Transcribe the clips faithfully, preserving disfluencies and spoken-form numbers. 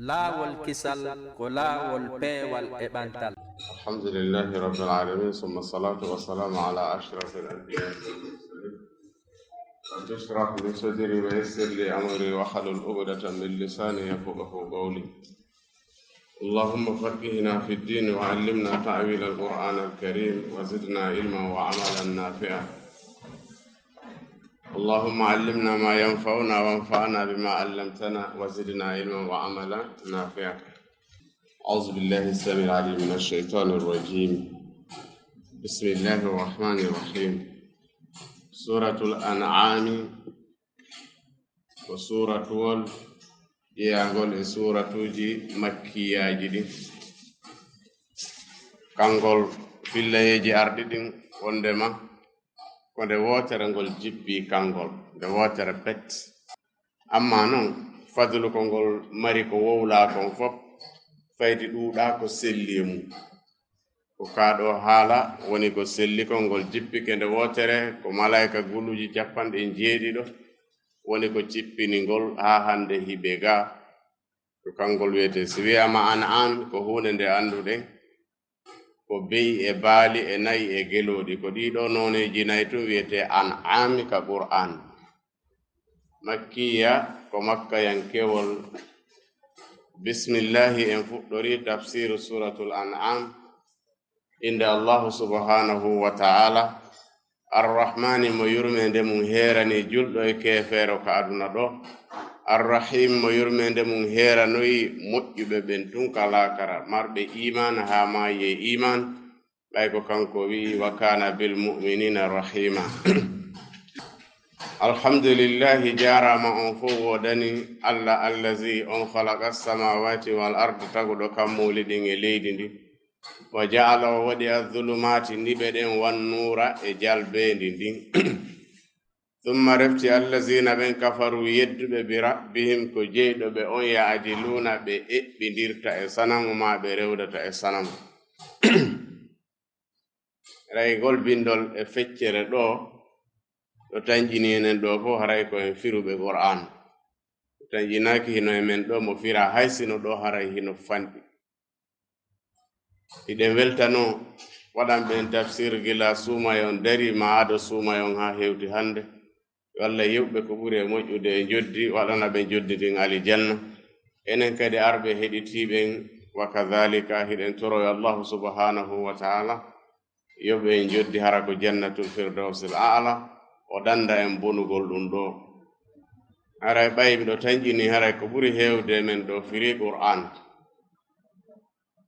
Laawol kisal ko laawol peewal e ɓantal. الحمد لله رب العالمين، ثم الصلاة والسلام على أشرف الأنبياء والمرسلين. رب اشرح لي صدري ويسر لي أمري واحلل عقدة من لساني يفقهوا قولي. اللهم فقهنا في الدين وعلمنا تأويل القرآن الكريم وزدنا علما وعملا نافعا. اللهم علمنا ما ينفعنا وانفعنا بما علمتنا وزدنا علما وعملا نافعا. أعوذ بالله السميع العليم من الشيطان الرجيم. بسم الله الرحمن الرحيم. سورة الأنعام ko suuratuwol ƴeyaangol e suuratuuji makkiyaaji ɗin. Kangol fillayeeji arɗi ɗin wondema ko nde wootere ngol jippi kangol, nde wootere pet. Amma non, fadlu ko ngol mari ko wowlaa kon fof, faydi ɗuuɗaa ko selli e mum. Ko kaa ɗoo haala woni ko selli kon ngol jippi ke nde wootere, ko malaa'ika guluuji cappanɗe jeeɗiɗo woni ko cippini ngol haa hannde hiɓe ga. Ko kangol wiyetee, si wiyaama an'am, ko huunde nde annduɗen, ko be'i e baali e na'i e gelooɗi. Ko ɗii ɗoo nooneeji nayi tun wiyetee an'ami ka Qur'aan. Makkiya, ko makkayankewol. Bismillahi, en fuɗɗorii tafsiiru Suuratul An'am. Innde Allahu subhaanahu wa ta'aala, Arrahmaani, mo yurmeende mum heeranii julɗo e keefeero ka aduna ɗoo. Arrahiim, mo yurmeende mum heeranoyi moƴƴuɓe ɓen tun ka laakara, marɓe iimaan haa maayi e iimaan, ɓay ko kanko wi'i, "Wa kaana bil mu'miniina rahiima." Alhamdulillahi, jaaraama on fow woodani Alla, allazi on khalaqa samaawaati wal ard, taguɗo kammuuli ɗin e leydi ndin. Wa ja'ala, o waɗi, az-zulumaati, niɓe ɗen, wan nuura, e jalbeendi ndin. Summa, refti, allazina, ɓen, kafaru, yedduɓe, bi rabbihim, ko jeyɗo ɓe on, ya'diluuna, ɓe eɓɓindirta e sanamu maa ɓe rewdata e sanamu. Haray ngol bindol e feccere ɗoo, ɗo tanƴini enen ɗoo fof, haray ko en firuɓe Qur'aan. Ɗo tanƴinaaki hino e men ɗoo mo firaa, hay sino ɗoo haray hino fanɗi. Hiɗen weltanoo waɗanɓe en tafsir gila suumaye on darii maa ado suumaye on haa hewti hannde. Yo Alla yoɓ ɓe ko ɓuri e moƴƴude e njoddi, waɗana ɓe njoddi ndin alijanna. Enen kadi arɓe heɗitiiɓe en, wa kadhalika, hiɗen toro yo Allahu subhanahu wa ta'ala yoɓ en njoddi hara ko jannatul firdawsil a'la, o dannda en bonugol ɗum ɗoo. Haray ɓay miɗo tanƴini, haray ko ɓuri heewde e men ɗoo firi Qur'aan.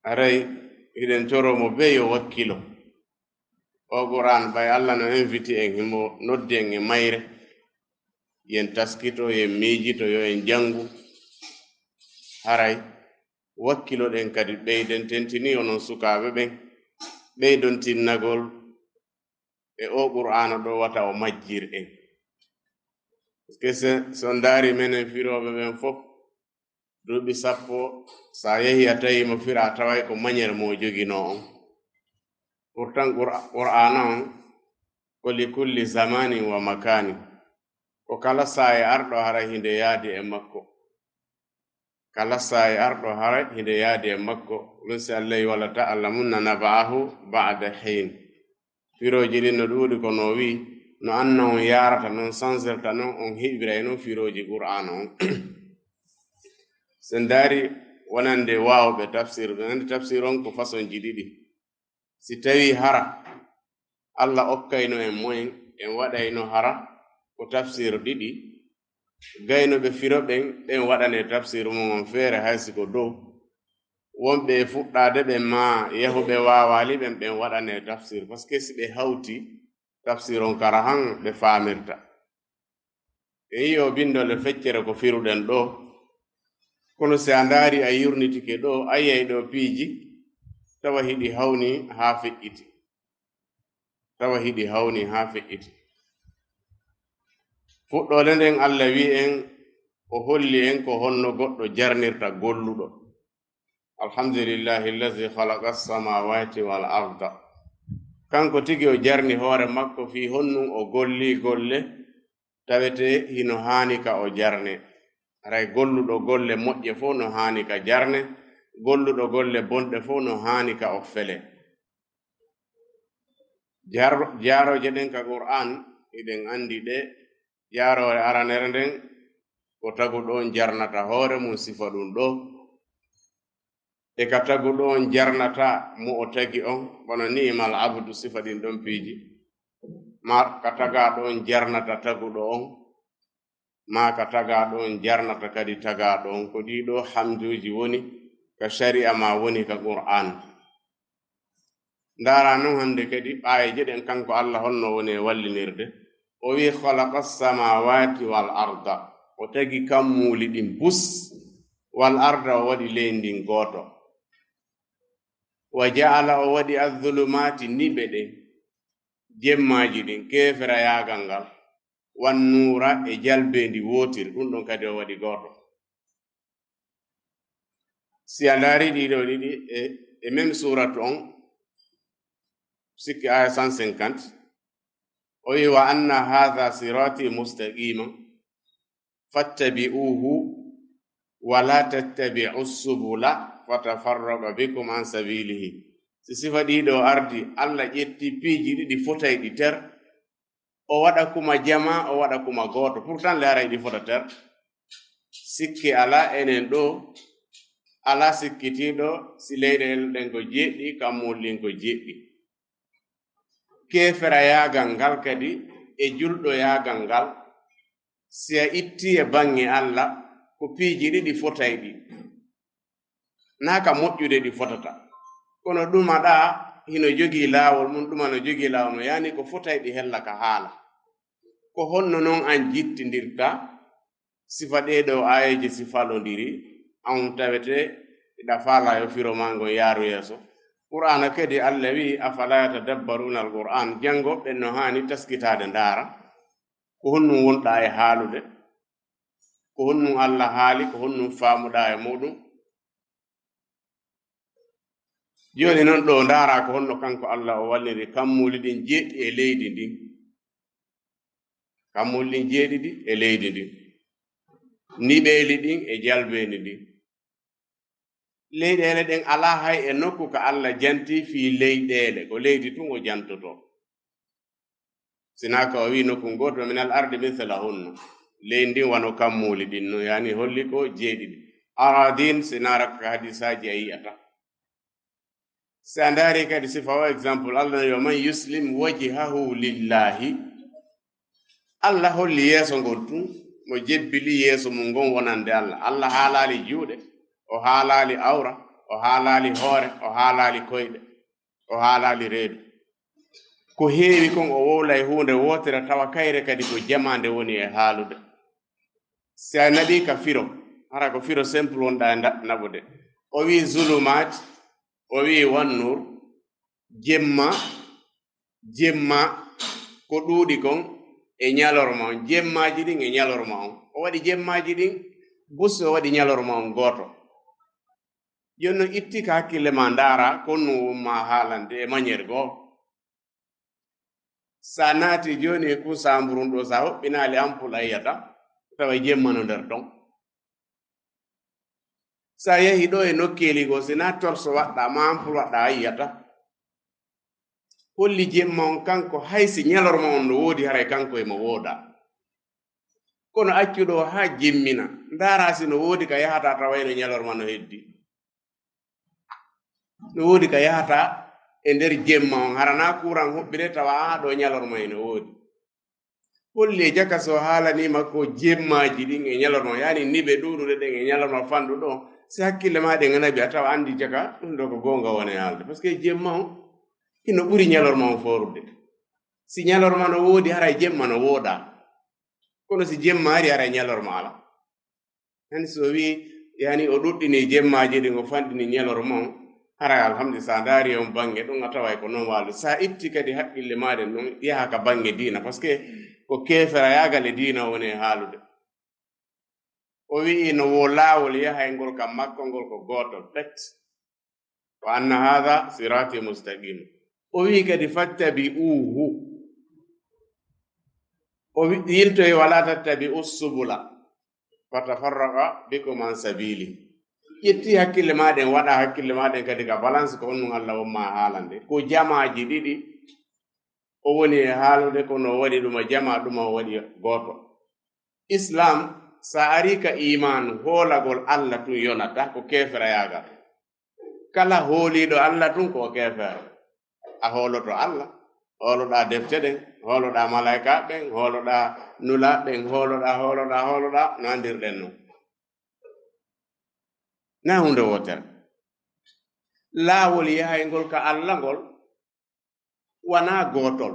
Haray hiɗen toro mo bee yo wakkilo. O Qur'aan, ɓay Alla no invite en, himo noddi en e mayre, yen taskito, yen miijito, yo en janngu. Haray wakkiloɗen kadi, ɓeyden, tentini onon sukaaɓe ɓen, ɓeydon tinnagol e o Qur'aana ɗoo, wata o majjir en. Parce que so, so ndaari menen firooɓe ɓen fof, duuɓi sappo, so a yehi a tawi mo fira, a taway ko manière mo o joginoo on. Pourtant, Qur'a-, Qur'aana on ko li kulli zamanin wa makanin. Ko kala saa'i arɗo haray hinde yaadi e makko. Kala saa'i arɗo haray hinde yaadi e makko. Ɗum si Alla yi wala ta'lamunna naba'ahu ba'da hin. Firooji ɗin no ɗuuɗi, ko no wi'i, no anna on yaarata non, sansirta non, on heɓiray non firooji Qur'aana on. Sen ndaari wonande waawɓe tafsir, ɓe anndi tafsir on ko façon ji ɗiɗi. Si tawii hara Alla okkayno en moyen, en waɗayno hara ko tafsir ɗiɗi, gayno ɓe firo ɓen, ɓen waɗane tafsir mum on feere, hay si ko dow. Wonɓe e fuɗɗaade ɓen maa yahuɓe waawaali ɓen, ɓen waɗane tafsir. Parce que si ɓe hawti tafsir on, kara han ɓe faamirta. E yi'o bindol e feccere ko firuɗen ɗoo. Kono si a ndaari, a yurnitike ɗoo, a yi'ay ɗoo piiji, tawa hiɗi hawni haa feƴƴiti. Tawa hiɗi hawni haa feƴƴiti. Fuɗɗoode nden, Alla wi'i en, o holli en ko honno goɗɗo jarnirta golluɗo. Alhamdulillahi allazi khalaqa as-samawati wal arda. Kanko tigi o jarni hoore makko fii honnun o golli golle tawetee hino haani ka o jarne. Haray golluɗo golle moƴƴe fof no haani ka jarne, golluɗo golle bonɗe fof no haani ka o fele. Jar-, jaarooje ɗen ka Qur'an, hiɗen anndi ɗe. Jaaroore aranere nden, ko taguɗo on jarnata hoore mum, sifa ɗum ɗo. E ka taguɗo on jarnata mo o tagi on, wano ni'mal abdu, sifa ɗin ɗon piiji. Ma ka tagaaɗo on jarnata taguɗo on, maa ka tagaaɗo on jarnata kadi tagaaɗo on. Ko ɗii ɗoo hamduuji woni ka shari'a maa woni ka Qur'an. Ndaara non hannde kadi aayeeje ɗen, kanko Allah holno woni e wallinirde. O wi'i, "Khalaqa samawati wal arda." O tagi kammuuli ɗin bus, "wal arda," o waɗi leydi ndin gooto. "Wa ja'ala," o waɗi, "adh-dhulumati," niɓe ɗen, jemmaaji ɗin, keeferayaagal ngal, "wan nuura," e jalbeendi wootiri, ɗum ɗon kadi o waɗi gooto. Si a ndaari ɗiɗo ɗiɗi e, e même suuratu on, sikki aya cent cinquante, o wi, "Wa anna hadha sirati mustaqima fattabi'uhu wa la tattabi'u subula fatafarraqa bikum an sabilihi." Si sifa ɗiɗo ardi, Allah ƴetti piiji ɗiɗi fotayɗi ter, o waɗa kuma jama, o waɗa kuma gooto. Pourtant, le haray ɗi fota ter. Sikke alaa enen ɗo, alaa sikkitiiɗo si leyɗeele ɗen ko jeɗɗi, kammuuli ɗin ko jeɗɗi. Keeferayaagal ngal kadi e julɗoyaagal ngal, si a itti e baŋŋe Allah, ko piiji ɗiɗi fotayɗi. Naa ka moƴƴude ɗi fotata. Kono ɗuma ɗa hino jogii laawol mum, ɗuma no jogii laawol mum, yaani ko fotayɗi hella ka haala. Ko honno non an jittindirta sifa ɗee ɗoo aayeeje si falondiri, an tawete hiɗa faalaa yo firo maa ngon yaaru yeeso? Qur'aana kadi Allah wi'i, "Afala yatadabbaruna al-Qur'an?" Janngo ɓen no haani taskitaade ndaara. Ko honɗum wonɗaa e haalude? Ko honɗum Allah haali? Ko honɗum faamuɗaa e muɗum? Jooni non ɗoo, ndaaraa ko honno kanko Allah o walliri kammuuli ɗin jeeɗiɗi e leydi ndin. Kammuuli ɗin jeeɗiɗi e leydi ndin. Niɓeeli ɗin e jalbeendi ndin. Leyɗeele ɗen alaa hay e nokku ka Allah janti fii leyɗeele. Ko leydi tun o jantotoo. Sinaa ka o wi'i nokku gooto, "Min al ardi mithlahunna." Leydi ndin wano kammuuli ɗin no, yaani holli ko jeeɗiɗi. Aradin, sinaa raka ka hadisaaji a yi'ata. Si a ndaari kadi sifa o, exemple, Allah no yo, "Man yuslim wajhahu lillahi." Allah holli yeeso ngon tun, mo jebbili yeeso mum ngon wonande Allah. Allah haalaali juuɗe, o haalaali awra, o haalaali hoore, o haalaali koyɗe. O haalaali reedu. Ko heewi kon o wowlay huunde wootere tawa kayre kadi ko jamaande woni e haalude. Si a naɓii ka firo, hara ko firo simple wonɗaa e nda-, naɓude. O wi'i zulumaat, o wi'i wan nuur, jemma, jemma, ko ɗuuɗi kon e ñalorma on, jemmaaji ɗin e ñalorma on. O waɗi jemmaaji ɗin bus, o waɗi ñalorma on gooto. Jooni non itti ka hakkille maa ndaara, ko honno won maa haalande e manière goo. Sa naati jooni e kun saamburun ɗo, sa hoɓɓinaali ampul a yi'ata, tawa jemma no nder ton. Sa yahi ɗo e nokkeeli goo, si na torso waɗɗa, ma ampul waɗɗa a yi'ata. Holli jemma on kanko, hay si ñalorma on no woodi, haray kanko e mo wooda. Kono accu ɗo haa jemmina, ndaara si no woodi ka yahata tawa eno ñalorma no heddi. No woodi ka yahata e nder jemma on, hara na kuuran hoɓɓire tawa haa ɗo ñalorma eno woodi. Holli e jaka so haalaniima ko jemmaaji ɗin e ñalorma, yaani niɓe ɗuuɗuɗe ɗen e ñalorma fanɗuɗo, si hakkille ma ɗen ana wi'a tawa anndi jaka ɗum ɗo ko goonga woni haalde. Parce que jemma on hino ɓuri ñalorma on foorude. Si ñalorma no woodi, haray jemma no wooda. Kono si jemma ari, haray ñalorma ala. Hani so o wi'i, yani o ɗuɗɗini jemmaaji ɗin, o fanɗini ñalorma on, haray alhamdulillah, sa ndaari on baŋŋe ɗum, a taway ko non waali. Sa itti kadi haqqille maaɗa ɗum, yaha ka baŋŋe diina, parce que ko keeferayaagal e diina woni e haalude. O wi'i no wo laawol yahayngol ka makko ngol ko gootol, pet. "Wa anna hadha sirati mustaqima." O wi'i kadi, "Fattabi'uhu." O wi-, yiltoyi, "Wala tattabi'u subula." Fatafarraqa bikum an sabili. Ƴetti hakkille ma ɗen, waɗa hakkille ma ɗen kadi ka balance ko honɗun Allah on ma haalande. Ko jamaaji ɗiɗi o woni e haalude, kono o waɗi ɗuma jama, ɗuma o waɗi gooto. Islam, sa ari ka iman, hoolagol Allah tun yonata, ko keferayaagal. Kala hooliiɗo Allah tun ko o keefeero. A hooloto Allah, hooloɗaa defte ɗen, hooloɗaa malaa'ikaaɓe ɓen, hooloɗaa nulaaɓe ɓen, hooloɗaa, hooloɗaa, hooloɗaa, no anndirɗen non. Na huunde wootere. Laawol yahayngol ka Allah ngol wanaa gootol.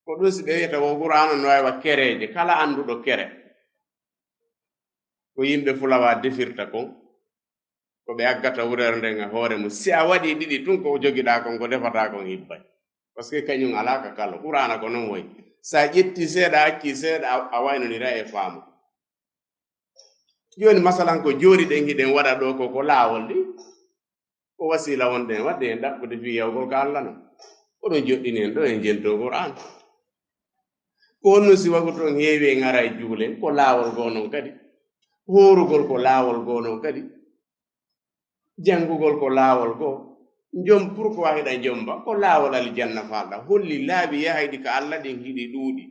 Ko ɗun si ɓe wi'ata wo Qur'aana no wayi wa kereeje, kala annduɗo kere. Ko yimɓe fulawa defirta kon, ko ɓe aggata wurere nden e hoore mun. Si a waɗi ɗiɗi tun, ko jogiɗaa kon, ko defataa kon hibbay. Parce que kañun alaa ka kalo. Qur'aana ko non woyi. Sa ƴetti seeɗa, acci seeɗa, a, a waynonira e faamu. Jooni, masalan, ko joori ɗen hiɗen waɗa ɗoo ko, ko laawol ɗi, ko wasiila wonɗen waɗde hen ɗaɓɓude fii yawgol ka Allah non. Oɗon joɗɗini hen ɗoo, en jento Qur'aan. Ko honno si wagu ton heewi en ara e juulen? Ko laawol goo non kadi. Hoorugol ko laawol goo non kadi. Janngugol ko laawol goo. Njom, pourquoi hiɗa njomba? Ko laawol aljanna faalɗa. Holli laabi yahayɗi ka Allah ɗin hiɗi ɗuuɗi.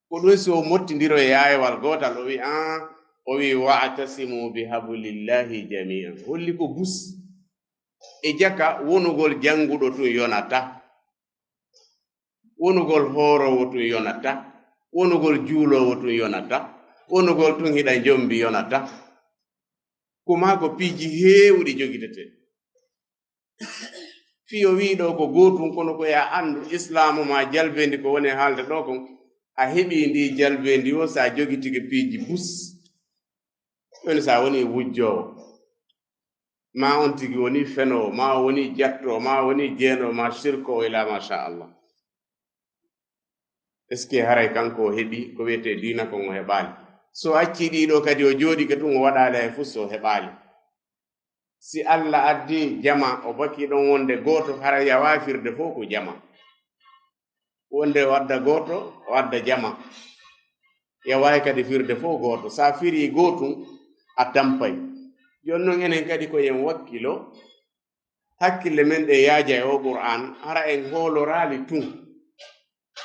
Ko ɗun si o mottindiro e yaayewal gootal, o wi, "An," o wi, "Wa'tasimu bi hablillahi jami'an." Holli ko bus. E jaka, wonugol jannguɗo tun yonata. Wonugol hooroowo tun yonata. Wonugol juuloowo tun yonata. Wonugol tun hiɗa njombi yonata. Ko maa ko piiji heewuɗi jogitetee. Fii o wi'i ɗoo ko gootun, kono ko yo a anndu Islaamu maa jalbeendi ko woni e haalde ɗoo kon, a heɓii ndii jalbeendi woo si a jogitike piiji bus. Jooni si a wonii wujjoowo, maa on tigi wonii fenoowo, maa o wonii jattoowo, maa o wonii jeenoowo, maa sirkoowo, ilaa maa shaa Allah. Est-ce que haray kanko o heɓii ko wi'etee diina kon, o heɓaali? Si o accii ɗii ɗoo kadi, o jooɗike tun, o waɗaali hay fus, o heɓaali. Si Allah addii jama, o bakii ɗon wonde gooto, hara yawaa firde fow ko jama. Wonde o adda gooto, o adda jama. Yawaa kadi firde fow gooto. Sa firii gootun, a tampay. Jooni non enen kadi ko en wakkilo, hakkille men ɗe yaaja e oo Qur'aan, hara en hooloraali tun.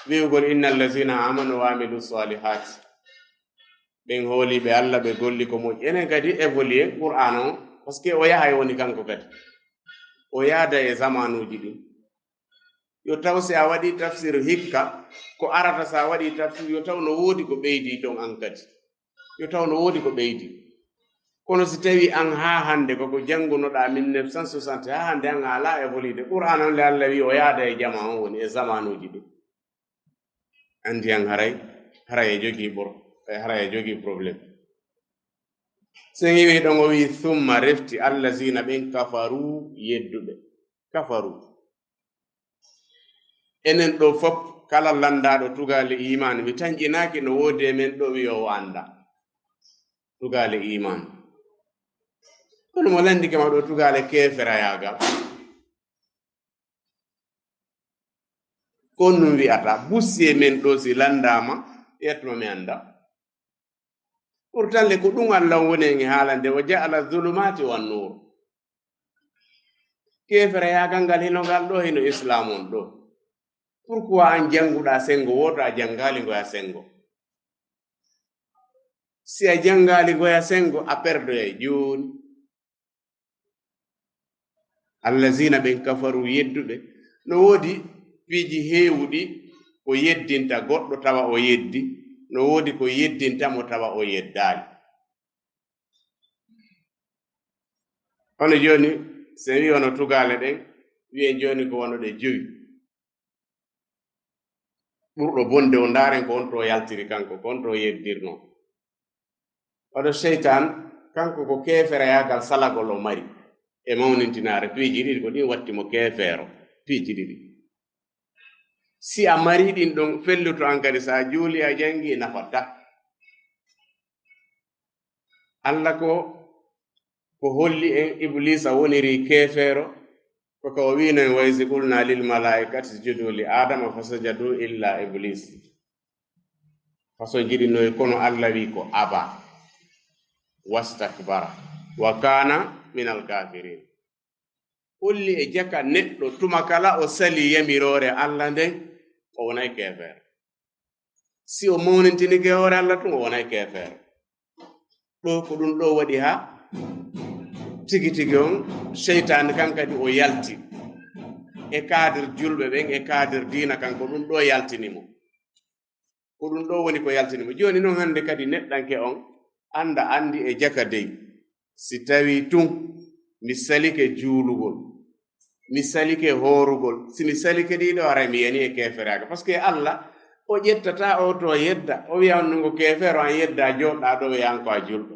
Wi'ugol, "Innal lazina amanu wa amilu salihati." Ɓen hooliiɓe Allah, ɓe golli ko moƴƴi. Enen kadi évoluer Qur'aana on, parce que o yahay woni kanko kadi. O yaada e zamaanuuji ɗin. Yo taw si a waɗii tafsir hikka, ko arata si a waɗii tafsir, yo taw no woodi ko ɓeydii ton an kadi. Yo taw no woodi ko ɓeydii. Kono si tawii an haa hannde koko janngunoɗaa mille neuf cent soixante, haa hannde an a alaa évoluer. Qur'aana on le Allah wi'i o yaada e jamaa on woni e zamaanuuji ɗin. Anndi an haray, haray e jogii bor-, e haray e jogii problème. Sen iwi ɗon o wi'i, "Summa refti allazina ɓen kafaru yedduɓe." Kafaru. Enen ɗoo fop, kala lanndaaɗo tugaale iimaan, mi tanƴinaaki no woodi e men ɗoo wi'oowo anndaa tugaale iimaan. Kono mo lanndike ma ɗoo tugaale keeferayaagal. Ko on ɗun wi'ata, bussier men ɗoo si lanndaama, yetto mi annda. Pourtant le ko ɗun Allah woni en e haalande, "Wa ja'ala dhulumati wan nur." Keeferayaagal ngal hino ngal ɗoo, hino Islaam on ɗoo. Pourquoi an jannguɗaa senngo wooto, a janngaali ngoya senngo? Si a janngaali ngoya senngo, a perdoyay jooni. Allazina ɓen kafaru yedduɓe. No woodi piiji heewuɗi ko yeddinta goɗɗo tawa o yeddi, no woodi ko yeddinta mo tawa o yeddaali. Hono jooni, si en wii hono tugaale ɗen, wi'en jooni ko wano ɗe jowi. Ɓurɗo bonde o, ndaaren ko on to yaltiri kanko, ko on to yeddirno. Hono seytaan, kanko ko keeferayaagal salagol o mari e mawnintinaare. Piiji ɗiɗi ko ɗin watti mo keefeero. Piiji ɗiɗi. Si a mari ɗin ɗon, felluto an kadi, sa juuli, a jangi, nafatta. Alla ko, ko holli en Ibliisa woniri keefeero, ko ka o wi'no en, "Wa iz qulna lil malaa'ikati isjudu li Aadama fasajadu illa Ibliis." Façon jiɗinoy, kono Alla wi ko aba. wastakbara wa kana minal kafirin. Holli e jaka neɗɗo tuma kala o sali yamiroore Allah nden, o wonay keefeero. Si o mawnintinike hoore Allah tun, o wonay keefeero. Ɗo ko ɗun ɗo waɗi ha tigi tigi on, seytaane kan kadi o yalti e kaadir julɓe ɓen, e kaadir diina kan, ko ɗun ɗo yaltini mo. Ko ɗun ɗo woni ko yaltini mo. Jooni non hande kadi neɗɗanke on anda, andi e jaka dey. Si tawi tun mi salike juulugol, mi salike hoorugol, si mi salike ɗiɗo, haray mi yani e keeferaagal. Parce que Allah o ƴettata o to yedda, o wi'a on ngo keefeero an yedda, jooɗa ɗo, wi'a an ko a julɗo.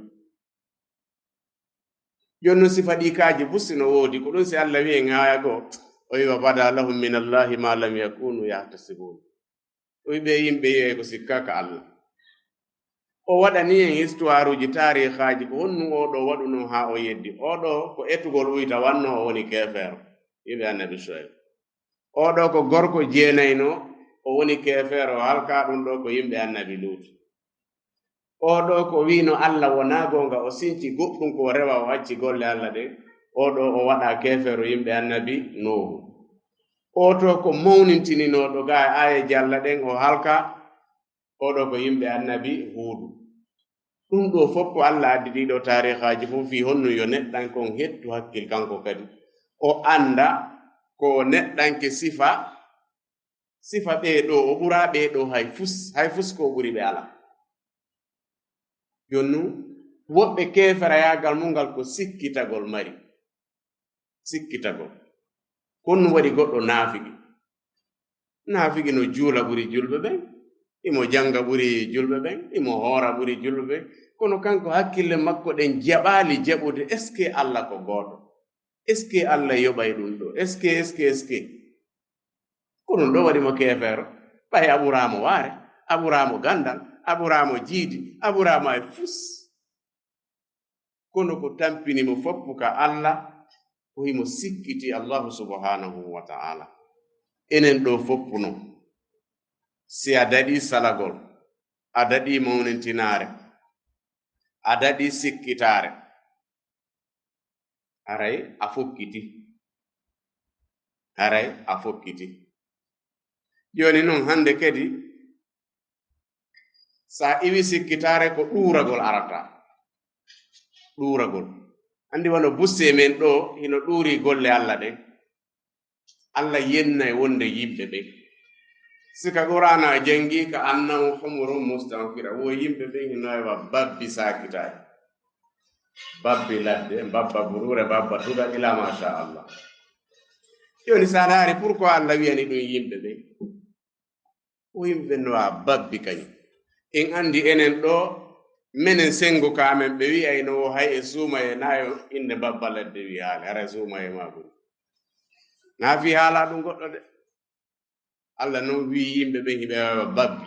Jooni non sifa ɗi kaaji bus no woodi, ko ɗun si Allah wi'e ŋaaya goo, o wi'a bada lahum min Allahi ma lam yakunu yahtasibun. O wi'i ɓe yimɓe yi'ay ko sikka ka Allah. O waɗani en histoire uji, taarikhaaji, ko honno oo ɗoo waɗunoo haa o yeddi. Oo ɗoo ko etugol uyta wannoo, o woni keefeero, yimɓe Annabi Shuayb. Oo ɗoo ko gorko jeenayno, o woni keefeero, o halkaa, ɗun ɗoo ko yimɓe Annabi Luutu. Oo ɗoo ko wi'no Allah wonaa goonga, o sinci goɗɗun ko o rewa, o acci golle Allah ɗen. Oo ɗoo o waɗa keefeero, yimɓe Annabi Nuuhu. Oo to ko mawnintininooɗo gaa e aayeeje Allah ɗen, o halka. Oo ɗoo ko yimɓe Annabi Huudu. Ɗun ɗoo fow ko Allah addi ɗii ɗoo taarikhaaji fow fii honno yo neɗɗanke on hettu hakkil kanko kadi. O anda ko neɗɗanke sifa, sifa ɓee ɗoo, o ɓura ɓee ɗoo hay fus, hay fus ko o ɓuri ɓe alaa. Jooni non, woɓɓe keeferayaagal mun ngal ko sikkitagol mari. Sikkitagol. Ko honno waɗi goɗɗo naafigi? Naafigi no juula ɓuri julɓe ɓen, imo janga ɓuri julɓe ɓen, imo hoora ɓuri julɓe ɓen. Kono kanko hakkille makko ɗen jaɓaali jaɓude, est-ce que Allah ko gooto? Est-ce que Allah yoɓay ɗun ɗoo? Est-ce que, est-ce que, est-ce que? Ko ɗun ɗoo waɗi mo keefeero. Ɓay a ɓuraamo waare, a ɓuraamo gandal, a ɓuraamo jiidi, a ɓuraamo e fus. Kono ko tampini mo foppu ka Allah, ko himo sikkiti Allahu subhanahu wa ta'ala. Enen ɗoo foppu non, si a daɗii salagol, a daɗii mawnintinaare, a daɗii sikkitaare, haray a fokkiti. Haray a fokkiti. Jooni non hande kadi, sa iwi sikkitaare ko ɗuuragol arata. Ɗuuragol. Andi wano busse men ɗoo, hino ɗuuri golle Allah ɗen. Allah yennay wonde yimɓe ɓen. Si ka Qur'aana a jangi ka annahu humurun mustanfira, wo yimɓe ɓen hino heɓa babbi saakitaaɗi. Babbi ladde, babba buruure, babba tugal, ila masha Allah. Jooni sa laari, pourquoi Allah wi'ani ɗun yimɓe ɓen? O yimɓe no a babbi kañum. En andi enen ɗoo, menen sengo ka amen, ɓe wi'ayno wo hay e suumaye na yo innde babba ladde wi haale, hara suumaye ma ɓuri. Na fii haala ɗun goɗɗo de. Allah non wi'i yimɓe ɓen hiɓe wawa babbi.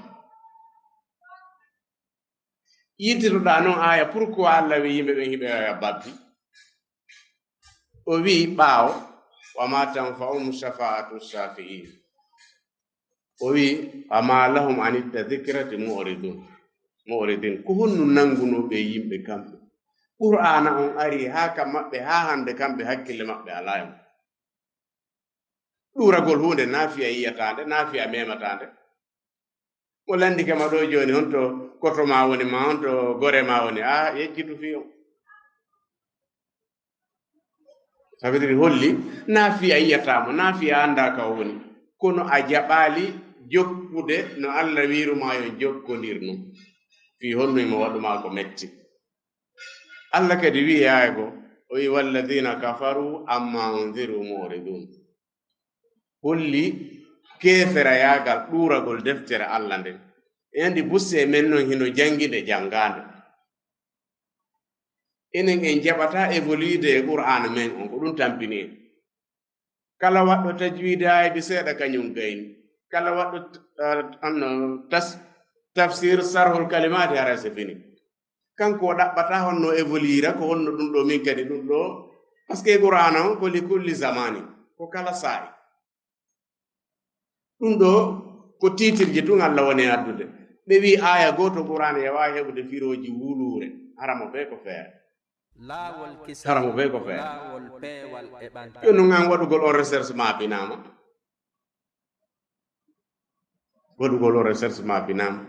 Yiltitoɗaa non aaya, pourquoi Allah wi'i yimɓe ɓen hiɓe wawa babbi? O wi'i ɓaawo, "Wa ma tanfa'uhum shafa'atu shafi'in." O wi'i, "Wa ma lahum anit tadhkirati mu'ridun." Mu'ridin. Ko honno nangunoo ɓe yimɓe kamɓe? Qur'aana on ari haa ka maɓɓe, haa hande kamɓe hakkille maɓɓe alaa e mun. Ɗuuragol huunde, na fiya yiyataande, na fiya memataande. Mo landike ma ɗoo jooni, honto koto ma woni ma, honto gore ma woni, a yejjitu fii on. Ça veut dire holli, na fiya yiyataa mo, na fiya anndaa ka o woni. Kono a jaɓaali jokkude no Allah wi'iru ma yo jokkondir non. Fii honno himo waɗu ma ko metti. Allah kadi wi'i aaya goo, o wi'i, "Walladhina kafaru amma unziru mu'ridun." Holli keeferayaagal ɗuuragol deftere Allah nden. En andi busse men non hino janginde, jangaande. Enen en jaɓataa évoluer e Qur'aana men on, ko ɗun tampini en. Kala waɗɗo tajwiidi aaya bi seeɗa kañum gayni. Kala waɗɗo, eh, anno tas-, tafsir sarhul kalimaati, hara c'est fini. Kanko o ɗaɓɓata honno évoluera, ko honno ɗun ɗoo min kadi ɗun ɗoo. Parce que Qur'aana on ko li kulli zamani, ko kala saa'i. Ɗun ɗoo ko tiitirji tun Allah woni addude. Ɓe wi'i aaya gooto Qur'aana e waawi heɓude firooji wuluure. Haramo ɓe ko feere. Haramo ɓe ko feere. Yo nun an waɗugol on recherche ma binaama. Waɗugol on recherche ma binaama.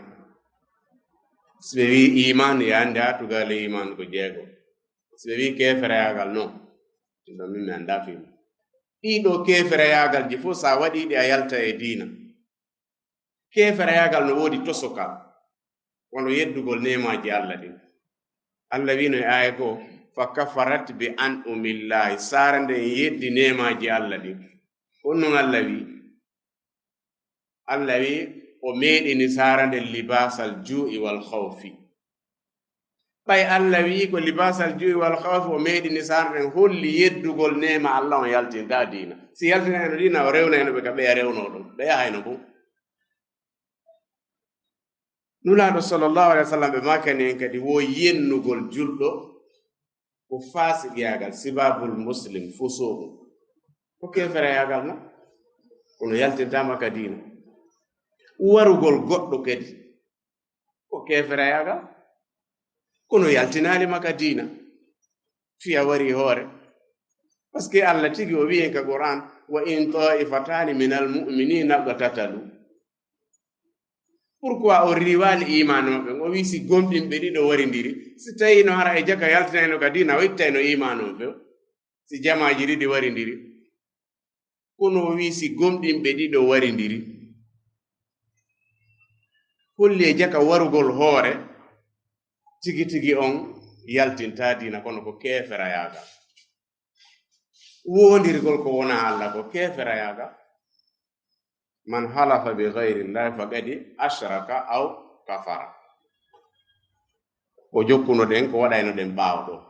Si ɓe wi iman, ya annde a tugaale iman ko jeego. Si ɓe wi keferayaagal non, ɗum ɗon min mi anndaa fii mum. Ɗii ɗoo keferayaagal ji fof, so a waɗii ɗi, a yalta e diina. Keferayaagal no woodi tosokal, wano yeddugol neemaaji Alla ɗin. Alla wi'no e aaya goo, "Fa kafarat bi an'umillahi," saara nden yeddi neemaaji Alla ɗin. Honno Alla wi'i? Alla wi'i, o meeɗini saara nden libasal juu'i wal khawfi. Ɓay Alla wi'i ko libasal juu'i wal khawfi, o meeɗini saara nden, holli yeddugol neema Alla on yaltinta diina. Si yaltinayno diina, o rewnayno ɓe ka ɓeya rewno ɗon. Ɓe yahayno kon. Nulaaɗo sallallahu alaihi wasallam ɓe maakani en kadi wo yennugol julɗo ko faasiqiyaagal, sibabul muslim, fusuuqu. Ko keferayaagal non. Kono yaltintaama ka diina. Warugol goɗɗo kadi. Ko keferayaagal. Kono yaltinaali ma ka diina. Fiya wari hoore. Parce que Alla tigi o wi'i en ka Qur'an, "Wa in ta'ifatani minal mu'minina iqtatalu." Pourquoi o riiwaali imaanooɓe? O wi'i si gomɗinɓe ɗiɗo warindiri, si tawiino hara e jaka yaltinayno ka diina, o ittayno imaanooɓe o. Si jamaaji ɗiɗi warindiri. Kono o wi'i si gomɗinɓe ɗiɗo warindiri. Holli e jaka warugol hoore, tigi tigi on yaltinta diina, kono ko keferayaagal. Wondirgol ko wonaa Alla ko keferayaagal. "Man halafa bi ghayri llahi faqad ashraka aw kafara." Ko jokkunoɗen, ko waɗaynoɗen ɓaawo ɗoo.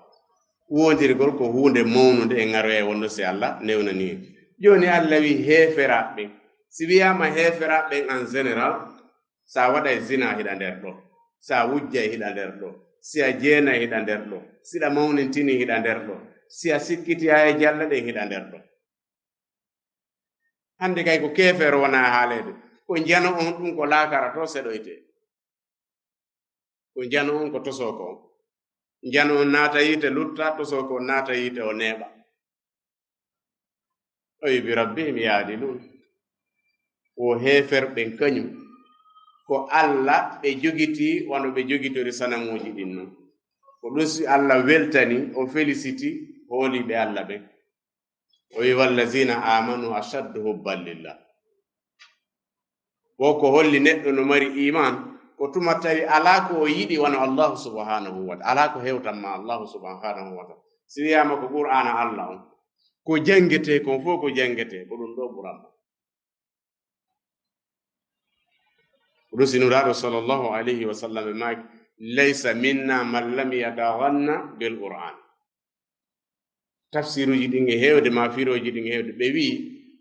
Wondirgol ko huunde mawnunde e ŋaroya wonno si Alla newnani en. Jooni Alla wi'i heeferaaɓe ɓen. Si wi'aama heeferaaɓe ɓen en général, si a waɗay zina hiɗa nder ɗoo. Si a wujjay hiɗa nder ɗoo. Si a jeenay hiɗa nder ɗoo. Si ɗa mawnintini hiɗa nder ɗoo. Si a sikkiti aaya jalla ɗen hiɗa nder ɗoo. Hande kay ko keefeero wona haaleede. Ko njano on ɗum ko laakara to seɗoyte. Ko njano on ko tosoo ko on. Njano on naata yiite lutta, tosoo ko on naata yiite o neeɓa. Oy bi rabbihim yaadilun. Wo heeferɓe ɓen kañum. Ko Alla ɓe jogiti wano ɓe jogitori sanamuuji ɗin non. Ko ɗum si Alla weltani, o felisiti hooliiɓe Alla ɓen. O wi, "Wallazina amanu ashaddu hubban lillah." Wo ko holli neɗɗo no mari iman, ko tuma tawi alaa ko o yiɗi wano Allahu subhanahu wa ta'ala, alaa ko hewtan ma Allahu subhanahu wa ta'ala. Si wi'aama ko Qur'aana Alla on, ko janngetee kon fof ko janngetee, ko ɗum ɗo ɓuran ma. Ko ɗum si Nulaaɗo sallallahu alayhi wa sallam ɓe maaki, "Laysa minna man lam yataghanna bil Qur'an." Tafsiruuji ɗin e heewde, ma firooji ɗin e heewde, ɓe wi'i,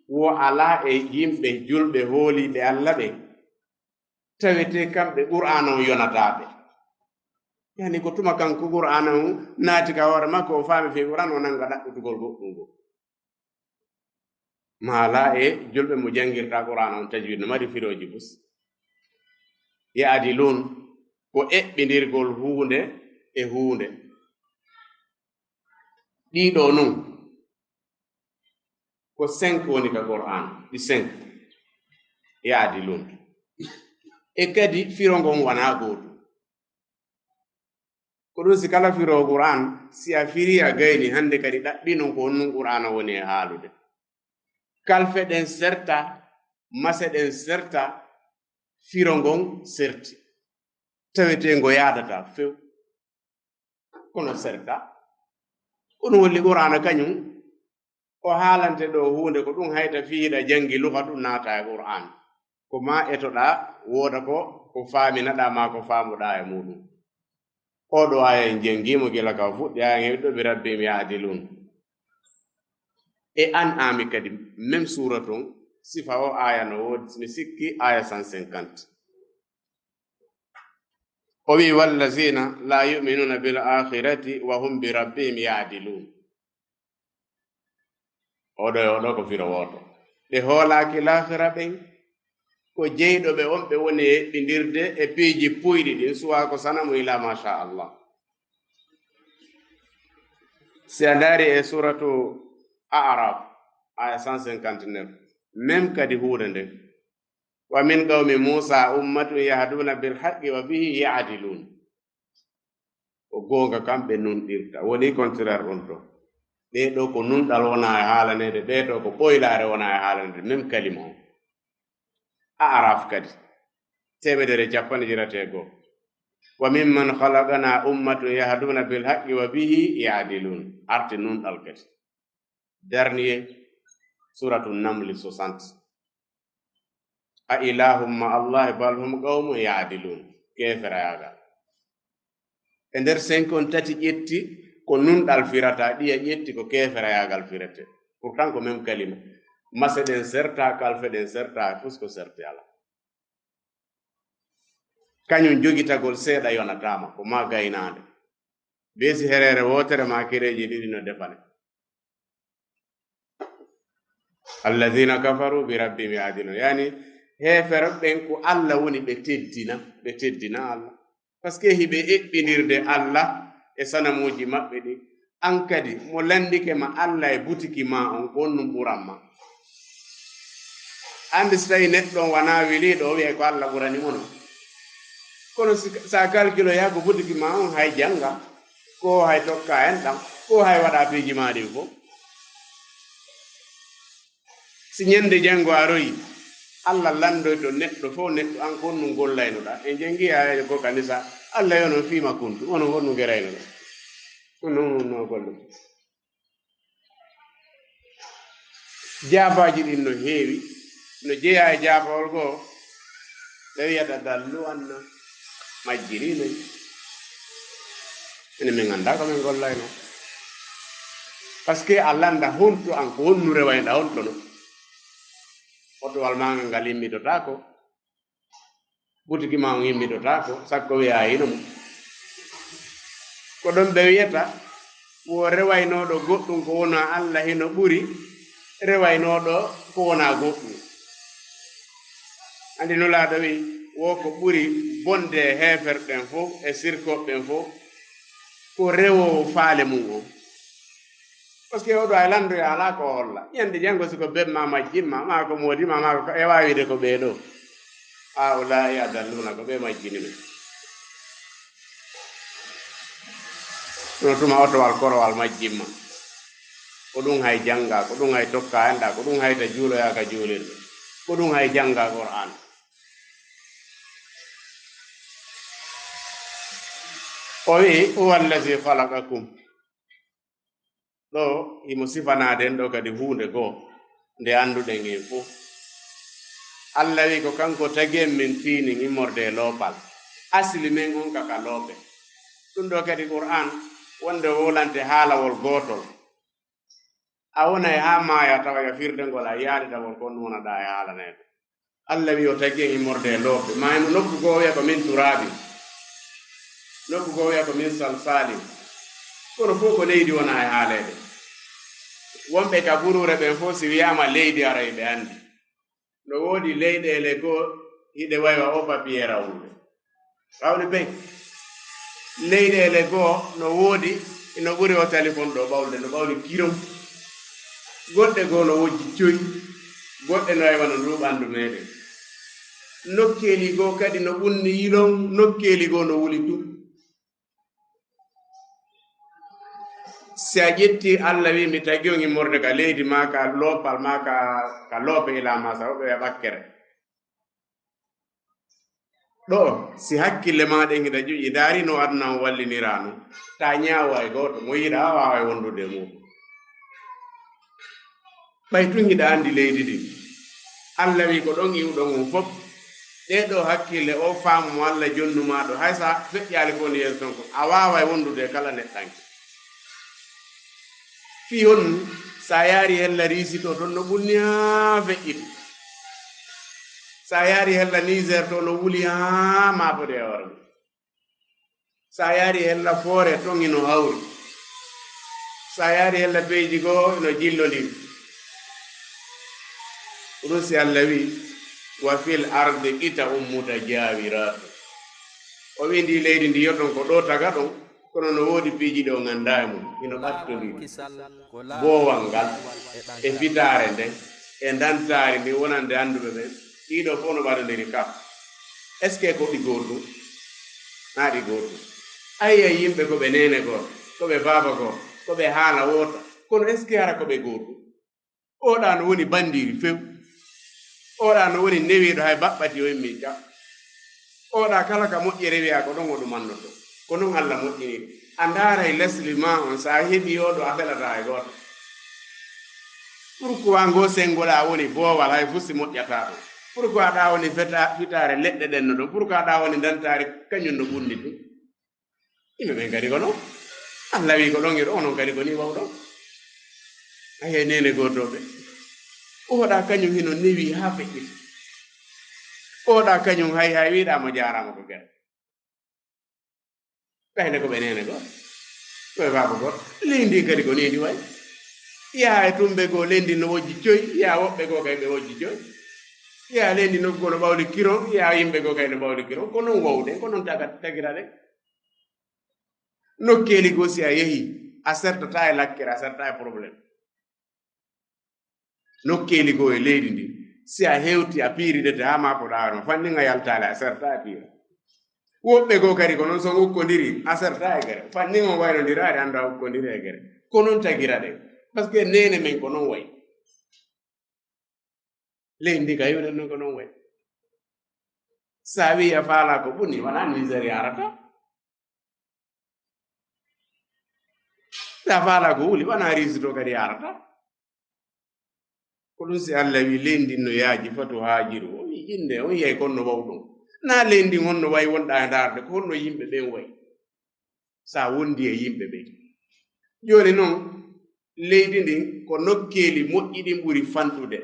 wo alaa e yimɓe julɓe hooliiɓe Alla ɓe, tawetee kamɓe Qur'aana on yonataa ɓe. Yani ko tuma kanko Qur'aana on naati ka hoore makko, o faami fii Qur'aana, o nanga ɗaɓɓutugol goɗɗum goo. Ma alaa e julɓe mo janngirta Qur'aana on tajwid, no mari firooji bus. Yaadilun, ko eɓɓindirgol huunde e huunde. Ɗiɗo nun, ko cinq woni ka Qur'an, ɗi cinq. Yaadilun. E kadi firo ngon wanaa gootum. Ko ɗum si kala firoowo Qur'an, si a firii a gayni, hande kadi ɗaɓɓinon ko honɗum Qur'aana woni e haalude. Kalfe ɗen serta, mase ɗen serta, firo ngon serti. Tawetee ngo yaadataa few. Kono serta. Ko ɗum holli Qur'aana kañum, ko haalante ɗo huunde, ko ɗum hayta fii hiɗa janngi luga ɗum naata e Qur'an. Ko maa etoɗaa, wooda ko, ko faaminaɗaa maa ko faamuɗaa e muuɗum. Oo ɗoo aaya en janngii mo gila ka o fuɗɗi, aaya en heɓi ɗo, "Bi rabbihim ya'dilun." E An'ami kadi, même suura ton, sifa o aaya no woodi, mi sikki aaya cent cinquante. O wi'i, "Wallazina la yu'minuna bil akhirati wa hum bi rabbihim ya'dilun." Oɗo e oɗo ko firo wooto. Ɓe hoolaaki laakhira ɓen, ko jeyɗo ɓe on ɓe woni e eɓɓindirde e piiji puyɗi ɗin, suwaa ko sanamu ilaa masha Allah. Si a ndaari e suratu A'raf, aya cent cinquante-neuf, même kadi huunde nden. Wa min qawmi Musa ummatun yahduna bil haqqi wa bihi ya'dilun. Ko goonga kam ɓe nunɗirta. Woni contraire ɗum to. Ɓee ɗoo ko nunɗal wona e haalaneede, ɓee ɗoo ko ɓoylaare wona e haalaneede, même kalima on. A'raf kadi. Teemedere e capanɗe jeetati e goo. Wa mimman khalaqna ummatun yahduna bil haqqi wa bihi ya'dilun. Arti nunɗal kadi. Dernier, suratu Namli soixante. A ilahum ma Allah bal hum qawmun ya'dilun. Keeferayaagal. E nder cinq on tati ƴetti ko nunɗal firata, ɗiya ƴetti ko keeferayaagal firete. Pourtant ko même kalima. Mase ɗen serta, kalfe ɗen serta, fus ko serte ala. Kañum jogitagol seeɗa yonataama, ko ma gaynaande. Beesi hereere wootere ma kereeji ɗiɗi no defane. Alladhina kafaru bi rabbihim ya'dilun. Yani, heefere ɓen ko Allah woni ɓe teddina, ɓe teddina Allah. Parce que hiɓe eɓɓinirde Allah e sanamuuji maɓɓe ɗi. An kadi, mo lanndike ma Allah e butiki ma on, ko on ɗum ɓuran ma. Anndi si tawi neɗɗo on wona weliiɗo, o wi'ay ko Allah ɓurani mo non. Kono si, sa calculoya ko butiki ma on hay jannga, ko hay tokka en ɗan, ko hay waɗa piiji ma ɗin fof. Si ñande janngo aroyi, Allah lanndoyto neɗɗo fof, neɗɗo an ko honɗum gollaynoɗa? En janngi aya ko kanisa, Allah yo non fima kuntu, onon honɗum geraynoɗa? Ko non no gollude. Jaabaaji ɗin no heewi, no jeyaa e jaabawol goo, ɓe wiyata dallu anna, majjiri men. Ene min anndaa ko min gollayno. Parce que a lannda honto an ko honnu rewayɗa honto no. Otowal maa ngal ngal immitotaako. Butiki ma on immitotaako, sakko wi'a hino mo. Ko ɗon ɓe wi'ata, wo rewaynooɗo goɗɗum ko wona Allah hino ɓuri rewaynooɗo ko wona goɗɗum. Anndi Nulaaɗo wi, wo ko ɓuri bonde e heeferɓe ɓen fof, e sirkooɓe ɓen fof, ko rewoowo faale mum on. Parce que oɗo ay lanndo e alaa ko holla. Ñande janngo si ko beb ma majjimma, ma ko moodi ma, ma ko e waawide ko ɓee ɗoo. Haa'ulaa'i adalluna, ko ɓe majjini men. No tuma otowal korowal majjimma. Ko ɗum hay jannga, ko ɗum hay tokka annda, ko ɗum hay ta juuloya ka juulirde. Ko ɗum hay jannga Qur'an. O wi'i, "Huwa allazi khalaqakum." Ɗo himo sifanaade en ɗo kadi huunde goo nde annduɗen en fof. Allah wi'i ko kanko tagi en min tiinin immorde e loopal. Asli men on ka ka loope. Ɗum ɗo kadi Qur'an wonde wowlante haalawol gootol. A wonay haa maaya tawa ya firde ngol a yaade tawon kon wona ɗa e haalaneede. Allah wi'i o tagi en immorde e loope. Ma hino nokku goo wi'a ko min turaabi. Nokku goo wi'a ko min salsaalin. Kono fof ko leydi wona e haaleede. Wonɓe ka buruure ɓen fof si wi'aama leydi aray ɓe anndi. No woodi leyɗeele goo hiɗe waywa o papier rawnude. Rawni pey. Leyɗeele goo no woodi, ino ɓuri o telefon ɗo ɓawlude, no ɓawli kirom. Goɗɗe goo no wojji coy, goɗɗe no e wano ndu ɓanndu meeɗen. Nokkeeli goo kadi no ɓunni yilon, nokkeeli goo no wuli tun. Si a ƴetti, Allah wi'i, "Mi tagi on immorde ka leydi, maa ka loopal, maa ka, ka loope ila masa, woɓɓe wi'a ɓakkere." Ɗo, si hakkille maa ɗen hiɗa ƴuƴi, ndaari no aduna on walliniraa no, ta ñaawo hay gooto, mo yiɗaa waaway wondude e muuɗum. Ɓay tun hiɗa anndi leydi ndin, Allah wi'i ko ɗon iwɗon on fof, ɗee ɗoo hakkille, oo faamu mo Allah jonnu maa ɗo, hay sa feƴƴaali ko woni yeeso ton ko, a waaway wondude e kala neɗɗanke. Fii honnu? Sa yaari hella Riisi to, ton no ɓunni haa feƴƴiti. Sa yaari hella Niiseer to, no wuli haa maafode e hoore mum. Sa yaari hella Foore, ton ino hawri. Sa yaari hella peyji goo, ino jillondiri. Ɗum si Allah wi'i, "Wa fil ardi qita'un mutajawiratun." O wi'i, "Ndi leydi ndi yo ton ko ɗo taga ɗon, Kono no woodi piiji ɗi on anndaa e mum, hino ɓattondiri. Boowal ngal, e fitaare nden, e ndantaari ndin wonande annduɓe ɓen, ɗii ɗoo fow no ɓadondiri ka. Est-ce que ko ɗi gootum? Naa ɗi gootum. Ayi, ayi, yimɓe ko ɓe neene gooto, ko ɓe baaba gooto, ko ɓe haala woota, kono est-ce que hara ko ɓe gootum? Oɗa no woni bandiiri few. Oɗa no woni newiiɗo hay baɓɓati o immin ka. Oɗa kala ka moƴƴere wi'a ko ɗon o ɗum annoto. Ko non Alla moƴƴiniri. A ndaaray lesli ma on, sa heɓi oɗo a felataa e gooto. Pourquoi ngo sengoɗa woni boowal hay fusi moƴƴataa ɗon? Pourquoi ɗa woni feta-, fitaare leɗɗe ɗen no ɗon? Pourquoi ɗa woni ndantaari kañum no ɓunni ɗum? Yimɓe ɓen kadi ko non. Alla wi ko ɗon e ɗo, onon kadi ko ni wawɗon. Ayi, neene gootooɓe. Oɗa kañum hino newi haa feƴƴiti. Oɗa kañum hay hay wiɗa mo jaaraama ko gere. Ɓayde ko ɓe neene gooto. Ko ɓe baaba gooto. Leydi kadi ko ni ndi wayi. Yaa e tumbe goo leydi no wojji coy, yaa woɓɓe goo kay ɓe wojji coy. Yaa leydi nokku goo no ɓawli kiron, yaa yimɓe goo kay no ɓawli kiron. Ko non wawɗen, ko non taga-, tagira ɗen. Nokkeeli goo, si a yehi, a sertataa e lakkere, a sertataa e problème. Nokkeeli goo e leydi ndi, si a hewti, a piiridete haa maako ɗaawano, fannin a yaltaali, a sertataa e piira. Woɓɓe goo kadi ko non, so on ukkondiri, a sertataa e gere. Fannin on waynondiraali, anndaa ukkondiri e gere. Ko non tagira ɗen. Parce que neene men ko non wayi. Leydi ndi ka yiwɗen non ko non wayi. Sa wi'i a faalaa ko ɓuni, wonaa Niger yaarata. Sa faalaa ko wuli, wonaa Riisi to kadi yaarata. Ko ɗum si Alla wi leydi ndi no yaaji, fatu haajiru. O wi jinde, on yiyay kon no wawɗum. Naa leydi ndi honno wayi wonɗa e ndaarde, ko honno yimɓe ɓen wayi? Sa wondi e yimɓe ɓen. Jooni non, leydi ndin ko nokkeeli moƴƴi ɗin ɓuri fanɗude.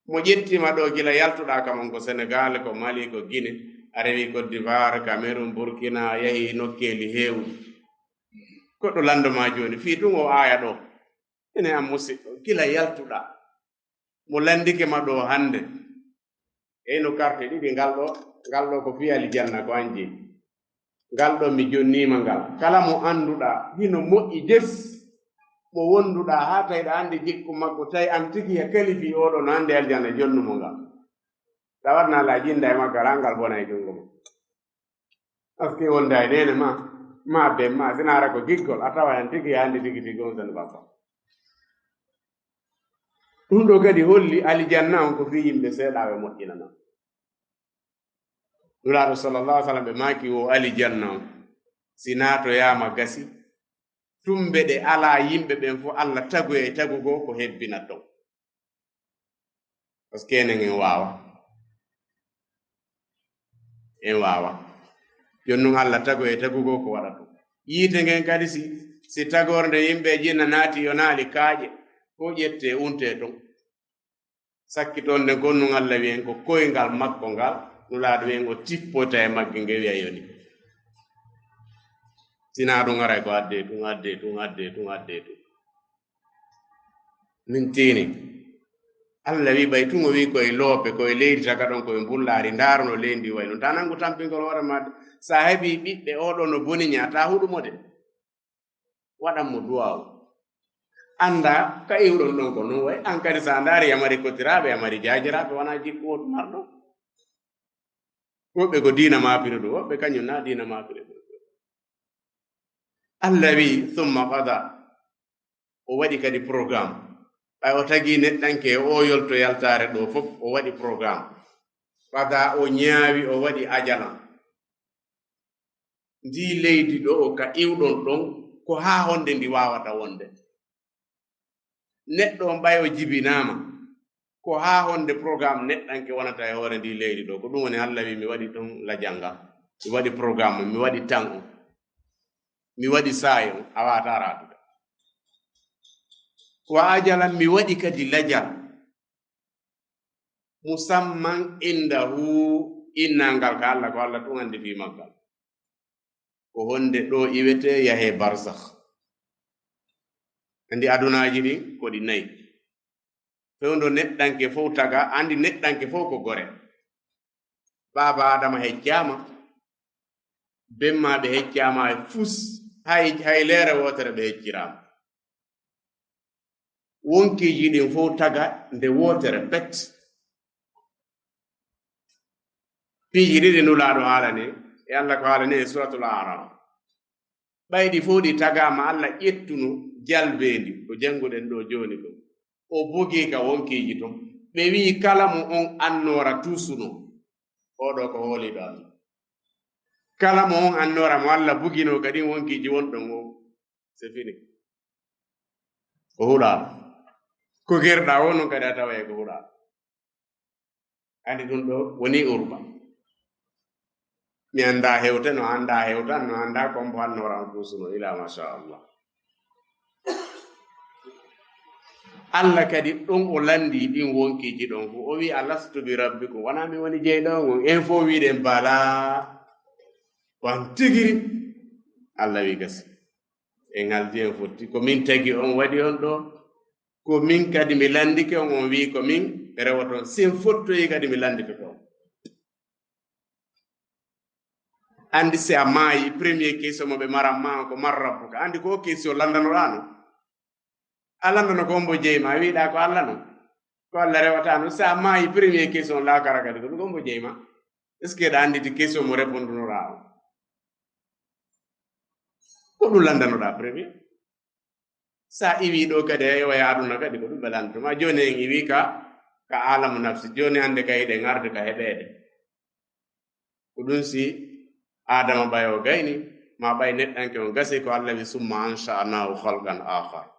Mo ƴettima ɗo gila yaltuɗa kam on ko Senegal, ko Mali, ko Guinée, a rewi Côte d'Ivoire, Cameroun, Burkina, a yahi nokkeeli heewɗi. Goɗɗo lando ma jooni, fii tun o aaya ɗo. Ene an musidɗo, gila yaltuɗa. Mo landike ma ɗo hande. Eyno karte ɗiɗi, ngal ɗo, ngal ɗo ko fii aljanna ko an jeyi. Ngal ɗo mi jonniima ngal. Kala mo annduɗaa hino moƴƴi des, mo wonduɗaa haa tawi ɗa anndi jikku makko, tawi an tigi a kalifii oɗo no anndi aljanna, jonnu mo ngal. Tawa na la jinda e maggal, an ngal bona e junngo ma. Parce que wonda e neene ma, ma ben ma, sina ara ko giggol, a tawa an tigi a anndi tigi tigi on sen baba. Ɗum ɗo kadi holli alijanna on ko fii yimɓe seeɗaaɓe moƴƴinana. Nulaaɗo sallallahu alaihi wasallam ɓe maaki wo alijanna on, si naatoyaama gasi, tumbe ɗe alaa yimɓe ɓen fof, Alla tagoyay tagugol ko hebbinat ɗon. Parce que enen en waawa. En waawa. Jooni non Alla tagoyay tagugol ko waɗa ɗum. Yiite ngen kadi si, si tagorde yimɓe e jinna naati, yonaali kaaƴe, ko ƴette, unte ton. Sakkitonde gonnu Alla wiyen ko koyngal makko ngal, Nulaaɗo wiyen o tippota e magge nge wiya yoni. Sina ɗum aray ko adde ɗum, adde ɗum, adde ɗum, adde ɗum. Min tiini. Alla wi ɓay tun o wi koye loope, koye leydi taka ɗon, koye mbullaari, ndaaruno leydi ndi way non. Ta nangu tampingol hoore ma de. Sa heɓi ɓiɓɓe oɗo no boni ña, ta huɗumo de. Waɗan mo duwaawu. Annda ka iwɗon ɗon ko non way. An kadi sa ndaari yamari kotiraaɓe, yamari jaajiraaɓe, wona jikku wotu marɗo. Woɓɓe ko diina maapiri ɗum, woɓɓe kañum na diina maapiri ɗum. Alla wi, "Summa qada." O waɗi kadi programme. Ɓay o tagi neɗɗanke o yolto yaltaare ɗo fof, o waɗi programme. Qada o ñaawi, o waɗi ajalan. Ndi leydi ɗo ka iwɗon ɗon, ko haa honde ndi waawata wonde? Neɗɗo on ɓay o jibinaama, ko haa honde programme neɗɗanke wonata e hoore ndi leydi ɗo? Ko ɗum woni Alla wi, mi waɗi ɗum lajal ngal, mi waɗi programme, mi waɗi tan on, mi waɗi saa'i on, a waata raatude. Wa ajalan, mi waɗi kadi lajal, musamman indahu, innangal ka Alla, ko Alla tun andi fii maggal. Ko honde ɗo iwete yahe barzakh. Andi adunaaji ɗin ko ɗi nayi. Fewndo neɗɗanke fow taga, andi neɗɗanke fow ko gore. Baaba Adama heccaama. Bemma ɓe heccaama e fus, hay, hay leere wootere ɓe hecciraama. Wonkiiji ɗin fof taga nde wootere pet. Piiji ɗiɗi Nulaaɗo haalani, e Allah ko haalani e Suratul Araf. Ɓay ɗi fof ɗi tagaama, Allah ƴettuno jalbeendi ko jannguɗen ɗo jooni ko. O bugii ka wonkiiji ton. Ɓe wi'i kala mo on annoora tuusuno. Oɗo ko hooliiɗo Allah. Kala mo on annoora mo Allah buginoo ka ɗin wonkiiji wonɗon o. C'est fini. Ko huɗaa. Ko gerɗaa wonɗon kadi a taway ko huɗaa. Andi ɗum ɗo woni urba. Mi anndaa hewte, no anndaa hewtan, no anndaa kombo annoora on tuusuno, ila masha Allah. Allah kadi ɗon o lanndii ɗin wonkiiji ɗon fof. O wi'i, "Alastu bi rabbikum?" Wonaa mi woni jeyɗo on? En fof wi'uɗen, "Balaa." Wan tigiri. Allah wi'i, "Gasi. En haldi, en fotti. Ko min tagi on, waɗi on ɗo. Ko min kadi mi lanndike on." On wi'i, "Ko min rewoton." Si en fottoyi kadi mi lannditoto on. Andi si a maayi, premier question mo ɓe maran ma ko man rabbuka. Andi ko question lanndanoɗaa no? A lanndano ko hombo jeyi ma, a wi'uɗaa ko Allah non. Ko Allah rewata non. Si a maayi, premier question laakara kadi ko ɗum, ko hombo jeyi ma? Est-ce que ɗa annditi question mo répondunoɗaa o? Ko ɗum lanndanoɗaa premier. Sa iwi ɗo kadi, a iway aduna kadi, ko ɗum ɓe lanndata ma. Jooni en iwi ka, ka alamu nafsi. Jooni hannde ka hiɗen arde ka heɓeede. Ko ɗum si Adama ɓay o gayni, ma ɓay neɗɗanke on gasi, ko Allah wi, "Summa ansha'nahu khalqan akhar."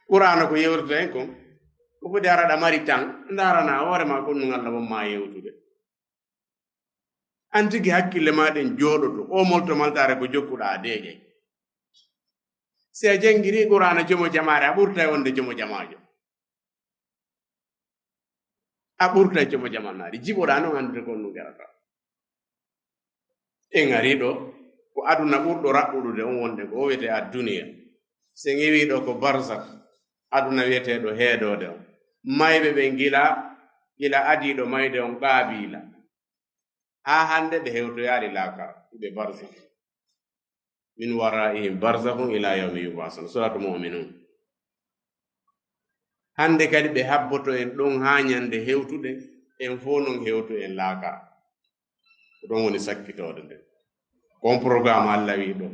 Qur'aana ko yewtata en kon, ko foti ara ɗa mari tan, ndaarana hoore ma kon ɗum Allah won ma yewtude. An tigi hakkille ma ɗen jooɗoto, o molto maltaare ko jokkuɗaa a deeƴay. Si a janngiri Qur'aana jomo jamaare, a ɓurtay wonde jomo jamaajo. A ɓurtay jomo jamaanaari. Jiɓoɗaa non anndude ko on ɗum gerata. En arii ɗo, ko aduna ɓurɗo raɓɓuɗude on wonde ko o wiyetee adduniya. Si en iwii ɗo ko barzak, aduna wiyeteeɗo heedoode on. Mayɓe ɓe gila, gila adiiɗo mayde on Qaabiila. Haa hannde ɓe hewtoyaali laakara, ɓe barzak. Min waraihim barzakhun ila yawmi yub'athun. Suratu Mu'minun. Hannde kadi ɓe habboto en ɗon haa ñande hewtude, en fof non hewto en laakara. Ko ɗon woni sakkitoode nden. Ko on programme Allah wi ɗo.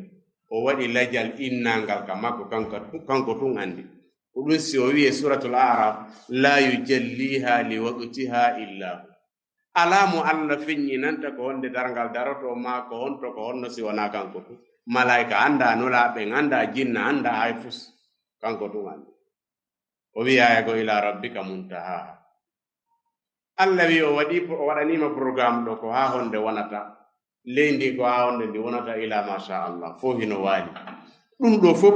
O waɗi lajal innangal ka makko, kanko, kanko tun anndi. Ko ɗum si o wi'e Suratul A'raf, "La yujalliha li waqtiha illa hu." Alaa mo Allah feññinanta ko honde darngal daroto, maa ko honto, ko honno si wonaa kanko tun. Malaa'ika anndaa, nulaaɓe ɓen anndaa, jinna anndaa, hay fus. Kanko tun anndi. O wi'aaya ko ila rabbika muntahaha. Allah wi o waɗi, o waɗaniima programme ɗo ko haa honde wonata. Leydi ko haa honde ndi wonata ila masha Allah. Fof hino waali. Ɗum ɗo fof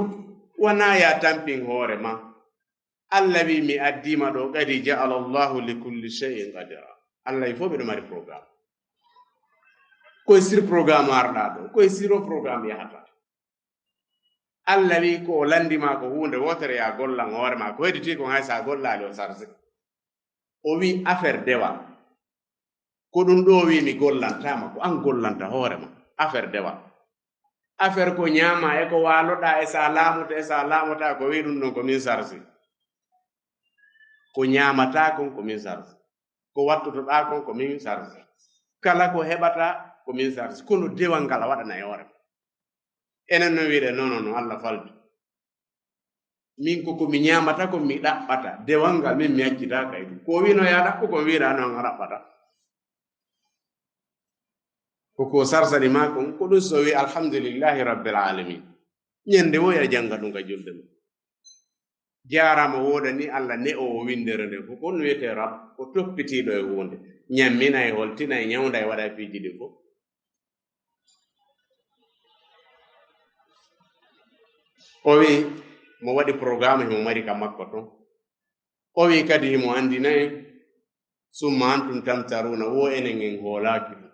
wonaa ya tampin hoore ma. Allah wi mi addiima ɗo, qad ja'ala Allahu li kulli shay'in qadira. Allah wi fof miɗo mari programme. Koye sur programme arɗaa ɗo, koye sur o programme yahata. Allah wi ko o lanndi ma ko huunde wootere, ya gollan hoore ma. Ko hedditi kon hay sa gollaali o sarse. O wi affaire dewal. Ko ɗum ɗo o wi mi gollantaama, ko an gollanta hoore ma. Affaire dewal. Affaire ko ñaama e ko waaloɗaa e sa laamoto e sa laamotaa ko wi ɗum ɗon ko min sarsi. Ko ñaamataa kon ko min sarsi. Ko wattotoɗaa kon ko min sarsi. Kala ko heɓataa ko min sarsi. Kono dewal ngal a waɗana e hoore ma. Enen no wi'de non, non, non, Allah faltu. Min ko ko mi ñaamata, ko mi ɗaɓɓata. Dewal ngal min mi accitaaka e ɗum. Ko wino ya ɗaɓɓu, ko wiɗa non a ɗaɓɓata. Ko ko sarsani ma kon, ko ɗum so wi alhamdulillahi rabbil alamin. Ñande wo ya jannga ɗum ka julde ma. Jaaraama woodani Allah ne o windere nde fof. Ko ɗum wiyetee rab, ko toppitiiɗo e huunde. Ñammina e holtina e ñawnda e waɗa e piiji ɗi fof. O wi mo waɗi programme himo mari ka makko ton. O wi kadi himo anndina en, summa antum tamtaruna, wo enen en hoolaaki ɗum.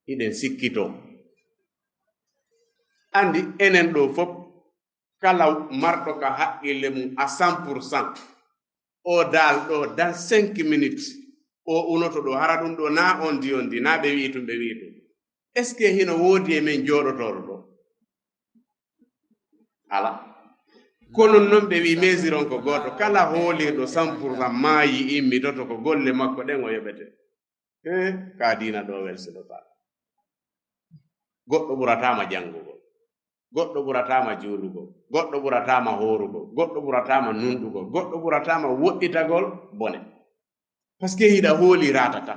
Hiɗen sikkito. Anndi enen ɗo fof, kala marɗo ka haqqille mum à cent pour cent, o daal ɗo dans cinq minutes, O unoto ɗo, hara ɗum ɗo na on di on di, na ɓe wi'i tum, ɓe wi'i tum. Est-ce que hino woodi e men jooɗotooɗo ɗo? Ala. Kono non ɓe wi'i mesiron ko gooto, kala hoolirɗo cent pour cent maayi immitoto ko golle makko ɗen o yoɓete. He, ka diina ɗo welsidotaa. Goɗɗo ɓurataama janngugol. Goɗɗo ɓurataama juulugol. Goɗɗo ɓurataama hoorugol. Goɗɗo ɓurataama nunɗugol. Goɗɗo ɓurataama woɗɗitagol bone. Parce que hiɗa hooli ratata.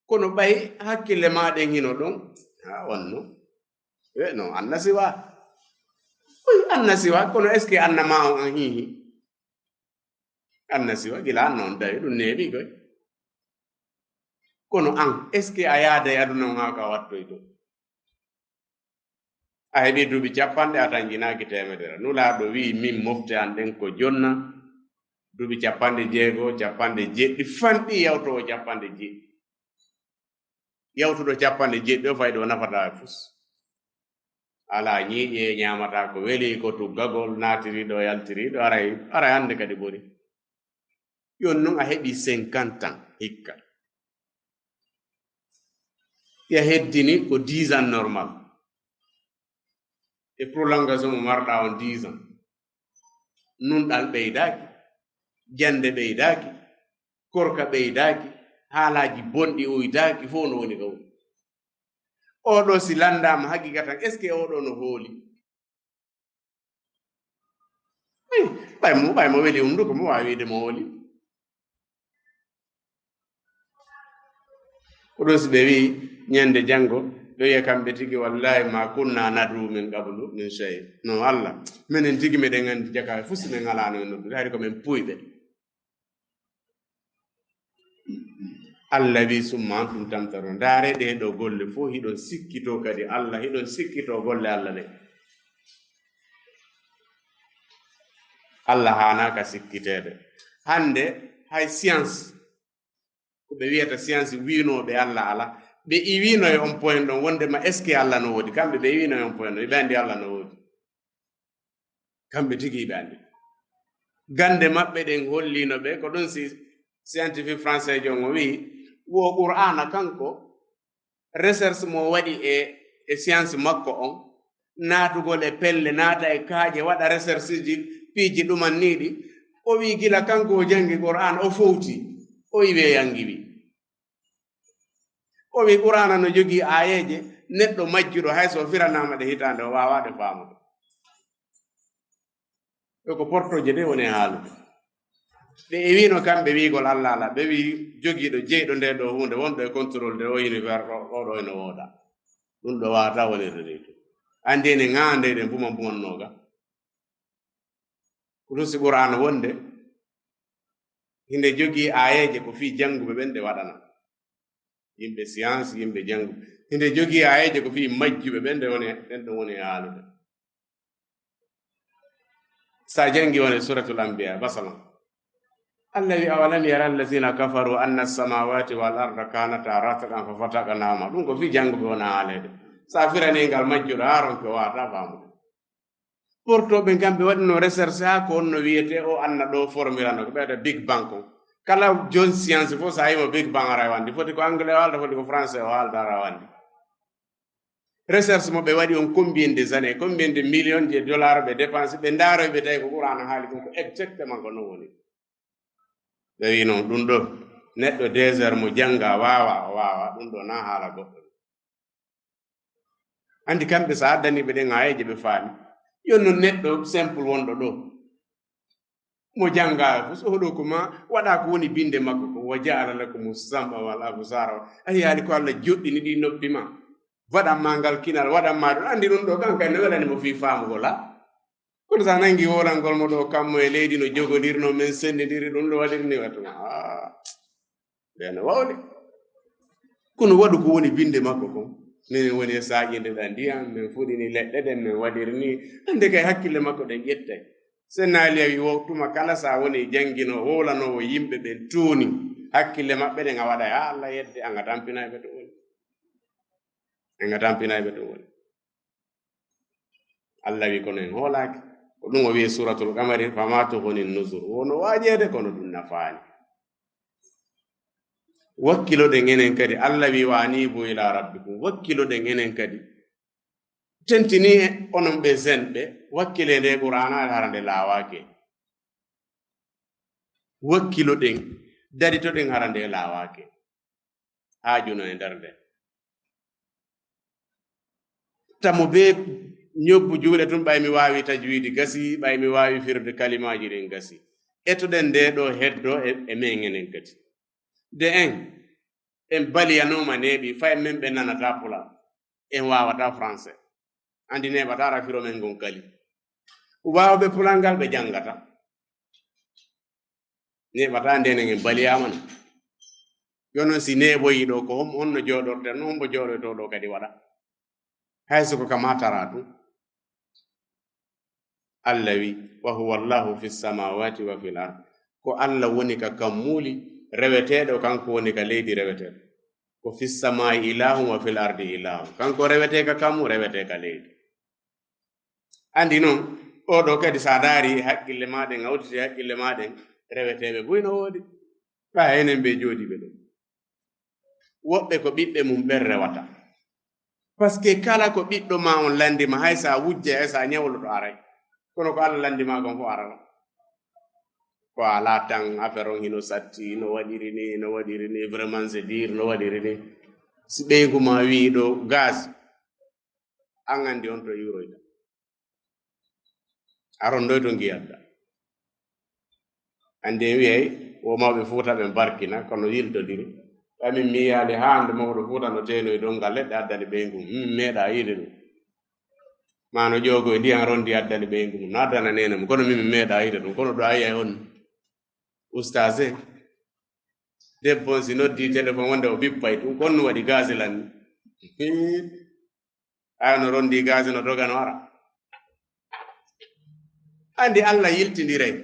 Kono ɓay hakkille ma ɗen hino ɗon, ha on no. E no, annasiwa. Oy, annasiwa, kono est-ce que annama on an hihi? Annasiwa, gila an non tawi ɗum neeɓi koy. Kono an, est-ce que a yaada e aduna on haa ko a wattoyto? A heɓi duuɓi capanɗe, a tanjinaaki teemedere. Nulaaɗo wi'i, min mofte an ɗen ko jonna, duuɓi capanɗe jeego, capanɗe jeeɗiɗi, fanɗi yawtowo capanɗe jeeɗiɗi. Yawtuɗo capanɗe jeeɗiɗi o fayɗo o nafataa e fus. Alaa ñiiƴe, ñaamataa ko weli, ko tuggagol, naatiriiɗo, yaltiriiɗo, aray, aray hannde kadi boni. Yon non a heɓi cinquante ans hikka. Ya heddini ko dix ans normal. E prolongation mo marɗa on dix ans. Nunɗal ɓeydaaki, jannde ɓeydaaki, korka ɓeydaaki, haalaaji bonɗi uytaaki, fof no woni ɗo. Oɗo si lanndaama haqiqatan, est-ce que oɗo no hooli? Ey, ɓay mo, ɓay mo weli hunduko, mo waawi wiide mo hooli. Ko ɗum si ɓe wi'i ñande janngo, ɓe wi'a kamɓe tigi, "Wallahi ma kunna nad'u min qablu min shay." No Allah, menen tigi meɗen anndi jaka fof si men alaano en noddude, hari ko men puyɓe. Allah wi, "Summa antum tamtarun." Ndaare ɗee ɗoo golle fof, hiɗon sikkitoo kadi Allah, hiɗon sikkitoo golle Allah ɗe. Allah haanaaka sikkiteede. Hannde hay science, ko ɓe wiyata science wiinooɓe Allah alaa, ɓe iwiino e on point ɗon wonde ma est-ce que Allah no woodi? Kamɓe ɓe iwiino e on point ɗon, ɓe anndi Allah no woodi. Kamɓe tigi ɓe anndi. Gannde maɓɓe ɗen holliino ɓe, ko ɗum si scientifique français jon o wi'i, wo Qur'aana kanko, recherche mo waɗi e, e science makko on, naatugol e pelle, naata e kaaƴe, waɗa recherche ji, piiji ɗumanniiɗi. O wi'i gila kanko o janngi Qur'aana, o fowti, o iwi e yangiwi. O wi'i Qur'aana no jogii aayeeje, neɗɗo majjuɗo hay so o firanaama ɗe hitaande, o waawaa ɗe faamude. Ɗo ko portooje ɗe woni e haalude. Ɓe iwiino kamɓe wiigol Allah alaa, ɓe wi'i jogiiɗo jeyɗo nde ɗo huunde wonɗo e contrôle de o univers ɗo, ɗo, ɗo ene wooda. Ɗum ɗo waawata wonirde ni tun. Anndi ene ŋaande eɗen mbuma mbumannooga. Ko ɗum si Qur'aana wonde, hinde jogii aayeeje ko fii jannguɓe ɓen ɗe waɗana. Yimɓe science, yimɓe janngu. Hinde jogii aayeeje ko fii majjuɓe ɓen ɗe woni, ɓen ɗon woni e haalude. Sa janngi woni Suratul Anbiya, masalan. Allah wi, "Awalam yara allazina kafaru anna samawati wal arda kanata ratqan fa fataqnahuma." Ɗum ko fii jannguɓe wona haaleede. Sa firani ngal majjuɗo, haa ronki o waawata faamude. Portooɓe kamɓe waɗino recherche haa ko honno wiyetee o anna ɗo formirano, ko ɓe waɗa Big Bang kon. Kala jon science fof, so a yimo Big Bang ara e wandi, foti ko anglais o haalda, foti ko français o haalda ara e wandi. Recherche mo ɓe waɗi on, combien des années, combien de millions de dollars ɓe dépense, ɓe ndaaro ɓe tawi ko Qur'aana haali kon ko exactement ko non woni. Ɓe wi non ɗum ɗo, neɗɗo deux heures mo jannga waawa, o waawa, ɗum ɗo na haala goɗɗo. Anndi kamɓe so a addani ɓe ɗen aayeeje ɓe faami. Yon non neɗɗo simple wonɗo ɗo. Mo jannga fof, so hoɗo ko ma waɗa ko woni binde makko ko, "Wa ja'ala lakumu sam'a wal absara." A yiyaali ko Allah joɗɗini ɗi noppi ma. Waɗan ma ngal kinal, waɗan ma ɗum. Anndi ɗum ɗo kan kay no welani mo fii faamugol, ha? Kono sa nangi wolangol mo ɗo, kammo e leydi no jogondirno, men senndindiri ɗum ɗo waɗirni waɗuma. Ah. Ɓe no wawde. Kono waɗu ko woni binde makko kon. Minen woni e saaƴinde ɗa ndiyam, min fuɗini leɗɗe ɗen, min waɗiri ni. Hannde kay hakkille makko ɗen ƴettay. Sennaali a wi wo tuma kala sa woni janngino, hoolanoowo yimɓe ɓen tooni. Hakkille maɓɓe ɗen a waɗa, ya Allah yedde, an a tampinay ɓe to woni. An a tampinay ɓe to woni. Allah wi, kono en hoolaaki. Ko ɗum o wi'i Suratul Qamari, "Fama tughni nuzur." Wono waajeede, kono ɗum nafaani. Wakkiloɗen enen kadi, Allah wi, "Wa anibu ila rabbikum." Wakkiloɗen enen kadi. Tentini onon ɓe zen ɓe, wakkile nde Qur'aana hara nde laawaake. Wakkiloɗen, daritoɗen hara nde laawaake. Haajuno e nder nde. Tamo be ñobbu juuɗe tun, ɓay mi waawi tajwiidi gasi, ɓay mi waawi firde kalimaaji ɗin gasi. Etoɗen nde ɗo heddo e, e men enen kadi. De en, en baliyanooma neeɓi, fay men ɓe nanata pulaar, en waawata français. Andi neeɓata rafiro men ngon kali. Waawɓe pulaar ngal ɓe janngata. Neeɓata ndenen en baliyaama no. Yo non si neeɓoyi ɗo, ko hom-, honno jooɗorten, no hombo jooɗoyto ɗo kadi waɗa? Hay so ko ka matara tun. Allah wi, "Wa huwa Allahu fi samawati wa fil ard." Ko Allah woni ka kammuuli, reweteeɗo, kanko woni ka leydi, reweteeɗo. Ko fi samai ilahun wa fil ardi ilahun. Kanko rewetee ka kammu, rewetee ka leydi. Andi non, oɗo kadi sa daari e haqqille ma ɗen, a udditi haqqille ma ɗen, reweteeɓe buy no woodi. Ɓay enen ɓe jooɗiiɓe ɗo. Woɓɓe ko ɓiɓɓe mum ɓen rewata. Parce que kala ko ɓiɗɗo ma on landi ma, hay sa wujje, hay sa ñawlo to aray. Kono ko Allah landi ma kon fof arata. Ko ala tan affaire on hino satti, no waɗiri ni, no waɗiri ni, vraiment c'est dur, no waɗiri ni. Si ɓeyngu ma wi ɗo gaz, an andi on to iwroyta. A rondoyto ngi adda. Andi en wiyay, wo mawɓe Fuuta ɓen barkina, kono yiltodiri. Ɓay min mi yiyaali haa hande mawɗo Fuuta no teenoyi dongal leɗɗe addani ɓeyngu mum. Min meeɗa yiide ɗum. Ma no ƴoogo e ndiyan rondi addani ɓeyngu mum. No addana neene mum. Kono min mi meeɗa yiide ɗum. Kono ɗo a yiyay on ustaase. Debbo on si noddi téléphone wonde o bippay ɗum. Kono no waɗi gaasi lan ni. Ayo no rondi gaasi no doga no ara. Andi Allah yiltindiray.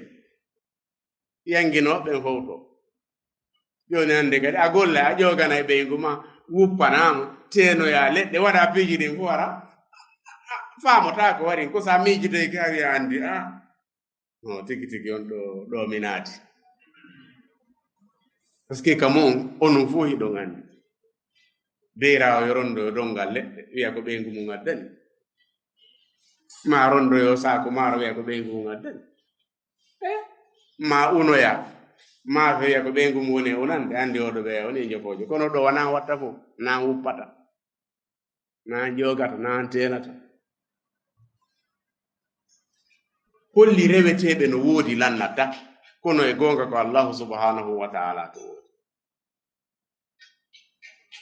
Yanginooɓe ɓen fowto. Jooni hannde kadi a golla, a ƴoogana e ɓeyngu ma, wuppanaama, teenoya leɗɗe, waɗa piiji ɗin fof ara. Faamotaa ko waɗi, ko sa miijitoy ka wiya anndi, ah, no tigi tigi on ɗo, ɗo mi naati. Parce que kamo on, onon fof hiɗon anndi. Beyraawo yo rondo yo dongal leɗɗe, wiya ko ɓeyngu mum addani. Ma rondo yo saako maaro, wiya ko ɓeyngu mum addani. Eh, ma unoya, ma feya ko ɓeyngu mum woni e unande, anndi oɗo ɓeya woni e jofoojo. Kono ɗo wona watta fof, na wuppata, na joogata, na teenata. Holli reweteeɓe no woodi lannata, kono e goonga ko Allahu subhanahu wa ta'ala to woodi.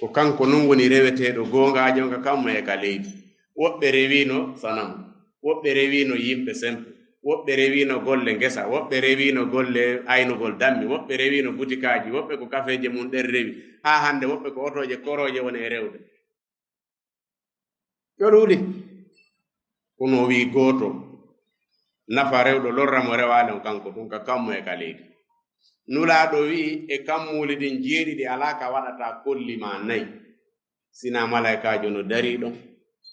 Ko kanko non woni reweteeɗo goongaajo ka kammu e ka leydi. Woɓɓe rewiino sanamu, woɓɓe rewiino yimɓe sempe, woɓɓe rewiino golle ngesa, woɓɓe rewiino golle aynugol dammi, woɓɓe rewiino butikaaji, woɓɓe ko kafeeje mum ɗen rewi. Haa hannde woɓɓe ko otooje korooje woni e rewde. Yo ɗuuɗi. Kono o wi'i gooto, nafa rewɗo lorra mo rewaali on kanko tun, ka kammu e ka leydi. Nulaaɗo wi'i e kammuuli ɗin jeeɗiɗi alaa ka waɗata kolli ma nayi. Sina malaykaajo no darii ɗon,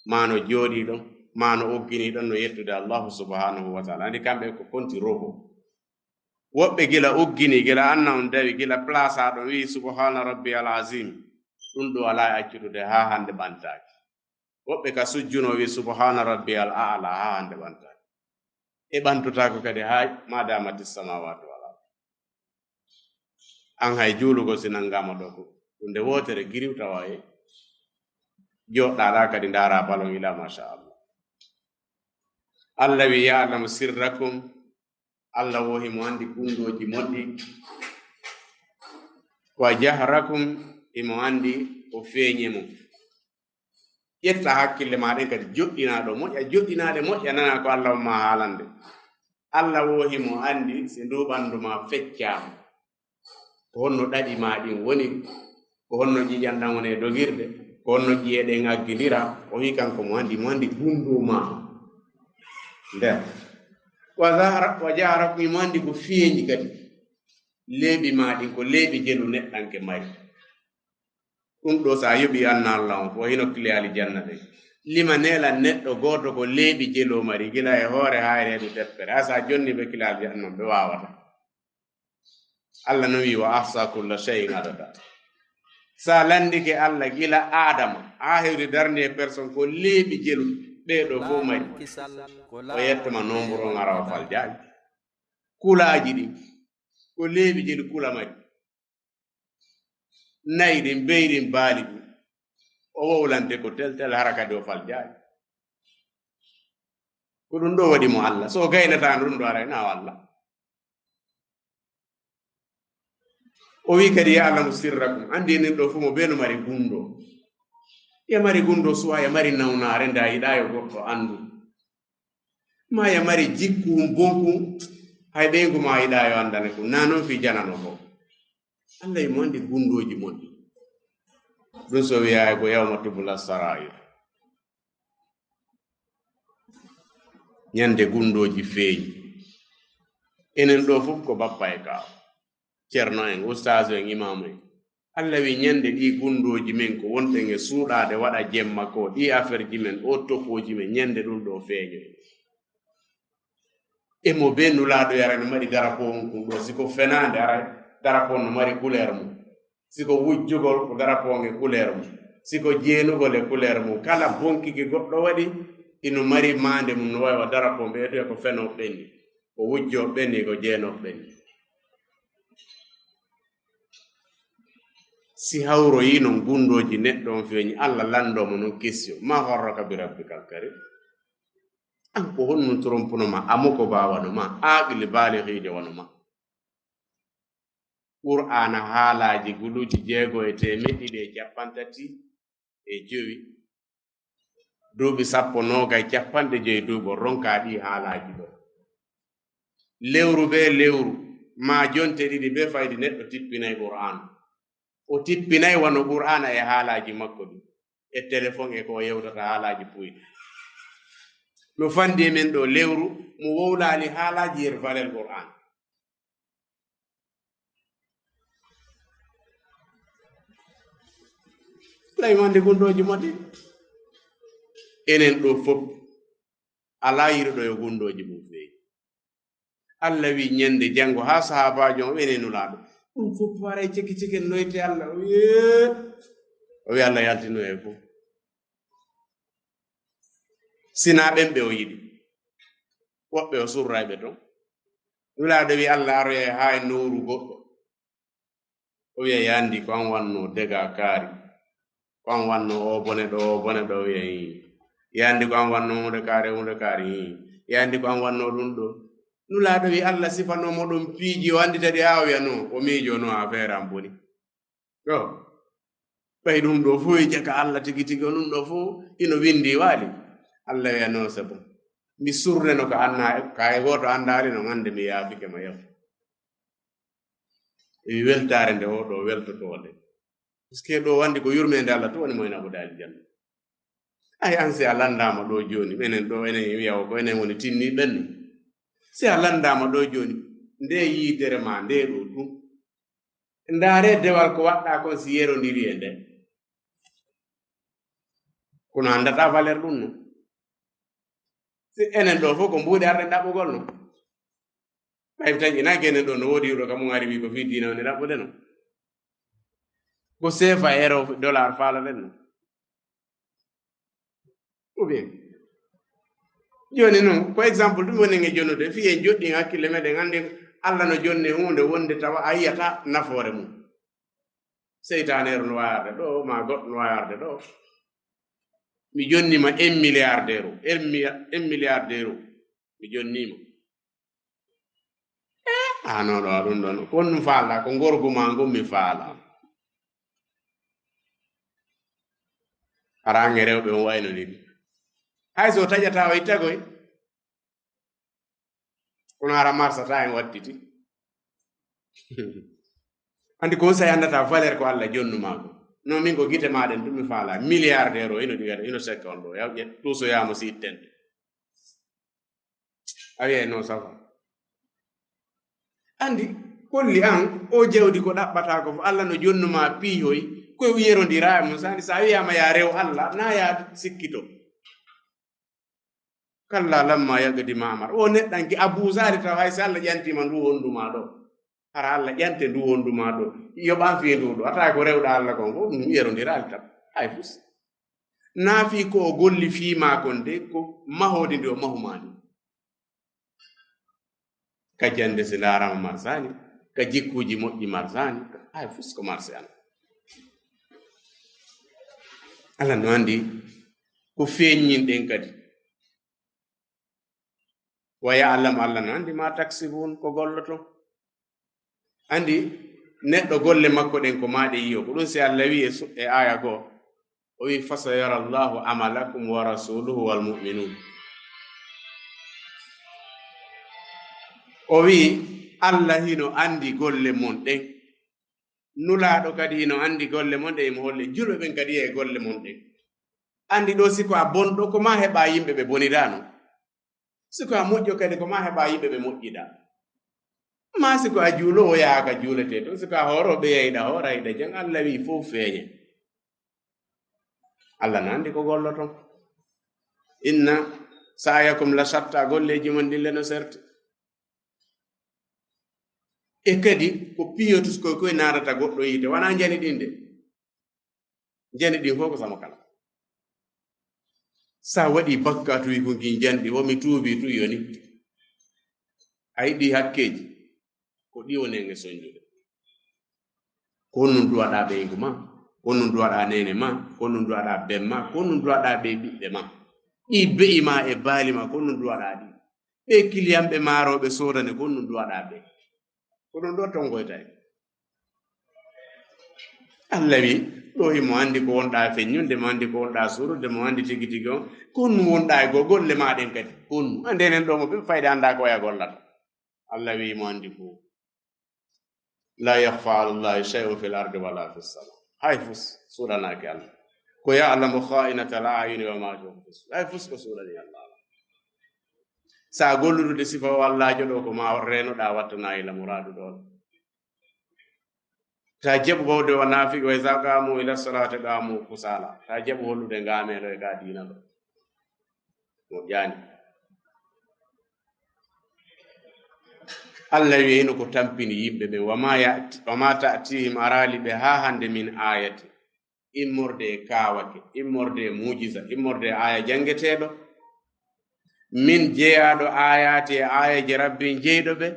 ma no jooɗii ɗon, ma no ogginii ɗon no yettude Allahu subhanahu wa ta'ala. Andi kamɓe ko konti robo. Woɓɓe gila uggini, gila anna on dawi, gila plasa ɗon wi'i, "Subhana rabbiyal azim." Ɗum ɗo alaa e accutude haa hannde ɓantaaki. Woɓɓe ka sujjuno wi'i, "Subhana rabbiyal a'la," haa hannde ɓantaaki. E ɓantotaako kadi haa ma damati samawati wal ard. An hay juulugol si nangama ɗo ko hunde wootere giriw tawa e joɗɗaɗa kadi ndaara balon ila masha Allah. Allah wi, "Ya'lamu sirrakum." Allah wo himo anndi gunndooji mon ɗi. "Wa jahrakum," himo anndi ko feeñe mum. Ƴetta hakkille ma ɗen kadi, joɗɗina ɗo moƴƴa, joɗɗinaɗe moƴƴa, nana ko Allah umma haalande. Allah wo himo anndi si ndu ɓanndu ma feccaama. Ko honno ɗaɗi ma ɗin woni, ko honno ƴiƴan ɗan woni e dogirde, ko honno ƴi'e ɗen aggindira, o wi kanko mo anndi, mo anndi gunndoo ma. Nden. Wa zahara, wa jahara ko mo anndi ko feeñi kadi. Leeɓi ma ɗin ko leeɓi jelu neɗɗanke mari. Ɗum ɗo sa yoɓi anna Allah on, ko hino kile alijanna ɗen. Lima nelan neɗɗo gooto ko leeɓi jelu o mari, gila e hoore haa e reedu teppere. Asa jonni ɓe kile alijanna on, ɓe waawata. Allah no wi, "Wa ahsa kulla shay'in adada." Sa landike Allah gila Adama haa hewti darnde e person, ko leeɓi jelu ɓee ɗo fof mari. O yettoma nombre on ara o fal jaabi. Kulaaji ɗin, ko leeɓi jelu kula mari. Nayi ɗin, beyi ɗin, baali ɗin. O wowlante ko tel tel, hara kadi o fal jaabi. Ko ɗum ɗo waɗi mo Allah. So o gaynataano ɗum ɗo, aray na o Allah. O wi kadi, "Ya'lamu sirrakum." Anndi enen ɗo fof mo bee no mari gunndo. Ya mari gunndo suwa, ya mari nawnaare, nda yiɗa yo goɗɗo anndu. Ma ya mari jikku bonku, hay ɓeyngu ma yiɗa yo anndane ɗum. Na noon fii janano fof. Allah e mo anndi gunndooji mon. Ɗum so wiyaa ko yawma tubla sarair. Ñande gunndooji feeñi. Enen ɗo fof ko bappa e kaaw. Ceerno en, ustaasu en, imaamu en. Allah wi ñande ɗi gunndooji men ko wonten e suuɗaade waɗa jemma ko, ɗi affaire ji men, o tokooji men, ñande ɗum ɗo feeñoy. E mo be nulaaɗo yara no mari darapo on kun ɗo, si ko fenaande ara darapo on no mari couleur mum. Si ko wujjugol ko darapo on e couleur mum. Si ko jeenugol e couleur mum. Kala bonkiki goɗɗo waɗi, ino mari maande mum no wawi wa darapo on ɓe wiya ko fenooɓe ɓenni. Ko wujjooɓe ɓenni, ko jeenooɓe ɓenni. Si hawroyi non gunndooji neɗɗo on feeñi, Allah lanndoo mo non question, "Ma gharraka bi rabbikal karim?" An ko honɗum trompuno ma, amo ko ba wano ma, aaqili baaligiijo wano ma. Qur'aana haalaaji guluuji jeego e teemeɗɗe ɗiɗi e cappanɗe tati e jowi. Duuɓi sappo, noogay, cappanɗe jowi duuɓi, o ronka ɗi haalaaji ɗo. Lewru be lewru, ma jonte ɗiɗi be faydi, neɗɗo tippinay Qur'aana. O tippinay wano Qur'aana e haalaaji makko ɗin. E téléphone e ko o yewtata haalaaji puyɗi. No fandi e men ɗo lewru, mo wowlaali haalaaji yer valel Qur'aana. Lay mande gundooji mon ɗin. Enen ɗo fof, alaa yiɗuɗo yo gundooji mum feewi. Allah wi ñande janngo haa sahaabaajo on ene nulaaɗo. Ɗum fof haray ceki ceki en noyte Allah. O wi, o wi Allah yaltino e fof. Sina ɓen ɓe o yiɗi. Woɓɓe o surray ɓe ton. Nulaaɗo wi Allah aroyay haa e nowru goɗɗo. O wiya, "Yandi ko an wanno dega kaari. Ko an wanno o bone ɗo, o bone ɗo." O wiya, "Ii." "Yandi ko an wanno hunde kaari, hunde kaari." "Ii." "Yandi ko an wanno ɗum ɗo." Nulaaɗo wi Allah sifano mo ɗum piiji, o andita ɗi haa o wiya, "No, o miijo no affaire am boni." Ɗo. Ɓay ɗum ɗo fof e jaka Allah tigi tigi, o ɗum ɗo fof ino windi waali. Allah wiya, "No, c'est bon. Mi surneno ka anna, ka e gooto andaali no, ngande mi yaafike ma yafu." E weltaare nde o ɗo weltotoo nde. Parce que ɗo wandi ko yurmeende Allah to woni mo ina ɓodaali janna. Ay, an si a landaama ɗo jooni, enen ɗo enen wiya o ko enen woni tinni ɓennu. Si a landaama ɗo jooni, nde yiidere ma nde ɗo ɗum. Ndaare dewal ko waɗɗa kon si yerondiri e nde. Kono andata valeur ɗum no. Si enen ɗo fof ko mbuuɗi arde ɗaɓɓugol no. Ɓay tan ina genen ɗo no woodi yuɗo kam ari wi ko fii diina woni ɗaɓɓude no. Ko seefa, euro, dollar faalaɗen no. Ou bien, jooni noon, ko exemple ɗum woni en e jonnude, fii en joɗɗin hakkille meɗen, anndi Allah no jonni huunde wonde tawa a yiyata nafoore mum. Seytaaneeru no waawi arde ɗo, maa goɗɗo no waawi arde ɗo. Mi jonni ma un milliard d'euros, un mi-, un milliard d'euros. Mi jonni ma. Eh, ah, non, ɗo, ɗum ɗon, ko honɗum faalɗaa? Ko ngorgu ma ngun mi faalaa. Hara an e rewɓe on wayno ni. Hay so taƴata o ittagoy. Kono hara marsata en wattiti. Anndi ko on saa'i anndata valeur ko Allah jonnu ma ko. Non min ko gite ma ɗen ɗum mi faalaa. Milliardaire o ino ɗiga, ino sekka on ɗo. Yaw ƴet, tuusoyaa mo si ittente. A wi'ay no safa. Anndi, kolli an, o jawdi ko ɗaɓɓata ko, Allah no jonnu ma piihoy, ko yerondiraa e mum. Sani sa wi'ama ya rew Allah, na ya sikkito. Kalla lamma yaqdi ma amar. O neɗɗanke a buusaali taw hay si Allah ƴantiima ndu honndu ma ɗo. Hara Allah ƴante ndu honndu ma ɗo. Yoɓan fii ndu ɗo, a tawi ko rewɗa Alla kon, ko ɗum yerondiraali tan. Hay fus. Naa fii ko o golli fii maa kon de, ko mahoodi ndi o mahumaa ndi. Ka jannde si ndaarama marsaani, ka jikkuuji moƴƴi marsaani, hay fus ko marsi an. Alla no anndi ko feeññinɗen kadi. Wa ya'lamu, Alla no anndi ma taksibun, ko golloton. Anndi neɗɗo golle makko ɗen ko maa ɗe yi'o. Ko ɗum si Alla wi'i e su-, e aaya goo, o wi'i, "Fasayara Allahu amalakum wa rasuluhu wal mu'minun." O wi'i, Alla hino anndi golle mon ɗen. Nulaaɗo kadi hino anndi golle mon ɗen, imo holli julɓe ɓen kadi e golle mon ɗen. Anndi ɗo si ko a bonɗo, ko maa heɓa yimɓe ɓe boniraa non. Si ko a moƴƴo kadi, ko maa heɓa yimɓe ɓe moƴƴiɗaa. Maa si ko a juuloowo, yaha ka juuletee ton. Si ko a hooroowo, ɓe yahiɗa hoora, hiɗa jang, Alla wi'i fow feeñe. Alla no anndi ko golloton. Inna sa'yakum la shatta, golleeji mon ɗin le no serti. E kadi ko piyotus koy koy naatata goɗɗo yiite, wanaa njani ɗin de. Njani ɗin fow ko sama kala. Sa waɗi bakkaatuuji ko ngi njanɗi, wo mi tuubi tu yoni. A yiɗi hakkeeji, ko ɗi woni e sonjude. Ko honɗum duwaɗaa ɓeyngu ma, ko honɗum duwaɗaa neene ma, ko honɗum duwaɗaa ben ma, ko honɗum duwaɗaa ɓe ɓiɓɓe ma. Ɗi be'i ma e baali ma, ko honɗum duwaɗaa ɗi? Ɓe kiliyanɓe maarooɓe soodane, ko honɗum duwaɗaa ɓe? Ko ɗum ɗo tongoyta en. Alla wi, ɗo himo anndi ko wonɗaa feññunde, mo anndi ko wonɗaa surude, mo anndi tigi tigi on. Ko honɗum wonɗaa e go-, golle maa ɗen kadi? Ko honɗum? Anndi enen ɗo mo ɓe fayde anndaa ko oya gollata. Alla wi mo anndi fow. La yakhfa ala Allahi shay'un fil ardi wala fis sama. Hay fus suuɗanaaki Alla. Ko ya'lamu kha'inatal a'yuni wa ma tukhfi sudur. Hay fus ko suuɗani Alla. Sa gollude sifa o Allaajo ɗo, ko ma reenoɗaa wattana ila muraadu ɗo. Ta jaɓu wawde wa naafiki, wa iza qamu ila salati qamu kusala. Ta jaɓu hollude ngaameelo e ka diina ɗo. Moƴƴaani. Alla wi'i hino ko tampini yimɓe ɓen, wa ma ya'ti-, wa ma ta'tihim, araali ɓe haa hande, min ayati, immorde e kaawake, immorde e muujiza, immorde e aaya janngeteeɗo, min jeyaaɗo aayaati e aayeeje Rabbi jeyɗo ɓe,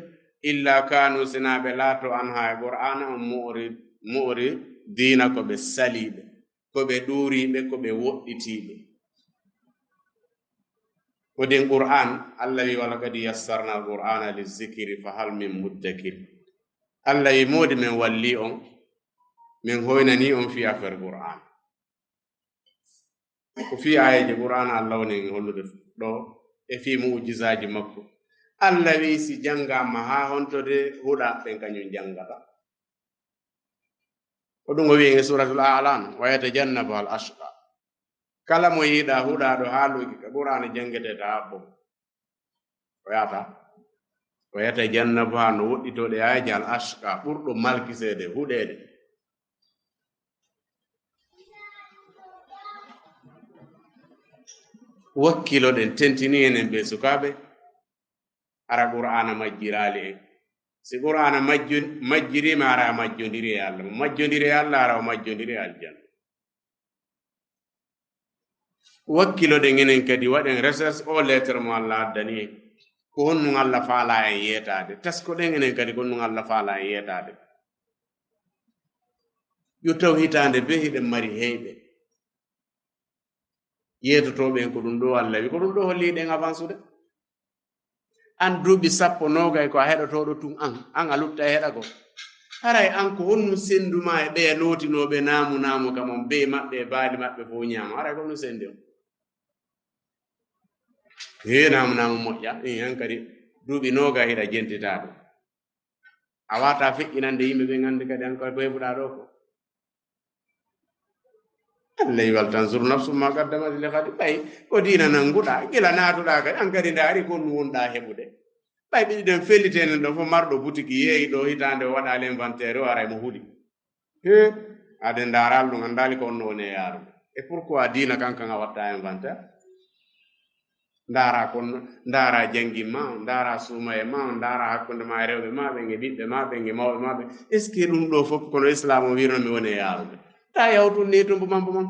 illa kanu, sinaa ɓe laato, anha, e Qur'aana on, mu'ri-, mu'ridiina, ko ɓe saliiɓe, ko ɓe ɗuuriiɓe, ko ɓe woɗɗitiiɓe. Ko den Qur'aan, Alla wi, "Wa laqad yassarna al-Qur'aana lizzikri fa hal min muddakir." Alla wi, "Moodi men walli on, men hoynani on fii affaire Qur'aan." Ko fii aayeeje Qur'aana Alla woni en hollude ɗo, e fii mu'jizaaji makko. Alla wi, "Si janngaama haa honto de, huɗa ɓen kañum janngata." Ko ɗum o wi'i e Suuratul A'laa, "Wa yatajannabuha al-ashqa." Kala mo yiɗaa huɗaaɗo haaluki ka Qur'aana janngetee ta haɓɓo. Ko yaata? "Wa yatajannabuha", no woɗɗitoo ɗe aayeeje, "al-ashqa", ɓurɗo malkiseede, huɗeede. Wakkiloɗen, tentini enen ɓe sukaaɓe, hara Qur'aana majjiraali en. Si Qur'aana majju-, majjiriima, hara a majjondiri e Alla. Mo majjondiri e Alla, hara o majjondiri e aljanna. Wakkiloɗen enen kadi, waɗen recherche o lettre mo Alla addani en. Ko honɗum Alla faalaa en yeetaade? Taskoɗen enen kadi ko honɗum Alla faalaa en yeetaade. Yo taw hitaande bee hiɗen mari heyɓe. Yeetotooɓe en ko ɗum ɗo Alla wi, ko ɗum ɗo holli hiɗen avansude. An duuɓi sappo, noogay ko a heɗotooɗo tun, an, an a lutta e heɗagol. Haray an ko honɗum senndu ma e ɓeya lootinooɓe naamu naamu ka mon, bee maɓɓe e baali maɓɓe fow ñaama? Haray ko honɗum senndi on? Hee, naamu naamu moƴƴa, ee, an kadi duuɓi noogay hiɗa jentitaade. A waawataa feƴƴinande yimɓe ɓen, anndi kadi an ko, ko heɓuɗaa ɗo ko. Alla wi, "Wal tanzur nafsum ma qaddamat li ghad." Ɓay ko diina nannguɗaa, gila naatuɗaa kadi, an kadi ndaari ko honɗum wonɗaa heɓude. Ɓay ɓe ɗiɗon fellitee nen ɗo fow, marɗo butiki yeeyi ɗo hitaande o waɗaali inventaire, o aray mo huli. He, aɗen ndaaraali ɗum, anndaali ko honno woni e yaarude. Et pourquoi diina kan kan a watta inventaire? Ndaara kon, ndaara janngi ma, ndaara suumaye ma, ndaara hakkunde ma e rewɓe ma ɓen e ɓiɓɓe ma ɓen e mawɓe ma ɓen. Est-ce que ɗum ɗo fof kono Islam o wirno mi woni e yaarude? Ta yawtun ni tumbu mambo mam.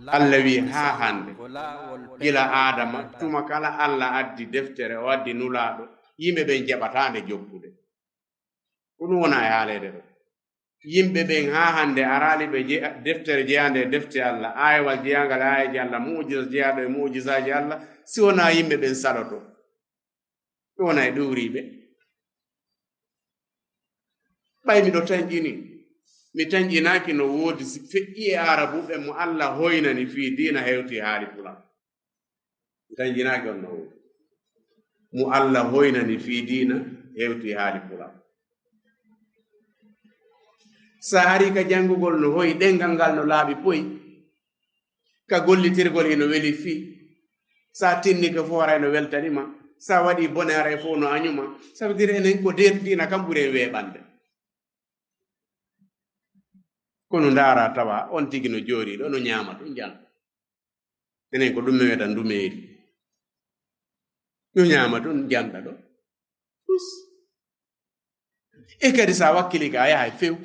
Allah wi haa hannde, gila Aadama, tuma kala Allah addi deftere, o addi nulaaɗo, yimɓe ɓen jaɓataa nde jokkude. Ko ɗum wona e haaleede ɗo. Yimɓe ɓen haa hannde araali ɓe je-, deftere jeyaande e defte Allah, aayewal jeyaangal e aayeeji Allah, mu'jiza jeyaaɗo e mu'jizaaji Allah, si wonaa yimɓe ɓen saloto. Ɓe wona e ɗowriiɓe. Ɓay miɗo tanƴini, mi tanƴinaaki no woodi si feƴƴi e Aarabuɓe mo Allah hoynani fii diina hewti haali Pulaar. Mi tanƴinaaki on no woodi. Mo Allah hoynani fii diina hewti haali Pulaar. Sa ari ka janngugol no hoyi, ɗenngal ngal no laaɓi poy. Ka gollitirgol hino weli fii. Sa tinnike fof haray no weltani ma. Sa waɗi bone haray fof no añu ma. Ça veut dire enen ko deetu diina kam ɓuri en weeɓande. Kono ndaara tawa on tigi no jooɗii ɗo, no ñaama ɗum janta. Enen ko ɗum mi wiyata ndumeeri. No ñaama ɗum janta ɗo. Us. E kadi sa wakkili ka a yahay few.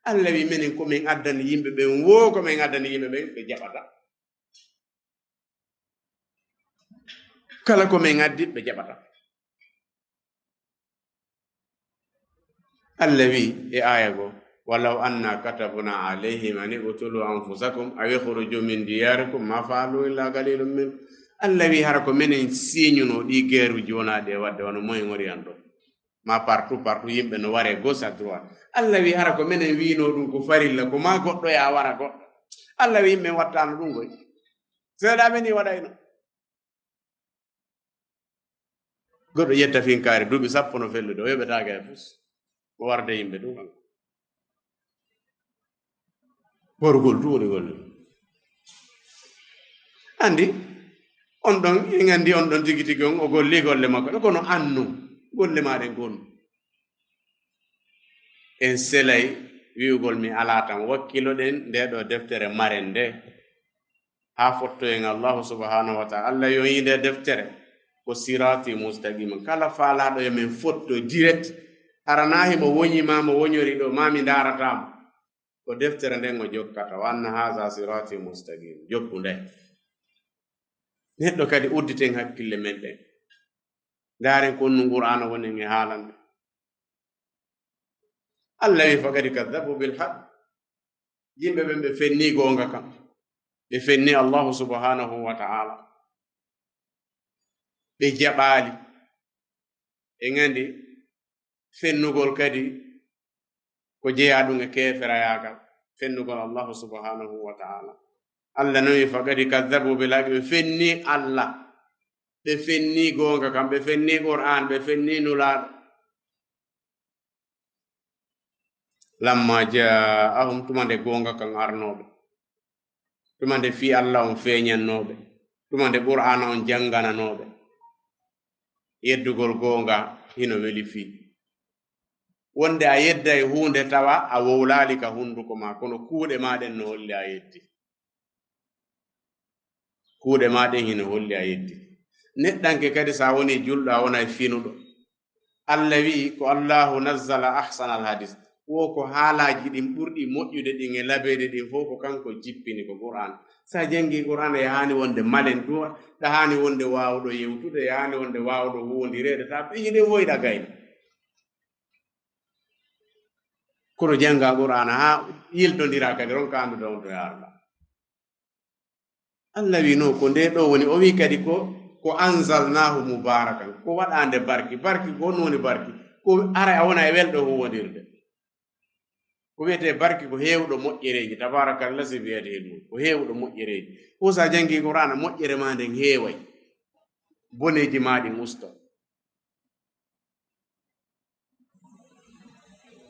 Allah wi menen ko min addani yimɓe ɓen, wo ko min addani yimɓe ɓen, ɓe jaɓata. Kala ko min addi, ɓe jaɓata. Allah wi e aya goo, "Walaw anna katabna alayhim an iqtulu anfusakum aw ikhruju min diyarikum ma fa'alu illa qalilun min." Allah wi hara ko menen siñuno ɗi geeruji wonaaɗi e waɗde wano moyen oriental. Ma partout, partout, yimɓe no ware gauche à droite. Allah wi hara ko menen wiino ɗum ko farilla, ko ma goɗɗo ya wara goɗɗo. Allah wi yimɓe wattano ɗum koy. Seeɗa men ni waɗayno. Goɗɗo yetta finkaari duuɓi sappo no fellude, o yoɓetaake hay fus. O warde yimɓe ɗum kanko. Gorgol du woni golle. Anndi, on ɗon, en anndi on ɗon tigi tigi on, o golli golle makko ɗe, kono annu golle maa ɗen gonu. En selay wi'ugol mi alaa tan, wakkiloɗen nde ɗo deftere maren nde, haa fottoyen Allahu subhanahu wa ta'ala. Allah yo yinde deftere ko sirati mustaqim. Kala faalaaɗo yo men fotto direct, hara na himo woñi ma mo woñori ɗo, ma mi ndaarata mo. Ko deftere nden o jokkata, "Wa anna haza sirati mustaqim." Jokku nde. Neɗɗo kadi udditen hakkille men ɗen. Ndaaren ko honɗum Qur'aana woni e haalande. Allah wi, "Faqad kadzabu bil haqq." Yimɓe ɓen ɓe fenni goonga kan. Ɓe fenni Allahu subhanahu wa ta'ala. Ɓe jaɓaali. En anndi fennugol kadi ko jeyaa ɗum e keeferayaagal, fennugol Allahu subhanahu wa ta'ala. Allah no wi, "Faqad kadzabu bil haqq," ɓe fenni Allah. Ɓe fenni goonga kan, ɓe fenni Qur'aan, ɓe fenni Nulaaɗo. "Lamma ja'ahum," tuma nde goonga kan arnooɓe, tuma nde fii Allah on feeñannooɓe, tuma nde Qur'aana on janngananooɓe. Yeddugol goonga hino weli fii. Wonde a yedday huunde tawa a wowlaali ka hunduko ma, kono kuuɗe ma ɗen no holli a yeddi. Kuuɗe ma ɗen hino holli a yeddi. Neɗɗanke kadi, sa woni julɗo, a wonay finuɗo. Allah wi'i, ko Allahu nazzala ahsanal hadis. Wo ko haalaaji ɗin ɓurɗi moƴƴude ɗin e labeede ɗin fof ko kanko jippini, ko Qur'aan. Sa janngi Qur'aan, a yahaani wonde malen duwa, ɗa haani wonde waawuɗo yewtude, a yahaani wonde waawuɗo huwondireede, ta piiji ɗin fof iɗa gayna. Kono jannga Qur'aana haa yiltondira kadi, ronka anndude on to yaarɗa. Allah wi no ko nde ɗo woni, o wi kadi ko, ko anzalnahu mubarakan, ko waɗaande barki. Barki ko honɗum woni barki? Ko ara a wona e welɗo huwondirde. Ko wiyetee barki ko heewɗo moƴƴereeji, tabaarakallah si biyatee ɗum, ko heewɗo moƴƴereeji. Ko sa janngi Qur'aana, moƴƴere ma nden heeway, boneeji ma ɗin usto.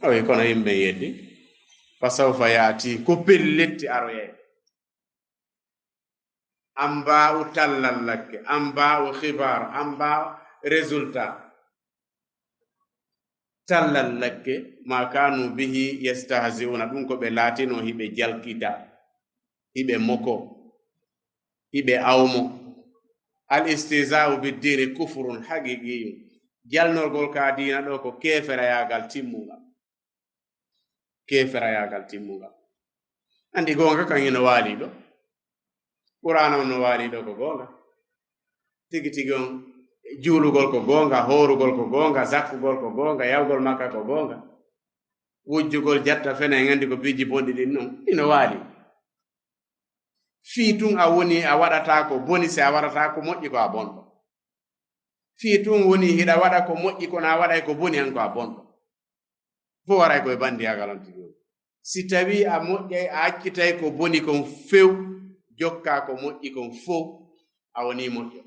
Awi kono yimɓe yeddi, fa sawfa yaati, ko pelletti aroyay. Amba'u tallal lakke, amba'u khibar, amba'u résultat. Tallal lakke, ma kanu bihi yastahzi'una, ɗum ko ɓe laatino hiɓe jalkita. Hiɓe moko, hiɓe awmo. Al istihzaa'u biddiini kufrun haqiiqiyun. Jalnorgol ka diina ɗo ko keeferayaagal timmungal. Keeferayaagal timmungal. Anndi goonga kan ino waali ɗo. Qur'aana on no waali ɗo ko goonga. Tigi tigi on, juulugol ko goonga, hoorugol ko goonga, zakkugol ko goonga, yawgol Makka ko goonga. Wujjugol jatta fena en anndi ko piiji bonɗi ɗin non. Ino waali. Fii tun a woni a waɗataa ko boni, si a waɗataa ko moƴƴi ko a bonɗo. Fii tun woni hiɗa waɗa ko moƴƴi kono a waɗay ko boni an ko a bonɗo. Fof waray ko e banndiyaagal on tigi woni. Si tawii a moƴƴay, a accitay ko boni kon few, jokkaa ko moƴƴi kon fow, a wonii moƴƴo.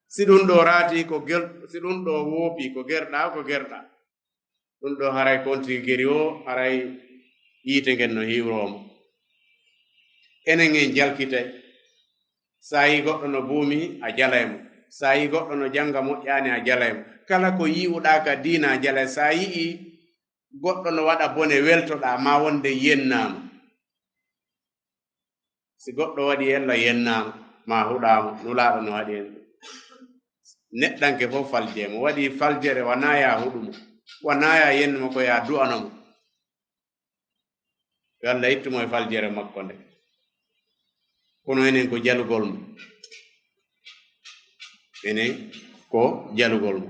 Si ɗun ɗoo raatii ko ger-, si ɗun ɗoo woopii ko gerɗaa, ko gerɗaa. Ɗun ɗoo haray kon tigi geri o, haray yiite ngen no hiwroo mo. Enen en jalkitay. Si a yii goɗɗo no buumi, a jalay mo. Si a yii goɗɗo no jannga moƴƴaani, a jalay mo. Kala ko yi'uɗaa ka diina, a jalay. Si a yi'ii goɗɗo no waɗa bone, weltoɗaa, maa wonde yennaa mo. Si goɗɗo waɗii ella, yennaa mo, maa huɗaa mo, Nulaaɗo no waɗi en. Neɗɗanke fof faljee mo, waɗii faljere, wanaa yaa huɗu mo, wanaa yaa yennu mo, ko yaa du'ano mo. Yo Allah ittu mo e faljere makko nde. Kono enen ko jalugol mo. Enen ko jalugol mo.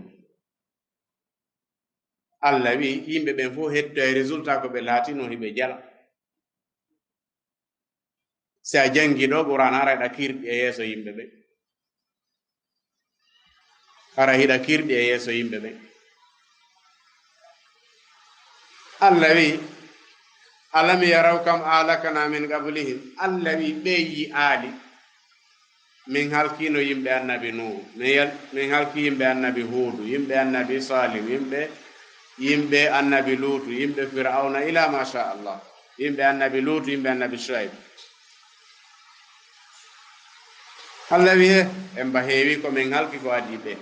Allah wi yimɓe ɓen fof hettoya e résultat ko ɓe laatinoo hiɓe jala. Si a janngi ɗo Qur'aana, hara hiɗa kirɗi e yeeso yimɓe ɓen. Hara hiɗa kirɗi e yeeso yimɓe ɓen. Allah wi, "Alam yaraw kam ahlakna min qablihim." Allah wi, ɓe yi'aali. Min halkiino yimɓe annabi Nuuhu. Min yal-, min halki yimɓe annabi Huudu, yimɓe annabi Saalihu, yimɓe, yimɓe annabi Luutu, yimɓe Fir'awna, ila ma sha Allah. Yimɓe annabi Luutu, yimɓe annabi Shu'ayb. Allah wi, he, en ba heewi ko min halki ko adii ɓe.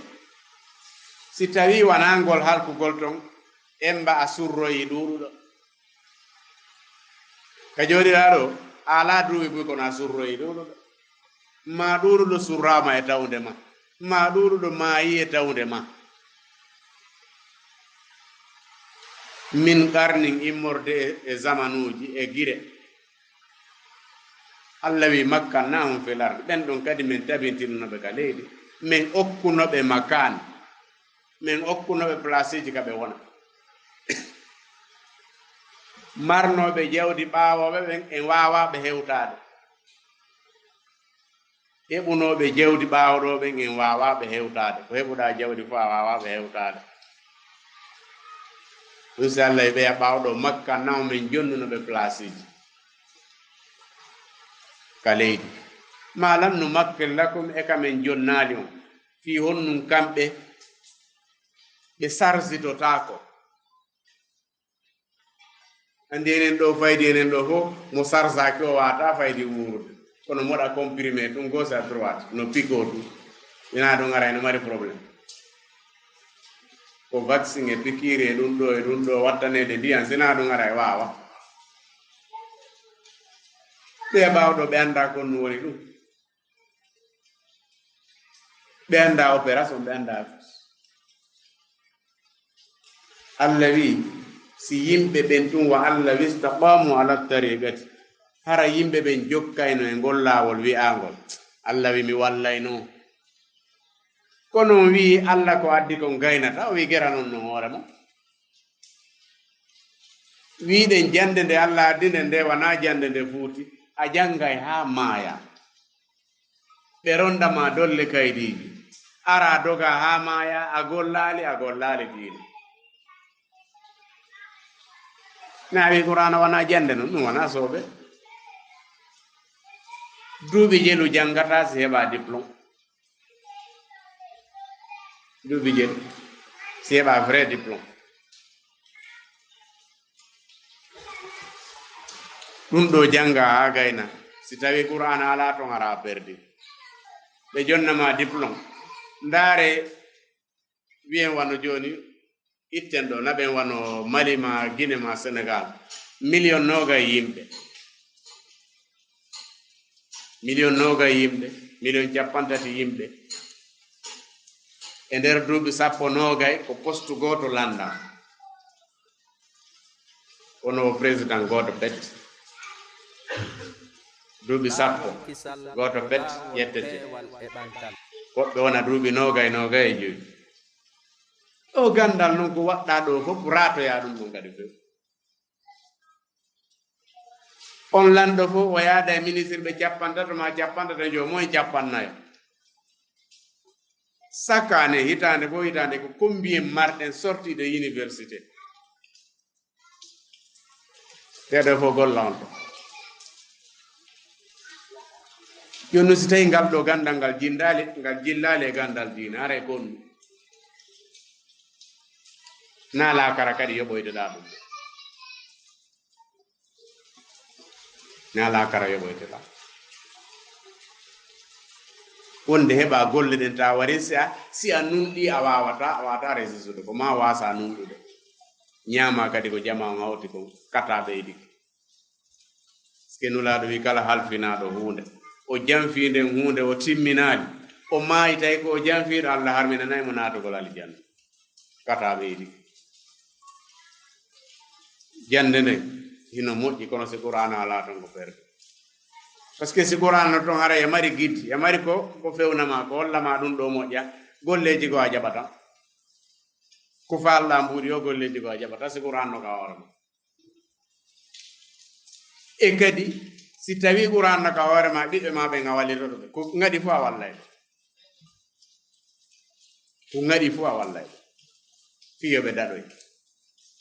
Si tawii wanaa ngol halkugol ton, en ba a surroyi ɗuuɗuɗo. Ka jooɗiɗaa ɗo, a alaa duuɓi buy kono a surroyi ɗuuɗuɗo. Maa ɗuuɗuɗo surraama e tawnde ma. Maa ɗuuɗuɗo maayi e tawnde ma. Min qarnin immorde e, e zamanuuji, e gire. Allah wi, "Makkannahum fil ardi." Ɓen ɗon kadi min tabintinno ɓe ka leydi. Min okkuno ɓe makaan. Min okkuno ɓe placeeji ka ɓe wona. Marnooɓe jawdi ɓaawooɓe ɓen, en waawaa ɓe hewtaade. Heɓunooɓe jawdi ɓaawo ɗoo ɓen, en waawaa ɓe hewtaade. Ko heɓuɗaa jawdi fof, a waawaa ɓe hewtaade. Ɗun si Allah e ɓeya ɓaawo ɗoo, "Makkannahum", min jonnuno ɓe placeeji ka leydi. "Ma lam numakkin lakum", e ka min jonnaali on. Fii honnun kamɓe ɓe sarsitotaako. Anndi enen ɗoo faydi, enen ɗoo fof, mo sarsaaki o waawataa faydi wuurude. Kono moɗa comprimé tun gauche à droite, no piqûre tun. Ina ɗun ara ino mari problème. Ko vaccin e pikiiri e ɗun ɗoo, e ɗun ɗoo wattaneede ndiyan, si ina ɗun ara e waawa. Ɓe ɓaawo ɗoo ɓe anndaa ko honɗun woni ɗun. Ɓe anndaa opération, ɓe anndaa. Allah wi, si yimɓe ɓen tun wa Allah wi istaqamu ala tariqati, hara yimɓe ɓen jokkayno e ngol laawol wi'aangol, Allah wi mi wallayno. Kono on wi Allah ko addi kon gaynata, o wi gera non no hoore mon. Wiɗen jannde nde Allah addi nden, nde wanaa jannde nde fuuti, a janngay haa maaya. Ɓe ronda ma dolle kaydiiji. Ara doga haa maaya, a gollaali, a gollaali diina. Na wi Qur'aana wanaa jannde non, ɗun wanaa soobe. Duuɓi jelu janngataa si heɓaa diplôme. Duuɓi jelu, si heɓaa vrai diplôme. Ɗun ɗoo jannga haa gayna, si tawii Qur'aana alaa ton, hara a perdi. Ɓe jonna ma diplôme. Ndaare, wi'en wano jooni, itten ɗoo, naɓen wano Mali maa Gine maa Senegal. Miliyon noogay yimɓe. Miliyon noogay yimɓe, miliyon cappanɗe tati yimɓe. E nder duuɓi sappo noogay ko postu gooto lannda. Kono o président gooto pet. Duuɓi sappo, gooto pet yettete. Woɓɓe wona duuɓi noogay, noogay e joyi. O ganndal noon ko waɗɗaa ɗo fof, raatoyaa ɗum ɗum kadi fof. On lanɗo fof o yaada e ministre ɓe cappanɗe tato ma cappanɗe tato e joyi, mo e cappannayo. Chaque année, hitaande fof hitaande, ko combien marɗen sorti de université? Ɓeeɗo fof golla on to. Jooni noon, si tawii ngal ɗo ganndal ngal jinndaali, ngal jillaali e ganndal diine, haray ko honɗum? Na laakara kadi yoɓoytoɗaa ɗum. Na laakara yoɓoytoɗaa. Wonde heɓa golle ɗen, ta wari si a, si a nunɗi a waawata, a waawata resisude, ko ma waasa nunɗude. Ñaama kadi ko jama on hawti kon, kata ɓeydike. Sike Nulaaɗo wi, kala halfinaaɗo huunde, o janfii nden huunde, o timminaali, o maayi, tawi ko o janfiiɗo, Allah harminanay mo naatugol aljanna. Kata ɓeydi. Jannde nden hino moƴƴi, kono si Qur'aana alaa tan ko perde. Parce que si Qur'aana no ton, hara e mari guide, e mari ko, ko fewna ma, ko holla ma ɗum ɗo moƴƴa, golleeji ko a jaɓata. Ko faalɗaa mbuuɗi o, golleeji ko a jaɓata, si Qur'aana no ka hoore ma. E kadi, si tawii Qur'aana ka hoore ma, ɓiɓɓe ma ɓen a wallitoto ɓe. Ko ngaɗi fof a wallay ɓe. Ko ngaɗi fof a wallay ɓe. Fii yo ɓe daɗoy.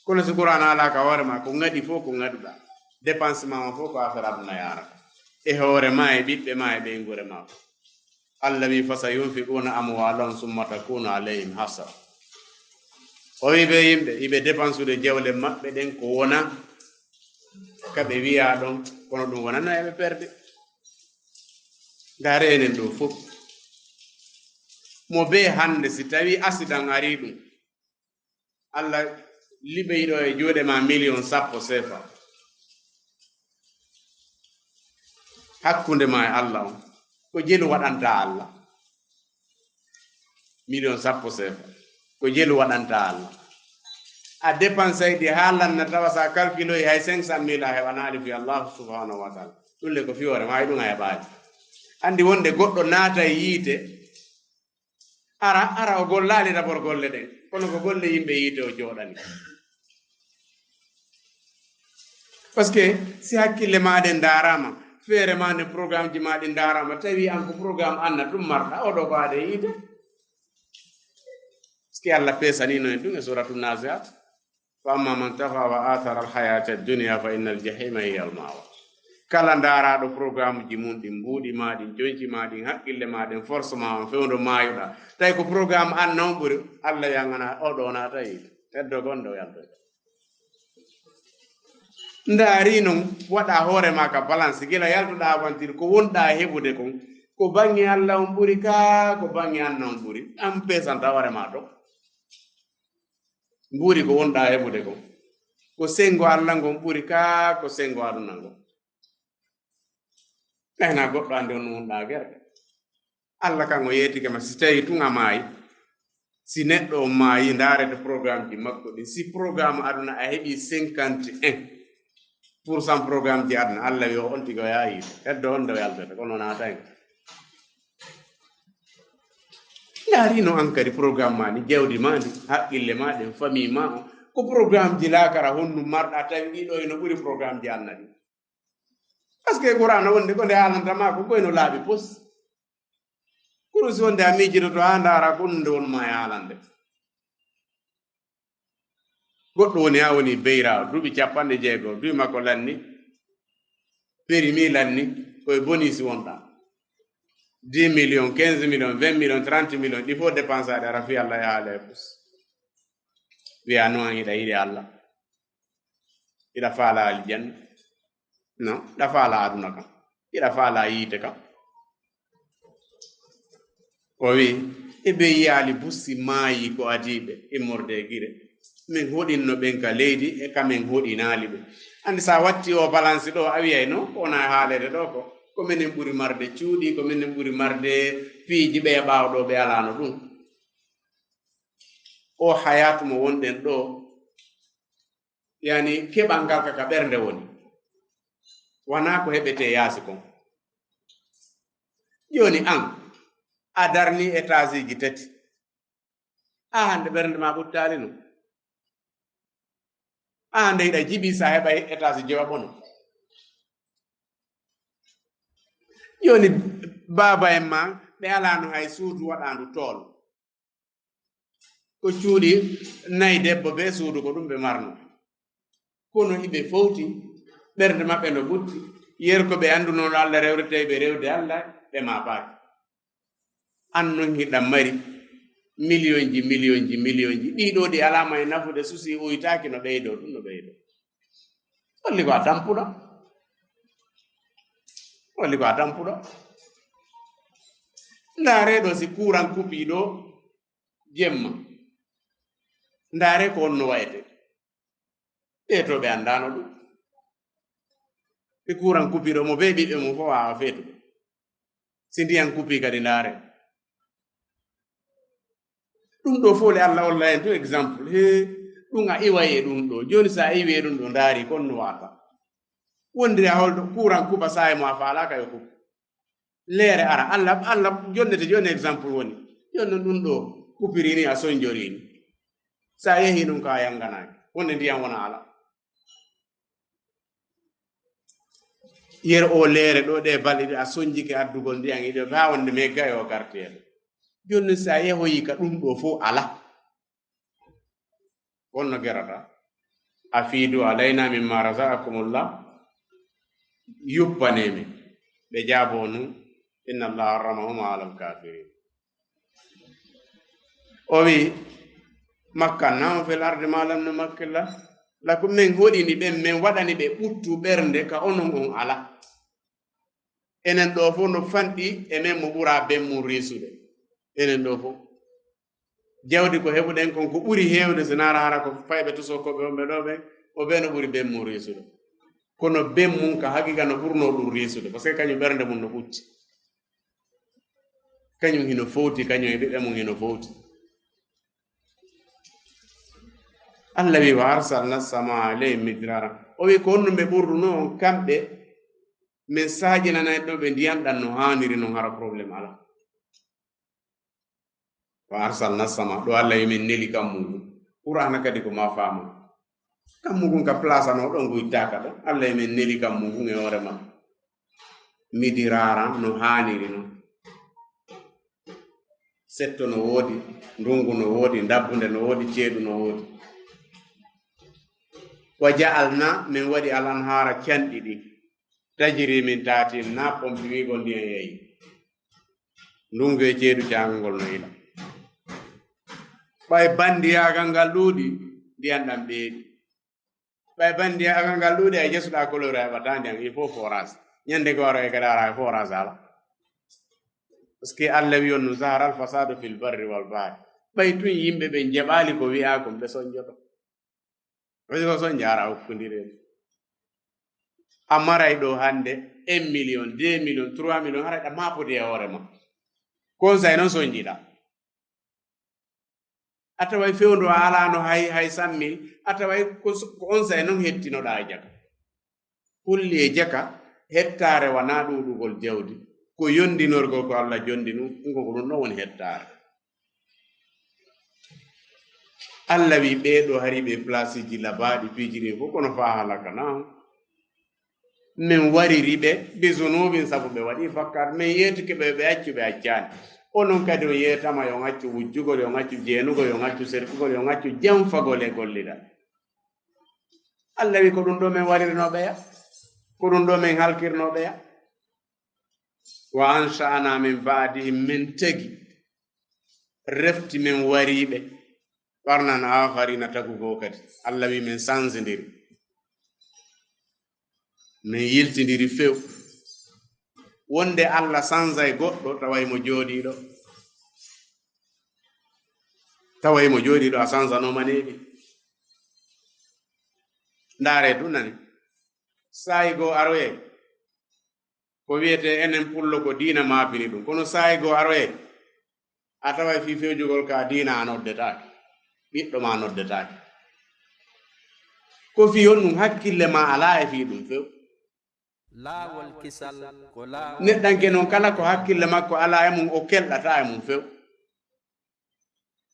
Kono si Qur'aana alaa ka hoore ma, ko ngaɗi fof ko ngaɗuɗaa. Dépense ma on fof ko affaire aduna yaarata. E hoore ma, e ɓiɓɓe ma, e ɓeynguure ma fof. Allah wi, "Fasayunfiquna amwalahum summa takunu alayhim hasara." O wi ɓe yimɓe, iɓe dépensude jawle maɓɓe ɗen ko wona ka ɓe wiya ɗon, kono ɗum wonana eɓe perde. Ndaare enen ɗo fof. Mo be hannde si tawi accident ari ɗum, Allah liɓey ɗo e juuɗe ma miliyon sappo sefa. Hakkunde ma e Allah on, ko jelu waɗanta Allah? Miliyon sappo sefa, ko jelu waɗanta Allah? A dépensay ɗi haa lanna, tawa sa calculoy hay cinq cent mille a heɓanaali fi Allah subhanahu wa ta'ala. Ɗum le ko fiyoore ma, e ɗum a heɓaali. Anndi wonde goɗɗo naata e yiite, Ara, ara o gollaali d'abord golle ɗen, kono ko golle yimɓe yiite o jooɗani. Parce que si hakkille ma ɗen ndaarama, feere ma nde, programme ji ma ɗin ndaarama, tawi an ko programme anna ɗum marɗa, oɗo ko aɗa yiite. Parce que Allah peesanino en ɗum e suratu Naziat. Fa amma man taxa wa athara alhayata addunia fa inna aljahima hiya almawa. Kala ndaaraaɗo programme ji mum ɗin, mbuuɗi ma ɗin, conci ma ɗin, haqqille ma ɗen, force ma on, fewndo maayuɗa, tawi ko programme an non ɓuri, Allah yangana, o ɗo naata yiite. Heddo gonɗo yaltoy. Ndaari non, waɗa hoore ma ka balance, gila yaltuɗa aventure, ko wonɗa heɓude kon, ko bange Allah on ɓuri ka, ko bange an non ɓuri, an pesanta hoore ma to. Mbuuri ko wonɗa heɓude kon. Ko senngo Allah ngon ɓuri ka ko senngo aduna ngon. Ɓayna goɗɗo anndi on wonɗa gerɗe. Allah kan o yeetike ma, si tawi tun a maayi, si neɗɗo on maayi, ndaarete programme ji makko ɗin. Si programme aduna a heɓi cinquante et un pour cent programme ji aduna, Allah wi o on tigi o yaha yiite. Heddo on nde o yaltata, kono naata hen. Ndaari no an kadi programme ma ni, jawdi ma ndi, haqqille ma ɗen, famille ma on. Ko programme ji laakara honɗum marɗa tawi ɗiɗo eno ɓuri programme ji annabi? Parce que Qur'an wonde ko nde haalanta ma ko koyno laaɓi pos. Kono si wonde a miijidoto haa ndaara ko ɗum nde won ma e haalande. Goɗɗo woni haa woni beyraawo, duuɓi capanɗe jeego, duuɓi makko lanni, perimi lanni, koye bonisi wonɗa. Dix millions, quinze millions, vingt millions, trente millions, ɗi fof dépensaaɗe, ara fii Allah yahaali e pus. Wiya noon hiɗa yiɗi Allah. Hiɗa faala aljanna. No, hiɗa faala aduna kam. Hiɗa faala yiite kam. O wi, e ɓe yiyaali bussi maayi ko adiiɓe immorde e gire. Min hoɗinno ɓen ka leydi e ka min hoɗinaali ɓe. Anndi sa watti o balansi ɗo, a wiyay no, ko wona e haaleede ɗo ko. Ko menen ɓuri marde cuuɗi, ko menen ɓuri marde piiji, ɓeya ɓaawo ɗo ɓe alaano ɗum. O hayaatu mo wonɗen ɗo, yani keɓal ngal ka, ka ɓernde woni. Wanaa ko heɓetee yaasi kon. Jooni an, a darni etaasiiji tati. A hannde ɓernde ma ɓuttaali no. A hannde hiɗa jiɓi sa heɓay etaasi jeewa bono. Jooni baaba en ma, ɓe alaano hay suudu waɗaandu tool. Ko cuuɗi nayi debbo be suudu ko ɗum ɓe marno. Kono hiɓe fowti, ɓernde maɓɓe no ɓutti. Yer ko ɓe anndunoo no Allah rewrete ɓe rewde Allah, ɓe maapaaki. An non hiɗa mari miliyonji, miliyonji, miliyonji. Ɗii ɗoo ɗi alaa ma e nafude, susi uytaaki no ɓeydoo, ɗum no ɓeydoo. Holli ko a tampuɗo. Holli ko a tampuɗo. Ndaare ɗo si kuuran kupi ɗo jemma. Ndaare ko honno wayete. Ɓe to ɓe anndaano ɗum. Ɓe kuuran kupi ɗo mo be ɓiɓɓe mum fof waawa feetude. Si ndiyan kupi kadi ndaare. Ɗum ɗo fof le Allah holla en tun exemple. He, ɗum a iway e ɗum ɗo. Jooni sa iwi e ɗum ɗo ndaari kon no wata. Wondiri a holɗo kuuran kupa saa'i mo a faalaaka yo kup. Leere ara. Allah, Allah jonnete jooni exemple woni. Jooni non ɗum ɗo kupiri ni a sonjori ni. Sa yehi ɗum ka a yanganaaki. Wonde ndiyan wona ala. Yer o leere ɗo ɗe balɗe ɗiɗi a sonjike addugol ndiyan iɗo haa wonde me gayo gartiyel. Jooni sa yehoyi ka ɗum ɗo fof ala. Wonno gerata. Afidu alayna mimma razaqakumullah. Yuppane min. Ɓe jaabo nun. Inna Allah harramahuma alal kafirin. O wi, makkannahum fil ardi ma lam numakkilla lakum, min hoɗini ɓen, min waɗani ɓe ɓuttu ɓernde ka onon on ala. Enen ɗo fof no fanɗi e men mo ɓura ben mum riisude. Enen ɗo fof. Jawdi ko heɓuɗen kon ko ɓuri heewde, si naara hara ko fayɓe tosokoɓe on ɓe ɗo ɓen, o ɓe no ɓuri ben mum riisude. Kono ben mum ka haqiqa no ɓurno ɗum riisude, parce que kañum ɓernde mum no ɓutti. Kañum hino fowti, kañum e ɓiɓɓe mum hino fowti. Allah wi, "Wa arsalna sama alayhim midrara." O wi, "Ko honno ɓe ɓurduno on kamɓe, min saaƴinanay ɗo ɓe ndiyan ɗan no haaniri non, hara problème ala." "Wa arsalna sama," ɗo Allah wi, "Min neli kammu ngun." Qur'ana kadi ko ma faama. Kammu ngun ka place no ɗon ngu ittaaka ɗon. Allah wi, "Min neli kammu ngun e hoore ma." Midirara no haaniri non. Setto no woodi, ndungu no woodi, ndabbunde no woodi, ceeɗu no woodi. Wa ja'alna, min waɗi al anhaara canɗi ɗi. Tajiri min taati na pompi wiigol ndiyan yahi. Ndungu e ceeɗu caangol no ila. Ɓay bandiyaagal ngal ɗuuɗi, ndiyan ɗan ɓeeɗi. Ɓay bandiyaagal ngal ɗuuɗi, ay jesuɗaa koloru a heɓataa ndiyan, il faut forage. Ñande ko waro e kadi ara e forage ala. Parce que Allah wi on no zahara al fasadu fil barri wal bahri. Ɓay tun yimɓe ɓe njeɓaali ko wi'aa kon ɓe sonjoto. Ɓe ko sonja ara hokkundire. A maray ɗo hande un million, deux millions, trois millions, haray ɗa maapode e hoore ma. Kon say non sonjiɗa. A taway fewndo a alaano hay, hay sammi, a taway ko s-, ko on say non hettinoɗaa e jaka. Hulli e jaka, hettaare wanaa ɗuuɗugol jawdi, ko yondinorgol ko Allah jondi ɗum, ɗum ko ɗum ɗon woni hettaare. Allah wi ɓee ɗo hari ɓe placeji labaaɗi piijiri fof, kono faa halaka na. Min wariri ɓe, bi zunubin, sabu ɓe waɗi fakkaat. Min yeetike ɓe, ɓe accu, ɓe accaani. Onon kadi on yeetama, yo on accu wujjugol, yo on accu jeenugol, yo on accu serkugol, yo on accu janfagol e gollidal. Allah wi, ko ɗum ɗo min warirnoo ɓeya, ko ɗum ɗo min halkirnoo ɓeya. Wa ansha'na min ba'dihim, min tagi, refti min wariɓe, qarnan akharina, tagu goo kadi. Allah wi min sansindiri, min yiltindiri few. Wonde Allah sansay goɗɗo, taway mo jooɗiiɗo, taway mo jooɗiiɗo, a sansanooma neeɓi. Ndaare du nani, saa'i goo aroyay. Ko wiyetee enen pullo ko diina maapini ɗum. Kono saa'i goo aroyay, a taway fii fewjugol ka diina a noddetaake. Ɓiɗɗo ma noddetaake. Ko fii honɗum hakkille ma alaa e fii ɗum few. Laawol kisal ko laawol. Neɗɗanke non kala ko hakkille makko alaa e mum, o kelɗataa e mum few.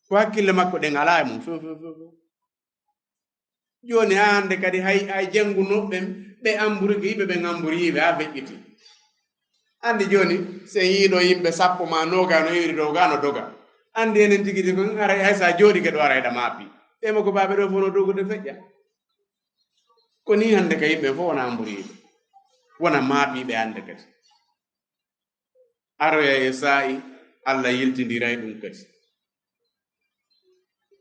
Ko hakkille makko ɗen alaa e mum few, few, few, few. Jooni haa hannde kadi hay, hay janngunooɓe ɓen, ɓe amburike yimɓe ɓen amburii ɓe haa feƴƴiti. Anndi jooni, si en yii ɗoo yimɓe sappo maa noogaa no iwri dow gaa no doga. Anndi enen tigi tigi kon, haray hay so a jooɗike ɗoo, haray hiɗa maapii. Ɓee mo ko baaɓe ɗoo fof no dogude feƴƴa. Ko nii hannde ka yimɓe fof wona amburiiɓe, wona maapiiɓe hannde kadi. Aroya e saa'i Alla yiltindiray ɗum kadi.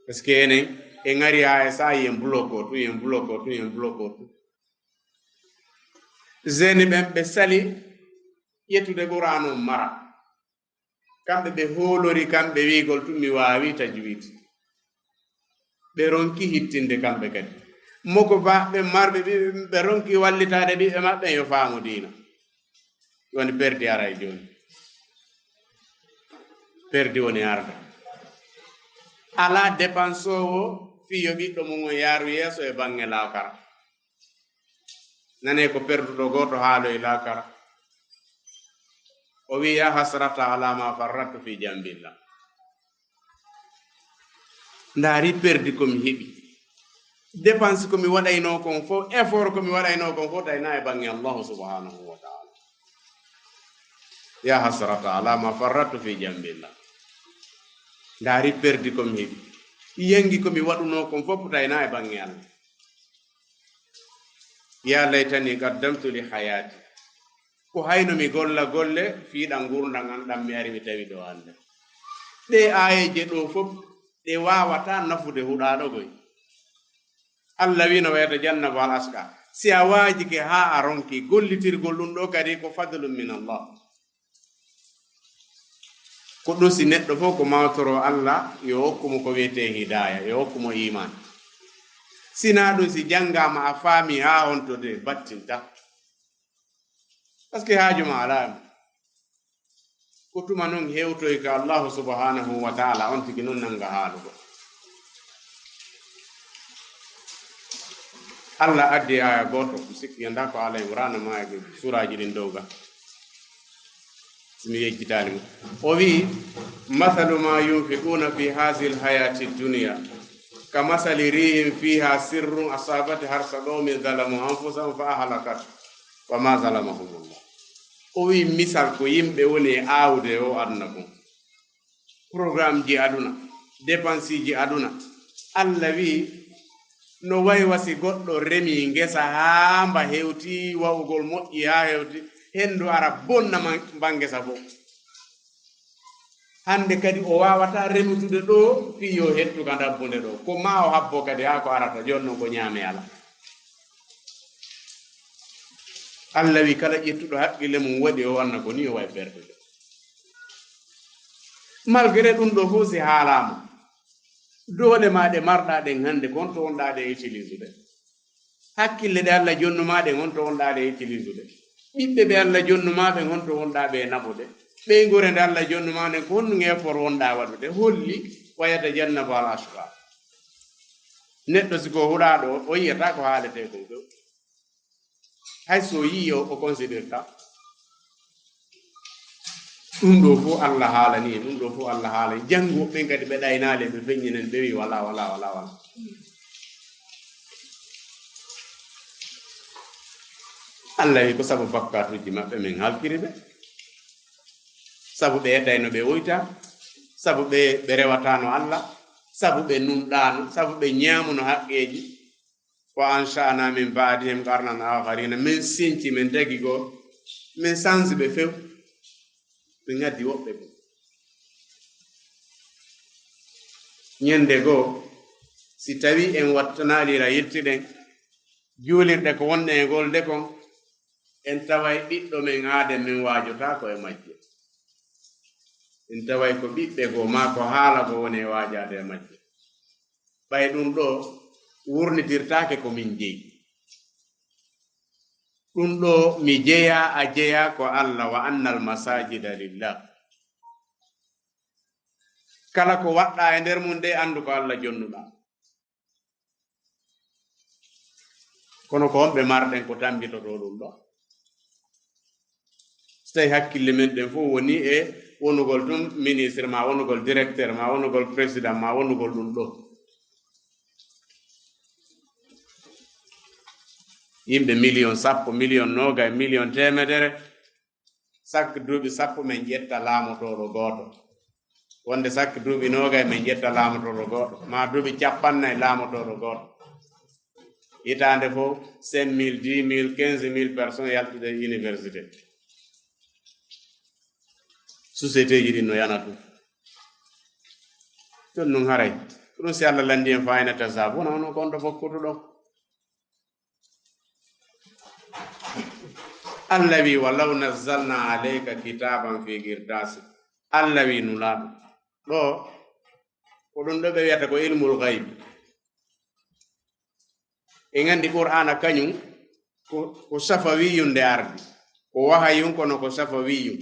Parce que enen, en ngari haa e saa'i en bloqué tun, en bloqué tun, en bloqué tun. Jeune ɓen ɓe sali ƴettude Qur'aanu on mara. Kamɓe ɓe hoolori, kamɓe wi'ugol tun mi waawi tajwid. Ɓe ronki hittinde kamɓe kadi. Moko ba ɓe marɓe ɓiɓɓe, ɓe ronki wallitaade ɓiɓɓe maɓɓe yo faamu diina. Woni perdi ara e jooni. Perdi woni arde. Alaa dépensoowo fii yo ɓiɗɗo mum on yaaru yeeso e baŋŋe laakara. Nanee ko perduɗo gooto haaloyi laakara. O wi'i, "Ya hasrata ala ma farrattu fi jambillah." Ndaari perdi ko mi heɓi. Dépense ko mi waɗaynoo kon fof, effort ko mi waɗaynoo kon fof, tawi na e baŋŋe Allahu subhanahu wa ta'ala. Ya hasrata ala ma farrattu fi jambillah. Ndaari perdi ko mi heɓi. Yangi ko mi waɗunoo kon fof, tawi na e baŋŋe Allah. Ya laytani qaddamtu li hayati. Ko hayno mi golla golle fii ɗan ngurndan an ɗan mi ari mi tawi ɗoo hannde. Ɗee aayeeje ɗoo fof, ɗe waawataa nafude huɗaaɗo goy. Allah wi'ino, "Wa yatajannabu al ashqa." Si a waajike haa a ronki, gollitirgol ɗum ɗoo kadi ko fadlun min Allah. Ko ɗum si neɗɗo fof ko mawtoroo Allah, yo okku mo ko wiyetee hidaaya, yo okku mo iimaan. Si naa ɗum, si janngaama a faami haa honto de battinta. Parce que haaju ma alaa e mum. Ko tuma non hewtoy ka Allahu subhanahu wa ta'ala, on tigi non nanga haalugo. Allah addi aya gooto, mi sikki yanda ko Ala Imrana ma e suraaji ɗin dow ga. Si mi yejjitaali mo. O wi'i, "Mathalu ma yunfiquna fi hadhihi al-hayati ad-dunya, ka mathali rihin fiha sirrun asabat harsa qawmin zalamu anfusahum fa ahlakat, wa ma zalamahumullah." O wi'i, misal ko yimɓe woni e aawde o aduna kon. Programmeji aduna, dépenseji aduna. Allah wi'i, no way wa si goɗɗo remi ngesa haa mba hewti, wa'ugol moƴƴi haa hewti, hendu ara bonna ma-, mba ngesa fof. Hannde kadi o waawataa remutude ɗoo, fii yo hettu ka ndabbunde ɗoo. Ko maa o habbo kadi haa ko arata, jooni non ko ñaame alaa. Allah wi'i kala ƴettuɗo haqqille mum waɗi o anna ko nii o wa'i perdude. Malgré ɗum ɗoo fof si haalaama, doole maa ɗe marɗaa ɗen hannde, ko honto wonɗaa ɗe utilisude? Hakkille ɗe Allah jonnu maa ɗen, honto wonɗaa ɗe utilisude? Ɓiɓɓe ɓe Allah jonnu maa ɓen, honto wonɗaa ɓe naɓude? Ɓeynguure nde Allah jonnu maa nden, ko honɗum effort wonɗaa waɗude? Holli, "Wa yatajannabu al ashqa." Neɗɗo si ko huɗaaɗo, o yi'ataa ko haaletee kon few. Hay so yii o, o considérta. Ɗum ɗoo fof Allah haalani en, ɗum ɗoo fof Allah haalani. Janngu woɓɓe ɓen kadi ɓe ɗaynaali, ɓe feññinani, ɓe wi'i wala, wala, wala, wala. Allah wi'i ko sabu bakkaatuuji maɓɓe min halkiri ɓe. Sabu ɓe etayno ɓe woyta, sabu ɓe, ɓe rewataano Allah, sabu ɓe nunɗaano, sabu ɓe ñaamuno haqqeeji. Wa ansha'na min ba'dihim qarnan akharina, min sinci, min tagi goo, min sansi ɓe few, min ngaddi woɓɓe goo. Ñande goo, si tawi en wattanaali ra yilti ɗen, juulirɗe ko wonɗen e golde kon, en taway ɓiɗɗo men aaden min waajotaako e majje. En taway ko ɓiɓɓe goo maa ko haala goo woni e waajaade e majje. Ɓay ɗum ɗoo wurnitirtaake ko min jeyi. Ɗum ɗo mi jeyaa, a jeyaa, ko Allah, "Wa annal masajida lillah." Kala ko waɗɗa e nder mum de, anndu ko Allah jonnuɗaa. Kono ko honɓe marɗen ko tambitoto ɗum ɗo? So tawi hakkille men ɗen fof woni e wonugol ɗum ministre ma, wonugol directeur ma, wonugol président ma, wonugol ɗum ɗo. Yimɓe million sappo, million noogay, million teemedere, sakko duuɓi sappo men ƴetta laamotooɗo gooto. Wonde sakko duuɓi noogay men ƴetta laamotooɗo gooto, ma duuɓi cappannayi laamotooɗo gooto. Hitaande fof, cinq mille, dix mille, quinze mille personnes yaltude e université. Société ji ɗin no yana tun. Ɗum ɗum haray. Ko ɗum si Allah lanndi en fayna tasaabu, wona hono konto fokkutuɗo. Allah wi, "Walaw nazzalna alayka kitaban fi qirtasin." Allah wi Nulaaɗo. Ɗo, ko ɗum ɗo ɓe wiyata ko ilmul gaybi. En anndi Qur'aana kañum ko, ko safawiyun nde ardi. Ko wahayun kono ko safawiyun.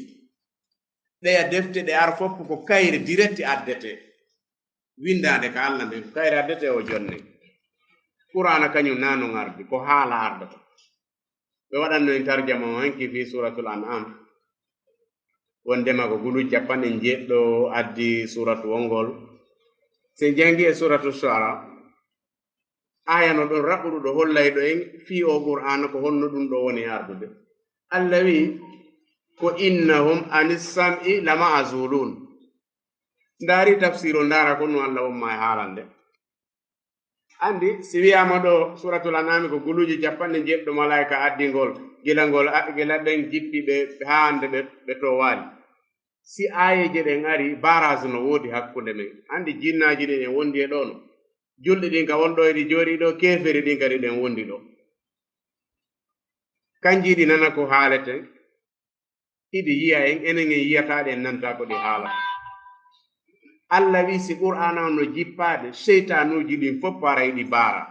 Ɗeya defte ɗe ar fof ko kayre direct addete. Winndaande ka Allah nden, ko kayre addete o jonne. Qur'aana kañum na non ardi, ko haala ardata. Ɓe waɗanno en tarjama o hanki fii Suuratul An'am. Wondema ko gulu cappanɗe njeeɗɗo addi suuratu wongol. Si en janngi e Suuratu Shu'ara, aaya no ɗon raɓɓuɗo ɗo hollayɗo en fii o Qur'aana ko honno ɗum ɗo woni ardude. Allah wi, "Ko innahum anis sam'i lama'zulun." Ndaari tafsirol, ndaara ko no Allah won ma e haalande. Anndi, si wiyaama ɗo Suuratul An'aami ko guluuji cappanɗe njeeɗiɗo malaa'ika addi ngol, gila ngol a-, gila ɓen jippi ɓe, ɓe haa hannde ɓe, ɓe toowaali. Si aayeeje ɗen ari, barrage no woodi hakkunde men. Anndi jinnaaji ɗin en wondi e ɗoo no. Julɗi ɗin ka won ɗo eɗi jooɗii ɗoo, keeferi ɗin kadi ɗen wondi ɗoo. Kanji ɗi nana ko haaleten. Hiɗi yiya en, enen en yiyataa ɗi, en nanataa ko ɗi haalata. Allah wi si Qur'aana on no jippaade, seytaanuuji ɗin fof aray ɗi baara.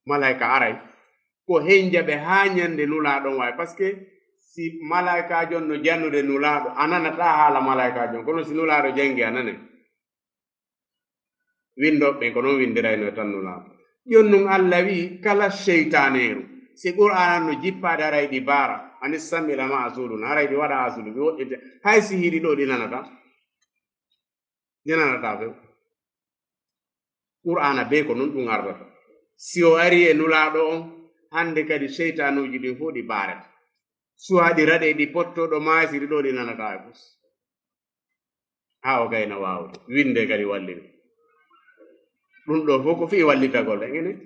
Malaa'ika aray, ko hen jaɓe haa ñande Nulaaɗo on wawi. Parce que si malaa'ikaajo on no jannude Nulaaɗo, a nanataa haala malaa'ikaajo on. Kono si Nulaaɗo jangi, a nanay. Winndooɓe ɓen ko non winndirayno e tan Nulaaɗo. Jooni non Allah wi kala seytaaneeru, si Qur'aana no jippaade, haray ɗi baara, anis sam'i lama'zulun, haray ɗi waɗa azulu, ɗi woɗɗinte. Hay si hiɗi ɗoo, ɗi nanataa. Ɗi nanataa few. Qur'aana bee ko non ɗum ardata. Si o ari e Nulaaɗo on, hannde kadi seytaanuuji ɗin fof ɗi baarete. Suwaa ɗi raɗe, ɗi potto ɗo maaysi, ɗi ɗoo ɗi nanataa e fus. Haa o gayna waawde. Winnde kadi wallini. Ɗum ɗoo fof ko fii wallitagol en enen.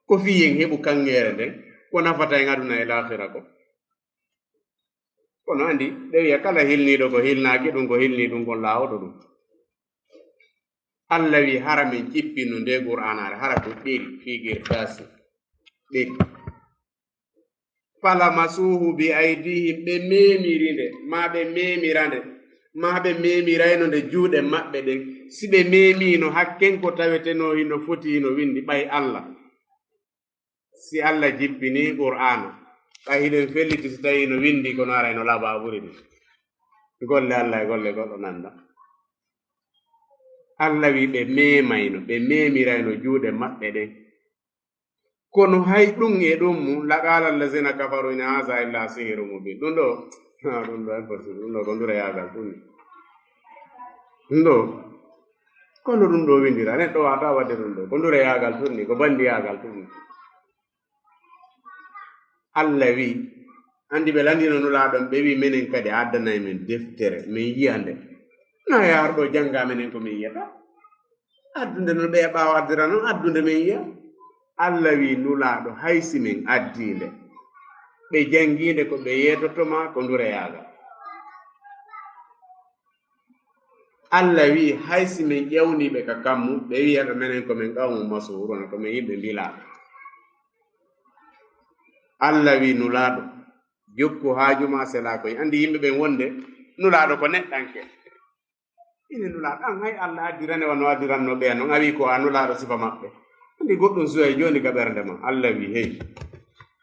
Ko fii en heɓu kaŋŋeere nden, ko nafata en aduna e laakhira ko. Kono anndi, ɓe wiya kala hilniiɗo ko hilnaaki ɗum, ko hilnii ɗum kon laawoto ɗum. Allah wi hara min jippino nde Qur'aanaare, hara ko ɗeri fii qirtaasi. Ɗeri. Falamasuuhu bi aydihim, ɓe meemiri nde, maa ɓe meemira nde, maa ɓe meemirayno nde juuɗe maɓɓe ɗen. Si ɓe meemiino, hakken ko tawetenoo hino foti hino winndi, ɓay Allah. Si Allah jippinii Qur'aana, ɓay hiɗen felliti si tawii no winndi, kono aray no labaa ɓuri ɗum. Golle Allah e golle goɗɗo nanda. Allah wi ɓe meemayno, ɓe meemirayno juuɗe maɓɓe ɗen. Kono hay ɗum e ɗum mum, laqaala allazina kafaru in haza illa sihirun mubin. Ɗum ɗo, ah, ɗum ɗo impossible. Ɗum ɗo ko ndureyaagal ɗum ni. Ɗum ɗo, kono ɗum ɗo windira. Neɗɗo waata waɗde ɗum ɗo. Ko ndureyaagal ɗum ni, ko banndiyaagal ɗum ni. Allah wi, anndi ɓe landino Nulaaɗo on, ɓe wi, menen kadi a addanay men deftere, men yiya nde. Na yaar ɗo jannga menen ko men yiyata. Addunde non ɓe e ɓaawo addira non, addunde men yiya. Allah wi Nulaaɗo, hay si men addii nde, ɓe janngi nde, ko ɓe yeetoto ma ko ndureyaagal. Allah wi hay si men ƴewnii ɓe ka kammu, ɓe wiyata menen ko men qawmun masuhuruna, ko men yimɓe mbilaaɓe. Allah wi Nulaaɗo, jokku haaju ma, sela koy. Anndi yimɓe ɓen wonde Nulaaɗo ko neɗɗanke. Ine Nulaaɗo, an hay Allah addirane wano addiranno ɓeya non, a wi ko a Nulaaɗo sifa maɓɓe. Anndi goɗɗum suway jooni ka ɓernde ma. Allah wi, hey,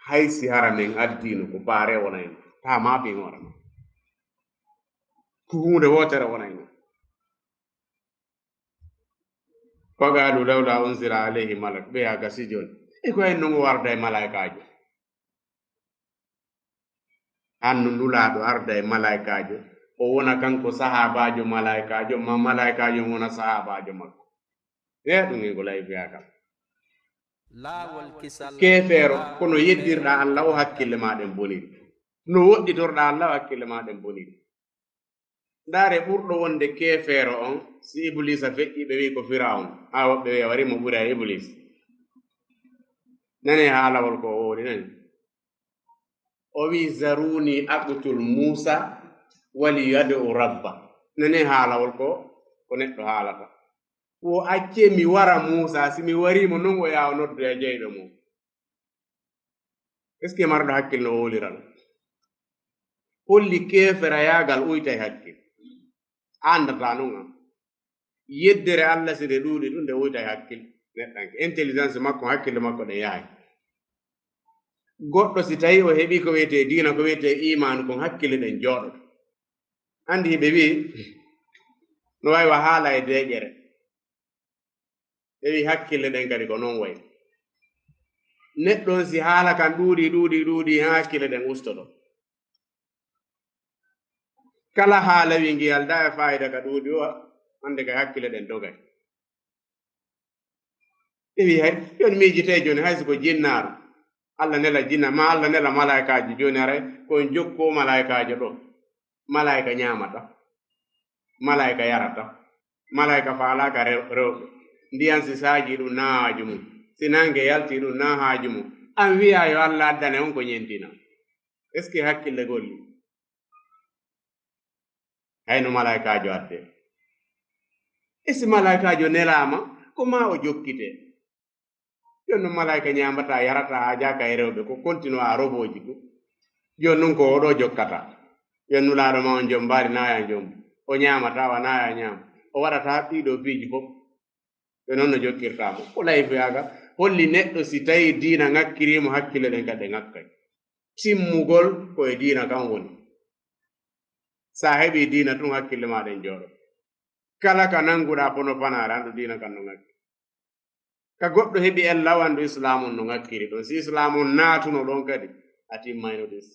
hay si hara men addiino ko baare wonayno, taa maafi hoore ma. Ko huunde wootere wonayno. Wa qaalu lawla unzila alayhi malak. Ɓe yaa gasi jooni. E ko en non o warda e malaa'ikaajo. Hanno Nulaaɗo arda e malaa'ikaajo. O wona kanko sahaabaajo malaa'ikaajo, ma malaa'ikaajo wona sahaabaajo makko. E ɗum en ko lay fiyaa kam. Laawol kisal. Keefeero, kono yeddirɗaa Allah o hakkille maa ɗen boniri. No woɗɗitorɗaa Allah o hakkille maa ɗen boniri. Ndaare ɓurɗo wonde keefeero on, si Ibliisa feƴƴi, ɓe wi'i ko Firawun. Haa woɓɓe wi'a wari mo ɓuri a Ibliis. Nane haalawol ko o wowli nani. O wi'i, "Zaruni aqtul Muusa wali yad'u rabba." Nane haalawol ko, ko neɗɗo haalata. Wo accee mi wara Muusa, si mi warii mo non o yaha o noddoya jeyɗo mum. Est-ce que marɗo hakkil no wowlira ɗum? Holli keeferayaagal uytay hakkil. Anndataa non an. Yeddere Allah si nde ɗuuɗi ɗum, nde uytay hakkil neɗɗanke. Intelligence makko, hakkille makko ɗen yahay. Goɗɗo si tawi o heɓi ko wiyetee diina, ko wiyetee iimaanu kon, hakkille ɗen jooɗoto. Anndi hiɓe wi'i, no wayi wa haala e deeƴere. Ɓe wi'i hakkille ɗen kadi ko non wayi. Neɗɗo on si haala kan ɗuuɗi, ɗuuɗi, ɗuuɗi, haa hakkille ɗen ustoto. Kala haala wi ngi aldaa e faayida ka ɗuuɗi o, hannde kay hakkille ɗen dogay. Ɓe wi'i hay, yo on miijitee jooni, hay si ko jinnaaru, Allah nela jinna, ma Allah nela malaa'ikaaji jooni, haray ko on jokku o malaa'ikaajo ɗo. Malaa'ika ñaamata, malaa'ika yarata, malaa'ika faalaaka rew-, rewɓe. Ndiyan si saajii ɗum na haaju mum, si nannge yaltii ɗum na haaju mum. An wi'a yo Allah addane on ko ñentina. Est-ce que hakkille golli? Hayno malaa'ikaajo addee. E si malaa'ikaajo nelaama, ko maa o jokkitee. Jooni non malaa'ika ñaambataa, yarataa, haajaaka e rewɓe, ko kontinoo a robooji ko. Jooni non ko o ɗoo jokkata. Yo Nulaaɗo ma on jom mbaadi naaya jom. O ñaamataa wa naaya ñaama. O waɗataa ɗii ɗoo piiji fof. Ɓe noon no jokkirtaa mo. Ko layfiyaagal holli neɗɗo si tawii diina ŋakkirii mo, hakkille ɗen kadi ɗe ŋakkay. Timmugol ko e diina kan woni. So a heɓii diina tun, hakkille maa ɗen jooɗo. Kala ka nannguɗaa pono fanaare, anndu diina kan no ŋakki. Ka goɗɗo heɓi ella o, anndu Islaamu on no ŋakkiri ɗon. Si Islaamu on naatuno ɗon kadi, a timmayno ɗis.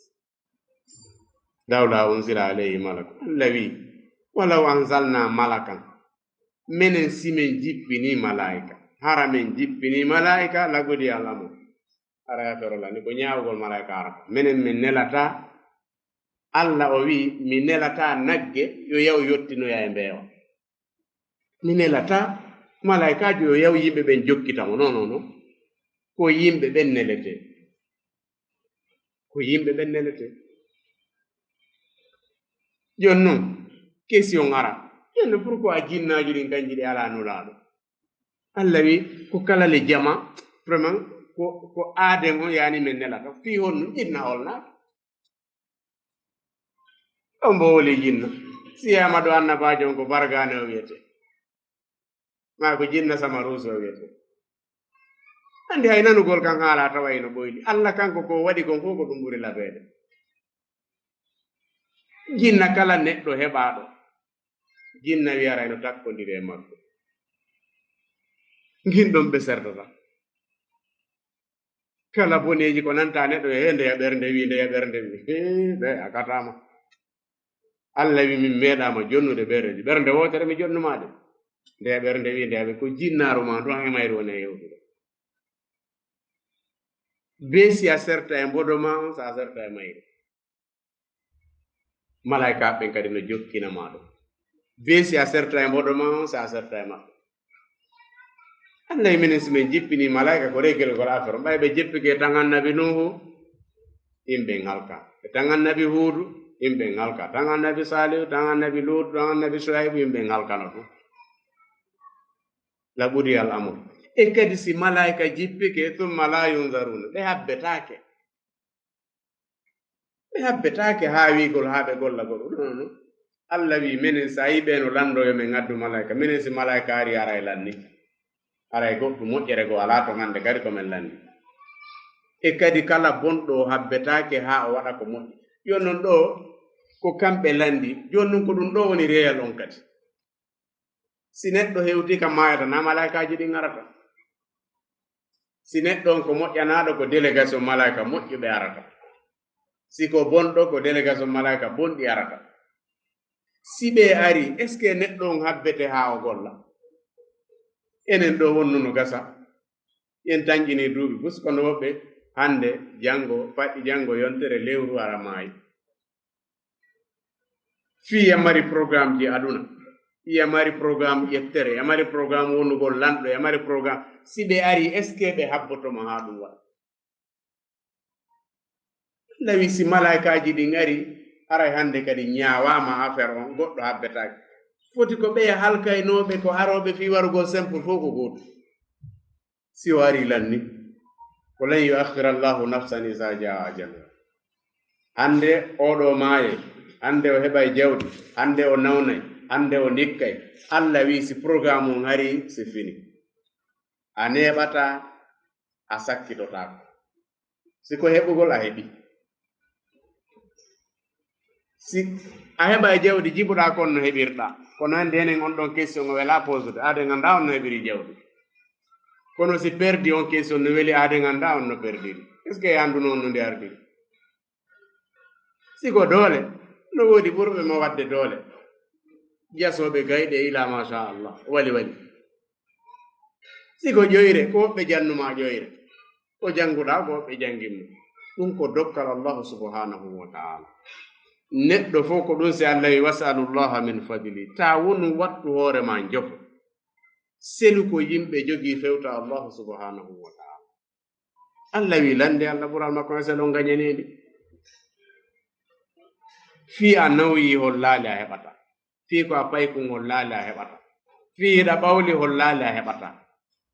Lawla unzila alayhi malak. Allah wi, walaw anzalna malakan. Menen si men jippinii malaa'ika. Hara men jippinii malaa'ika, laqudiya al amru. Hara affaire o la ni ko ñaawugol malaa'ika arata. Menen min nelataa. Allah o wi, mi nelataa nagge yo yaw yottinoya e mbeewa. Mi nelataa malaa'ikaajo yo yaw yimɓe ɓen jokkita mo. Non, non, non. Ko yimɓe ɓen neletee. Ko yimɓe ɓen neletee. Jooni non, question ara. Jooni non, pourquoi jinnaaji ɗin kanji ɗi alaa Nulaaɗo? Allah wi, ko kala le jama, vraiment, ko, ko aaden on yaani men nelata. Fii honno jinna holnaaka? On mbo woli jinna. Si wiyaama ɗo annabaajo on ko Bargaane o wiyetee. Maa ko jinna Samaruusu o wiyetee. Anndi hay nanugol kan haala tawa ino ɓoyli. Allah kanko ko waɗi kon fof ko ɗum ɓuri labeede. Jinna kala neɗɗo heɓaaɗo, jinna wiyara ino takkondiri e makko. Ngin ɗon ɓe sertata. Kala boneeji ko nanta neɗɗo, he ndeya ɓernde wi, ndeya ɓernde wi. He, ɓe a kataama. Allah wi min meeɗaama jonnude ɓereeji. Ɓernde wootere mi jonnumaa de. Ndeya ɓernde wi, ndeya ɓe ko jinnaaru ma to an e mayru woni e hewtude. Be si a serta e mbodo ma on, so a serta e mayru. Malaa'ikaaɓe ɓen kadi no jokkina ma ɗum. Be si a serta e mboɗo ma on, si a serta e maɓɓe. Allah minen si min jippini malaa'ika ko regel gol affaire. Ɓay ɓe jippike tan annabi Nuhu, yimɓe ngalka. Ɓe tan annabi Huudu, yimɓe ngalka. Tan annabi Saalihu, tan annabi Luutu, tan annabi Suwaybu, yimɓe ngalkano ɗum. La qudiya al amru. E kadi si malaa'ika jippike, thumma la yunzaruna. Ɓe habbetaake. Ɓe habbetaake haa wiigol haa ɓe golla goɗɗum. Non, non. Allah wi, menen, so a yii ɓe no lanndo, yo men ngaddu malaa'ika. Menen, si malaa'ika ari, ara e lanni. Haray goɗɗum moƴƴere goo alaa ton hannde kadi ko men lanndi. E kadi kala bonɗo o habbetaake haa o waɗa ko moƴƴi. Jooni non ɗoo ko kamɓe lanndi. Jooni non ko ɗum ɗoo woni reyal on kadi. Si neɗɗo hewtii kam maayata, naa malaykaaji ɗin arata. Si neɗɗo on ko moƴƴanaaɗo, ko délégation malaayka moƴƴuɓe arata. Si ko bonɗo, ko délégation malaayka bonɗi arata. Si ɓe arii, est-ce que neɗɗo on habbete haa o golla? Enen ɗoo wonno no gasa. En tanƴinii duuɓi bus, kono woɓɓe hannde, janngo, faɗɗi janngo yontere, lewru ara maayi. Fii ya mari programme ji aduna, ya mari programme ƴettere, ya mari programme wonugol lanɗo, ya mari programme. Si ɓe arii, est-ce que ɓe habboto ma haa ɗum waɗa? Lawi si malaykaaji ɗin arii, haray hannde kadi ñaawaama affaire on, goɗɗo habbetaake. Foti ko ɓeya halkaynooɓe, ko arooɓe fii warugol simple fof ko gootum. Si o arii lanni, ko lan yu'akhkhira Allahu nafsan iza jaa ajaluha. Hannde oo ɗoo maayay, hannde o heɓay jawdi, hannde o nawnay, hannde o ndikkay. Alla wi'i si programme on arii, c'est fini. A neeɓataa, a sakkitotaako. Si ko heɓugol a heɓi. Si a heɓay jawdi, jibuɗaa kon no heɓirɗaa. Kono hannde enen on ɗon question o welaa posude, aaden anndaa on no heɓiri jawdi. Kono si perdi on question no weli, aaden anndaa on no perdiri. Est-ce que e annduno on no nde ardiri? Si ko doole, no woodi ɓurɓe mo waɗde doole. Jasooɓe gayɗe ila masha Allah, wali wali. Si ko ƴoyre, ko woɓɓe jannumaa ƴoyre. Ko jannguɗaa, ko woɓɓe janngimma. Ɗum ko dokkal Allahu subhanahu wa ta'ala. Neɗɗo fof ko ɗum si Allah wi, "Was'alullaha min fadli." Taa wonu wattu hoore maa njofo. Selu ko yimɓe jogii fewta Allahu subhanahu wa ta'ala. Allah wi, lande Allah ɓural makko, ese ɗon gañaneeɗi. Fii a nawyi hollaali a heɓata. Fii ko a paykun hollaali a heɓata. Fii hiɗa ɓawli hollaali a heɓata.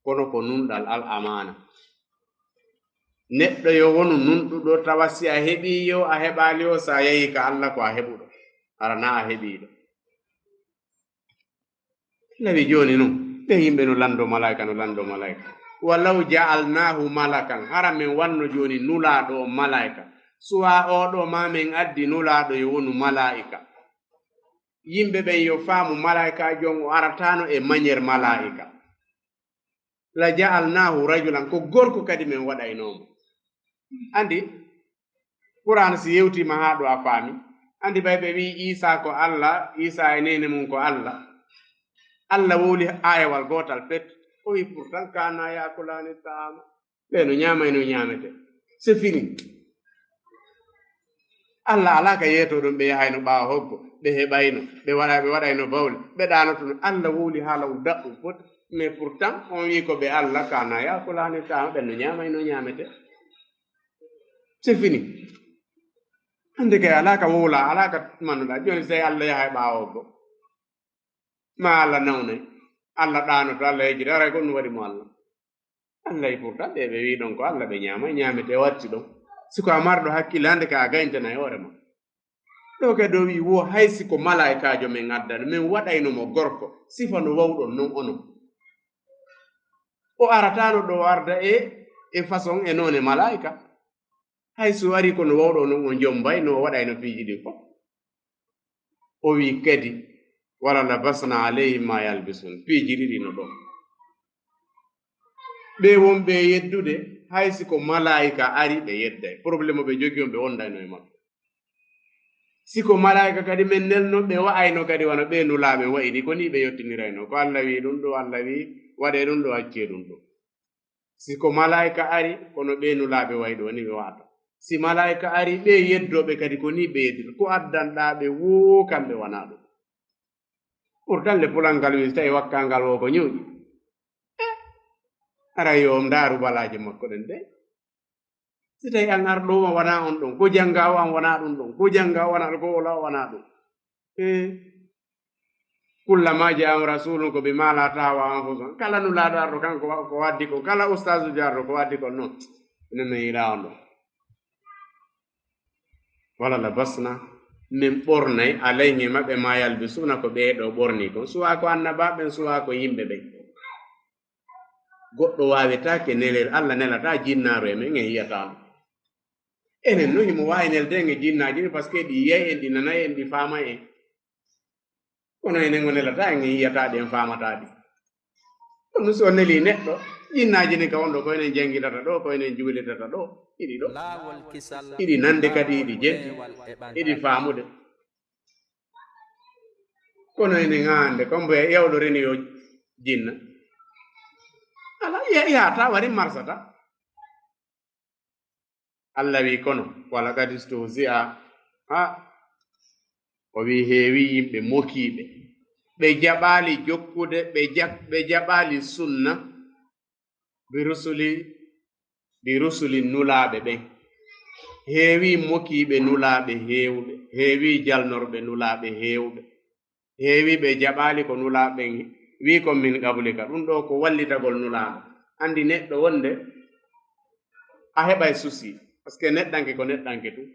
Kono ko nunɗal al amaana. Neɗɗo yo wonu nunɗuɗo tawa si a heɓii yo, a heɓaali yo, si a yahii ka Allah ko a heɓuɗo. Hara naa a heɓiiɗo. Nawi jooni non, ɓe yimɓe no lanndo malaa'ika, no lanndo malaa'ika. "Walaw ja'alnaahu malakan", hara men wanno jooni nulaaɗo on malaa'ika. Suwaa oo ɗoo maa men addi nulaaɗo yo wonu malaa'ika. Yimɓe ɓen yo faamu malaa'ikaajo on o arataano e manière malaa'ika. "La ja'alnaahu rajulan", ko gorko kadi men waɗaynoo mo. Anndi, Qur'aana si yewtiima haa ɗoo a faami. Anndi ɓay ɓe wi'i Iisaa ko Allah, Iisaa e neene mum ko Allah. Allah wowli aayawal gootal pet. O wi'i, "Pourtant kaana yaakulaani ta'aama." Ɓe no ñaamay no ñaamete. C'est fini. Allah alaa ka yeetoo ɗum, ɓe yahayno ɓaawo hoggo, ɓe heɓayno, ɓe waɗa, ɓe waɗayno bawle, ɓe ɗaanotono. Allah wowli haala o daɗɗum foti. Mais pourtant, on wi'i ko ɓe Allah kaana yaakulaani ta'aama, ɓe no ñaamay no ñaamete. C'est fini. Hannde kay alaa ka wowlaa, alaa ka manuɗaa. Jooni si tawi Allah yahay ɓaawo hoggo. Ma Allah nawnay. Allah ɗaanoto, Allah yejjita, haray ko ɗum waɗi mo Allah. Allah e pourtant ɓe, ɓe wi'i ɗon ko Allah ɓe ñaamay, ñaamete, watti ɗon. Si ko a marɗo hakkille hannde ka a gayntanay hoore ma. Ɗoo kadi o wi'i wo hay si ko malaa'ikaajo men addano, men waɗayno mo gorko, sifa no wawɗon non onon. O arataano ɗoo o arda e, e façon e noone malaa'ika. Hay so arii kono wawɗo non o jombay no o waɗayno piiji ɗin fof. O wi'i kadi, "Wala labasna alayhim ma yalbisun." Piiji ɗiɗi no ɗon. Ɓe wonɓe e yeddude, hay si ko malaa'ika ari, ɓe yedday. Problème ɓe jogii on, ɓe wondayno e makko. Si ko malaa'ika kadi men nelno, ɓe wa'ayno kadi wano ɓe nulaaɓe wa'i ni, ko ni ɓe yottinirayno. Ko Allah wi'i ɗum ɗo, Allah wi'i, waɗee ɗum ɗo, accee ɗum ɗo. Si ko malaa'ika ari, kono ɓe nulaaɓe wa'i ɗo ni ɓe wa'ata. Si malaa'ika ari, ɓe yeddooɓe kadi ko ni ɓe yeddita. Ko addanɗaa ɓe woo kamɓe wanaa ɗum. Pourtant le pulangal wi si tawi wakkangal woo ko ñuuƴi. Eh, aray yo on ndaaru balaaje makko ɗen de. Si tawi an arɗo o wanaa on ɗon, ko jannga o an wanaa ɗum ɗon, ko jannga o wanaa ɗum, ko wola o wanaa ɗum. Eh, kullama ja'ahum rasulun ko bima la tahwa anfusuhum. Kala nulaaɗo arɗo kanko wa-, ko waddi kon, kala ustaasu arɗo ko waddi kon non. Enen men yiɗaa on ɗon. Wala labasna, min ɓornay, alayhim maɓɓe ma yalbisuna ko ɓee ɗoo ɓorni kon. Suwaa ko annabaaɓe ɓen, suwaa ko yimɓe ɓen. Goɗɗo waawetaake neler, Allah nelataa jinnaaru e men, en yiyataa mo. Enen no himo waawi nelde en e jinnaaji ɗin, parce que ɗi yiyay en, ɗi nanay en, ɗi faamay en. Kono enen o nelataa en, en yiyataa ɗi, en faamataa ɗi. Kono si o nelii neɗɗo, jinnaaji ɗin ka wonɗo ko enen janngitata ɗo, ko enen juulitata ɗo, hiɗi ɗo. Hiɗi nande kadi, hiɗi jetti, hiɗi faamude. Kono enen hannde, comme yawɗo reni yo jinna. Ala, ya-, yaata wari marsata. Allah wi kono, "Walaqad istuhzi'a." Ha, o wi heewi yimɓe mokiiɓe. Ɓe jaɓaali jokkude, ɓe ja-, ɓe jaɓaali sunna. Bi rusuli, bi rusuli nulaaɓe ɓen. Heewi mokiiɓe nulaaɓe heewɓe. Heewi jalnorɓe nulaaɓe heewɓe. Heewi ɓe jaɓaali ko nulaaɓe ɓen wi kon min qablika. Ɗum ɗo ko wallitagol nulaaɗo. Anndi neɗɗo wonde a heɓay souci. Parce que neɗɗanke ko neɗɗanke tun.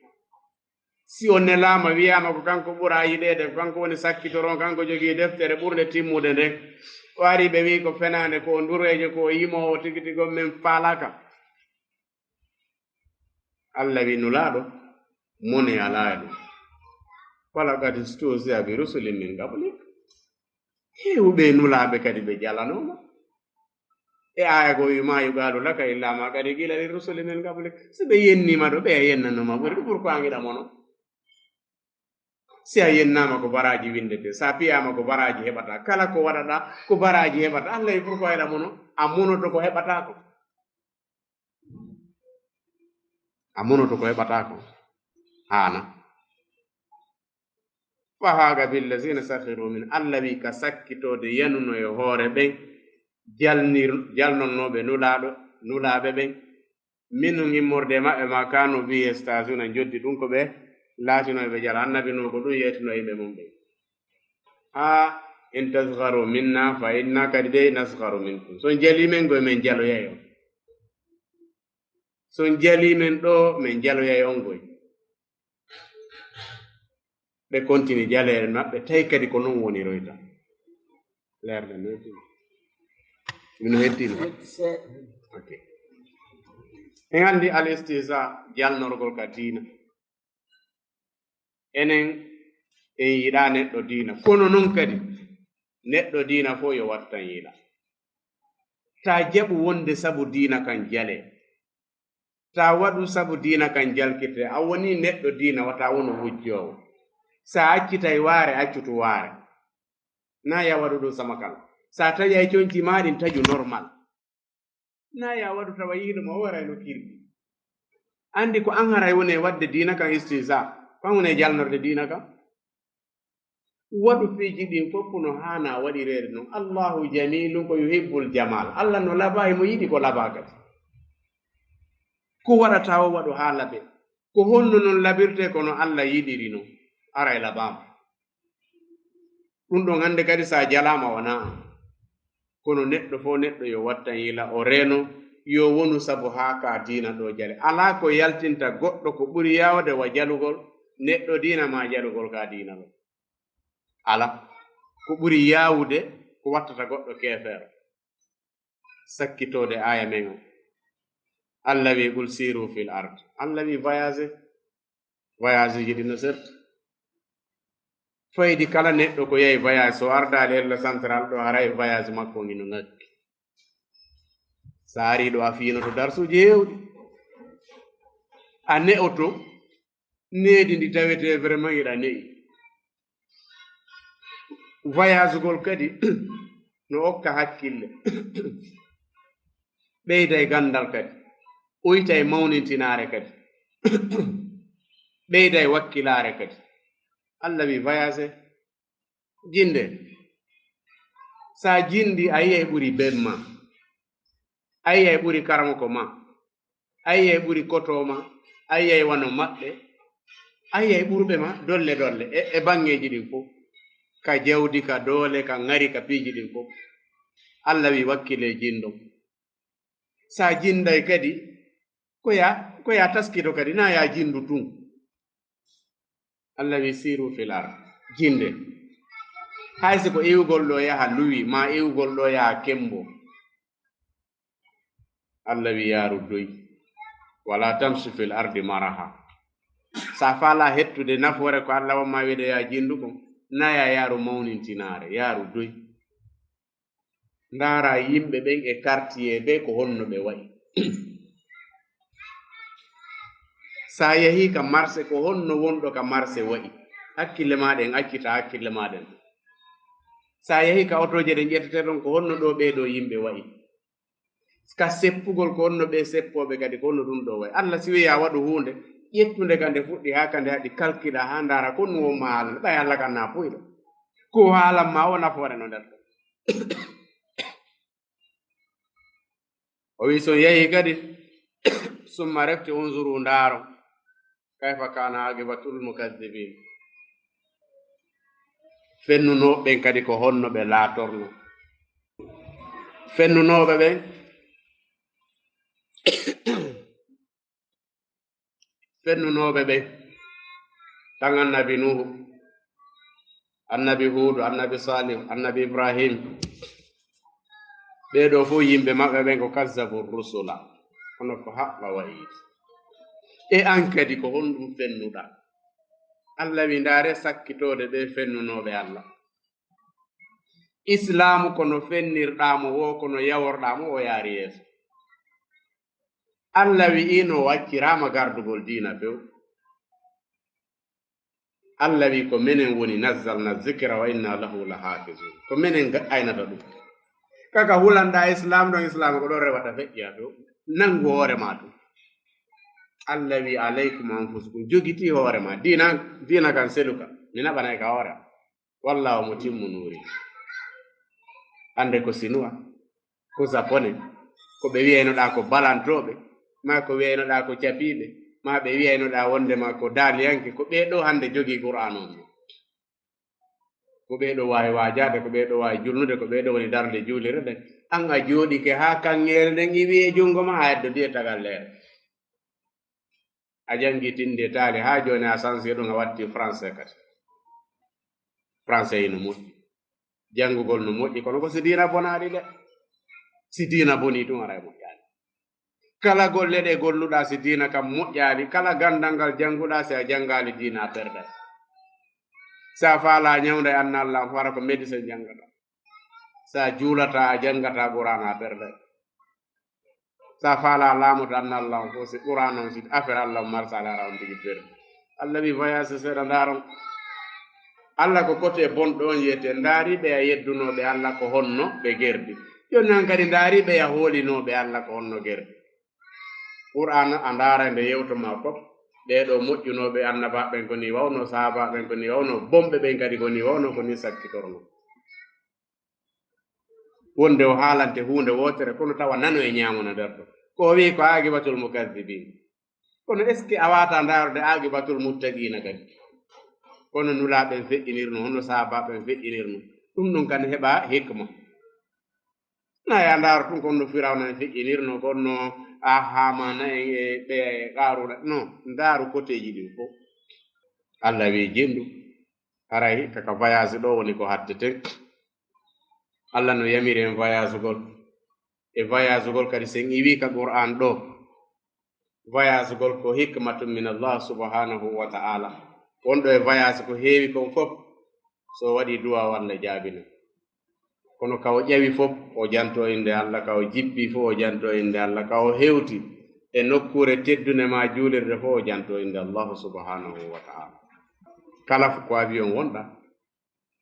Si o nelaama, wiyaama ko kanko ɓuraa yiɗeede, ko kanko woni sakkitoro, kanko jogii deftere ɓurnde timmude nden. O ari ɓe wi ko fenaande, ko o ndureejo, ko o yimoowo tigi tigi, on men faalaaka. Allah wi nulaaɗo, mone alaa e ɗum. Walaqad istuhzi'a bi rusulin min qablik. Heewɓe nulaaɓe kadi ɓe jalanooma. E aaya goo wi, "Ma yuqaalu laka illa ma qad qiila li rusuli min qablik." Si ɓe yenniima ɗo, ɓe a yennanooma ɓuri ɗum, pourquoi ngiɗa mono? Si a yennaama ko baraaji winndete, si a piyaama ko baraaji heɓata, kala ko waɗaɗa ko baraaji heɓata, Allah wi, pourquoi eɗa mono? A monoto ko heɓataa ko. A monoto ko heɓataa ko. Haana. Fa haaqa billazina sakhiru min. Allah wi ka sakkitoode yanuno e hoore ɓen jalnir-, jalnonnooɓe nulaaɗo, nulaaɓe ɓen. Minhum immorde e maɓɓe ma kanu bihi yastahzi'una, joddi ɗum ko ɓe laatinoo ɓe jala. Annabi Nuhu ko ɗum yeetino yimɓe mum ɓen. Haa in tasgharu minna fa inna kadi dey nasgharu minkum. So on jalii men goy, men jaloyay on. So on jalii men ɗo, men jaloyay on goy. Ɓe kontini jaleeɗe maɓɓe, tawi kadi ko non woniroyta. Leerde no heddino. Mino heddino. Ok. En anndi al istihza, jalnorgol ka diina. Enen en yiɗaa neɗɗo diina. Kono non kadi, neɗɗo diina fof yo wattan yila. Taa jaɓu wonde sabu diina kan jalee. Taa waɗu sabu diina kan jalkirtee. A wonii neɗɗo diina, wata wonu wujjoowo. Sa accitay waare, accutu waare. Na ya waɗu ɗum sama kala. Sa taƴay conci maa ɗin, taƴu normal. Na ya waɗu tawa yiiɗo ma o waray no kirɗi. Anndi ko an haray woni e waɗde diina kan istihza, ko an woni e jalnorde diina kan. Waɗu piiji ɗin fof no haana waɗireede non. Allahu jamilun ko yuhibbul jamal. Allah no labaa, himo yiɗi ko labaa kadi. Ko waɗata o waɗu haa laɓe. Ko honno non laɓirtee? Ko no Allah yiɗiri non. Aray laɓaama. Ɗum ɗon hannde kadi sa jalaama wonaa an. Kono neɗɗo fof neɗɗo yo wattan yila, o reeno, yo wonu sabu haa ka diina ɗo jale. Alaa ko yaltinta goɗɗo ko ɓuri yaawde wa jalugol neɗɗo diina maa jalugol ka diina ɗo. Ala ko ɓuri yaawude ko wattata goɗɗo keefeero. Sakkitoode aaya men o, Allah wi, "Qul siru fil ard." Allah wi, "Voyage." Voyage uji ɗi no serti. Faydi kala neɗɗo ko yahi voyage, so ardaali Ella Central ɗo, haray voyage makko ngi no ŋakki. Sa ari ɗo, a fiinoto darsuuji heewɗi. A ne'oto needi ndi tawetee vraiment hiɗa ne'i. Voyagegol kadi no okka hakkille, ɓeyday ganndal kadi, uytay mawnintinaare kadi, ɓeyday wakkilaare kadi. Allah wi voyage, jinde. Sa jindi, a yiyay ɓuri ben ma, a yiyay ɓuri karamoko ma, a yiyay ɓuri koto ma, a yiyay wano maɓɓe, a yiyay ɓurɓe ma dolle dolle e, e baŋŋeeji ɗin fof, ka jawdi, ka doole, ka ŋari, ka piiji ɗin fof. Allah wi wakkile jindon. Sa jinday kadi, ko ya, ko ya taskito kadi, na ya jindu tun. Allah wi, "Siru fil ard." Jinde. Hay si ko iwgol ɗo yaha Luwi, ma iwgol ɗo yaha Kembo, Allah wi yaaru doy. Wala tamshi fil ardi maraha. Sa fala hettude nafoore ko Allah wamma wiide ya jindu kon, naya yaaru mawnintinaare, yaaru doy. Ndaara yimɓe ɓen e quartier ɓe ko honno ɓe wa'i. Sa yahi ka marché, ko honno wonɗo ka marché wa'i. Hakkille ma ɗen accita hakkille ma ɗen. Sa yahi ka otooje ɗen ƴettete ɗon, ko honno ɗo ɓee ɗo yimɓe wa'i. Ka seppugol ko honno ɓee seppooɓe kadi, ko honno ɗum ɗo wa'i. Allah si wi'i ya waɗu huunde, ƴettunde ka nde fuɗɗi haa ka nde haɗi, kalkila haa ndaara ko ɗum won ma haalande. Ɓay Allah kan na puyɗo. Ko haalan ma o nafoore no nder ɗon. O wi so yahi kadi, summa refti unzuru ndaaro, kayfa kana aqibatul mukazzibin. Fennunooɓe ɓen kadi ko honno ɓe laatorno. Fennunooɓe ɓen, fennunooɓe ɓen, tan annabi Nuhu, annabi Huudu, annabi Salihu, annabi Ibrahim. Ɓee ɗoo fof yimɓe maɓɓe ɓen ko kazzabu rusula. Kono ko haɓɓa wayiiti. E an kadi ko honɗum fennuɗaa? Allah wi ndaare sakkitoode ɓee fennunooɓe Allah. Islaamu ko no fennirɗaa mo woo, ko no yaworɗaa mo o yaari yeeso. Allah wi'ino o acciraama gardugol diina few. Allah wi ko menen woni nazzalna zikra wa inna lahu lahafizun. Ko menen ga-, aynata ɗum. Kaka hulanɗaa Islaam ɗon, Islaam ko ɗon rewata feƴƴa few. Nanngu hoore ma ɗum. Allah wi alaykum anfusakum, jogitii hoore ma. Diina, diina kan seluka. Mi naɓanay ka hoore am. Wallaahu mutimmu nuurihi. Hannde ko Sinuwa, ko Sapone, ko ɓe wi'aynoɗaa ko balantooɓe, maa ko wi'aynoɗaa ko capiiɓe, maa ɓe wi'aynoɗaa wonndema ko daaliyanke, ko ɓee ɗoo hannde jogii Qur'aana on. Ko ɓee ɗoo waawi waajaade, ko ɓee ɗoo waawi julnude, ko ɓee ɗoo woni darnde juulirde ɗen. An a jooɗike haa kaŋŋeere nden iwi e junngo ma, a heddodii e tagalleere. A janngi tinde taali haa jooni a sansi ɗum a watti français kadi. Français ino moƴƴi. Janngugol no moƴƴi, kono ko si diina bonaali de. Si diina bonii tun aray moƴƴaali. Kala golle ɗe golluɗaa si diina kam moƴƴaali, kala ganndal ngal jannguɗaa si a janngaali diina a perday. Si a faalaa ñawnda e annalla fof hara ko médecin janngataa. Sa juulataa, a janngataa Qur'aana, a perday. Sa faalaa laamu to annalla on fof, si Qur'aana on, si affaire Allah on marsaali, hara on tigi perdi. Allah wi voyage seeɗa ndaaron. Allah ko kote bonɗo on yiyete. Ndaari ɓe a yeddunooɓe Allah ko honno ɓe gerdi. Jooni an kadi ndaari ɓe a hoolinooɓe Allah ko honno gerdi. Qur'aana a ndaara nde yewto ma fof. Ɓee ɗoo moƴƴunooɓe annabaaɓe ɓen ko ni wawno, sahaabaaɓe ɓen ko ni wawno, bonɓe ɓen kadi ko ni wawno, ko ni sakkitorno. Wonde o haalante huunde wootere, kono tawa nano e ñaamo na nder ɗon. Ko o wi'i ko aaqibatul mukazzibin. Kono est-ce que a waawataa ndaarude aaqibatul muttaqiina kadi? Kono nulaaɓe ɓen feƴƴinirno, hono sahaabaaɓe ɓen feƴƴinirno. Ɗum ɗum kan heɓa hikma. Na ya ndaaru tun kono no Firawna en feƴƴinirno, kono no a Haamaana en e ɓe Qaaruuna. Non, ndaaru koteeji ɗin fof. Allah wi'i jenndu. Haray kaka voyage ɗo woni ko hatteten. Allah no yamiri en voyagugol. E voyagugol kadi sen iwi ka Qur'an ɗo. Voyagugol ko hikmatun min Allah subhanahu wa ta'ala. Wonɗo e voyage ko heewi kon fof, so waɗi du'a o Allah jaabina. Kono ka o ƴawi fof, o janto innde Allah, ka o jippi fof, o janto innde Allah, ka o hewti e nokkuure teddunde ma juulirde fof, o janto innde Allah subhanahu wa ta'ala. Kala ko avion wonɗa,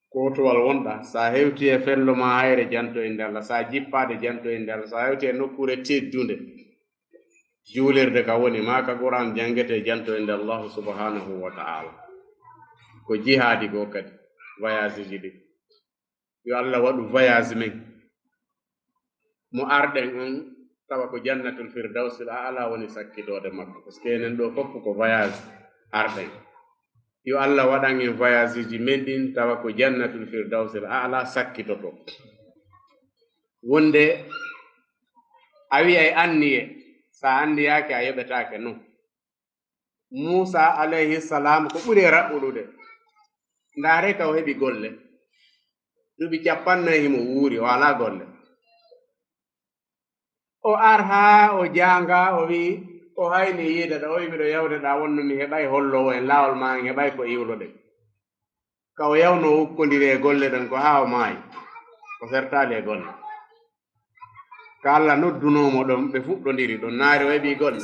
ko otowal wonɗa, sa hewti e fello ma hayre, janto innde Allah, sa jippaade, janto innde Allah, sa hewti e nokkuure teddunde, juulirde ka woni, ma ka Qur'an janngete, janto innde Allah subhanahu wa ta'ala. Ko jihaadi goo kadi, voyage ji ɗi. Yo Allah waɗu voyage men. Mo arɗen on, tawa ko Jannatul Firdawsil A'la woni sakkitoode makko. Parce que enen ɗo fof ko voyage arɗen. Yo Allah waɗan en voyage ji men ɗin, tawa ko Jannatul Firdawsil A'la sakkitoto. Wonde a wi'ay anniye, sa anniyaaki a yoɓetaake non. Muusa alayhi salam ko ɓuri e raɓɓuɗude. Ndaare ka o heɓi golle. Duuɓi cappannayi himo wuuri, o alaa golle. O arha, o jaanga, o wi'i, o hayni yiide ɗo, o wi'i, "Miɗo yawde ɗa, wonno mi heɓay holloowo en laawol maa, en heɓay ko iwloɗen." Ka o yawno ukkondiri e golle ɗon, ko haa o maayi. O fertaali e golle. Ka Alla noddunoo mo ɗon, ɓe fuɗɗondiri ɗon, naari o heɓi golle.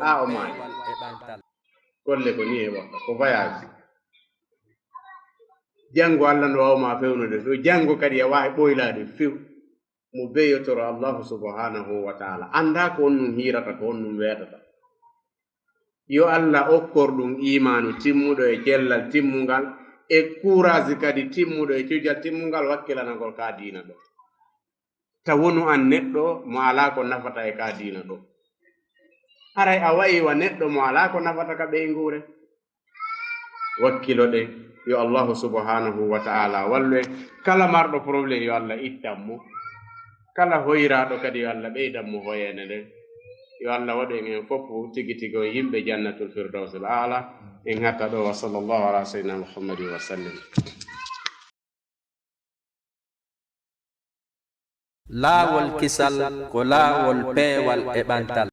Haa o maayi. Golle ko nii e waɗa, ko voyage. Janngo Alla no waaw ma fewnude, ɗo janngo kadi a waawi ɓoylaade few. Mo beyotoro Allahu subhanahu wa ta'ala. Annda ko on ɗum hiirata, ko on ɗum weetata. Yo Alla okkor ɗum iimaanu timmuɗo e cellal timmungal e kuuraaji kadi timmuɗo e cujal timmungal wakkilanagol ka diina ɗo. Ta wonu an neɗɗo mo alaa ko nafata e ka diina ɗo. Haray a wa'i wa neɗɗo mo alaa ko nafata ka ɓeynguure. Wakkiloɗen, yo Allahu subhanahu wa ta'ala wallu en. Kala marɗo problème, yo Alla ittan mo. Kala hoyraaɗo kadi, yo Alla ɓeydan mo hoyeende nden. Yo Alla waɗu en en fof tigi tigi o yimɓe Jannatul Firdawsil Aala. En hatta ɗo, wa sallallahu ala sayyidina Muhammadin wa sallim. Laawol kisal ko laawol peewal e ɓantal.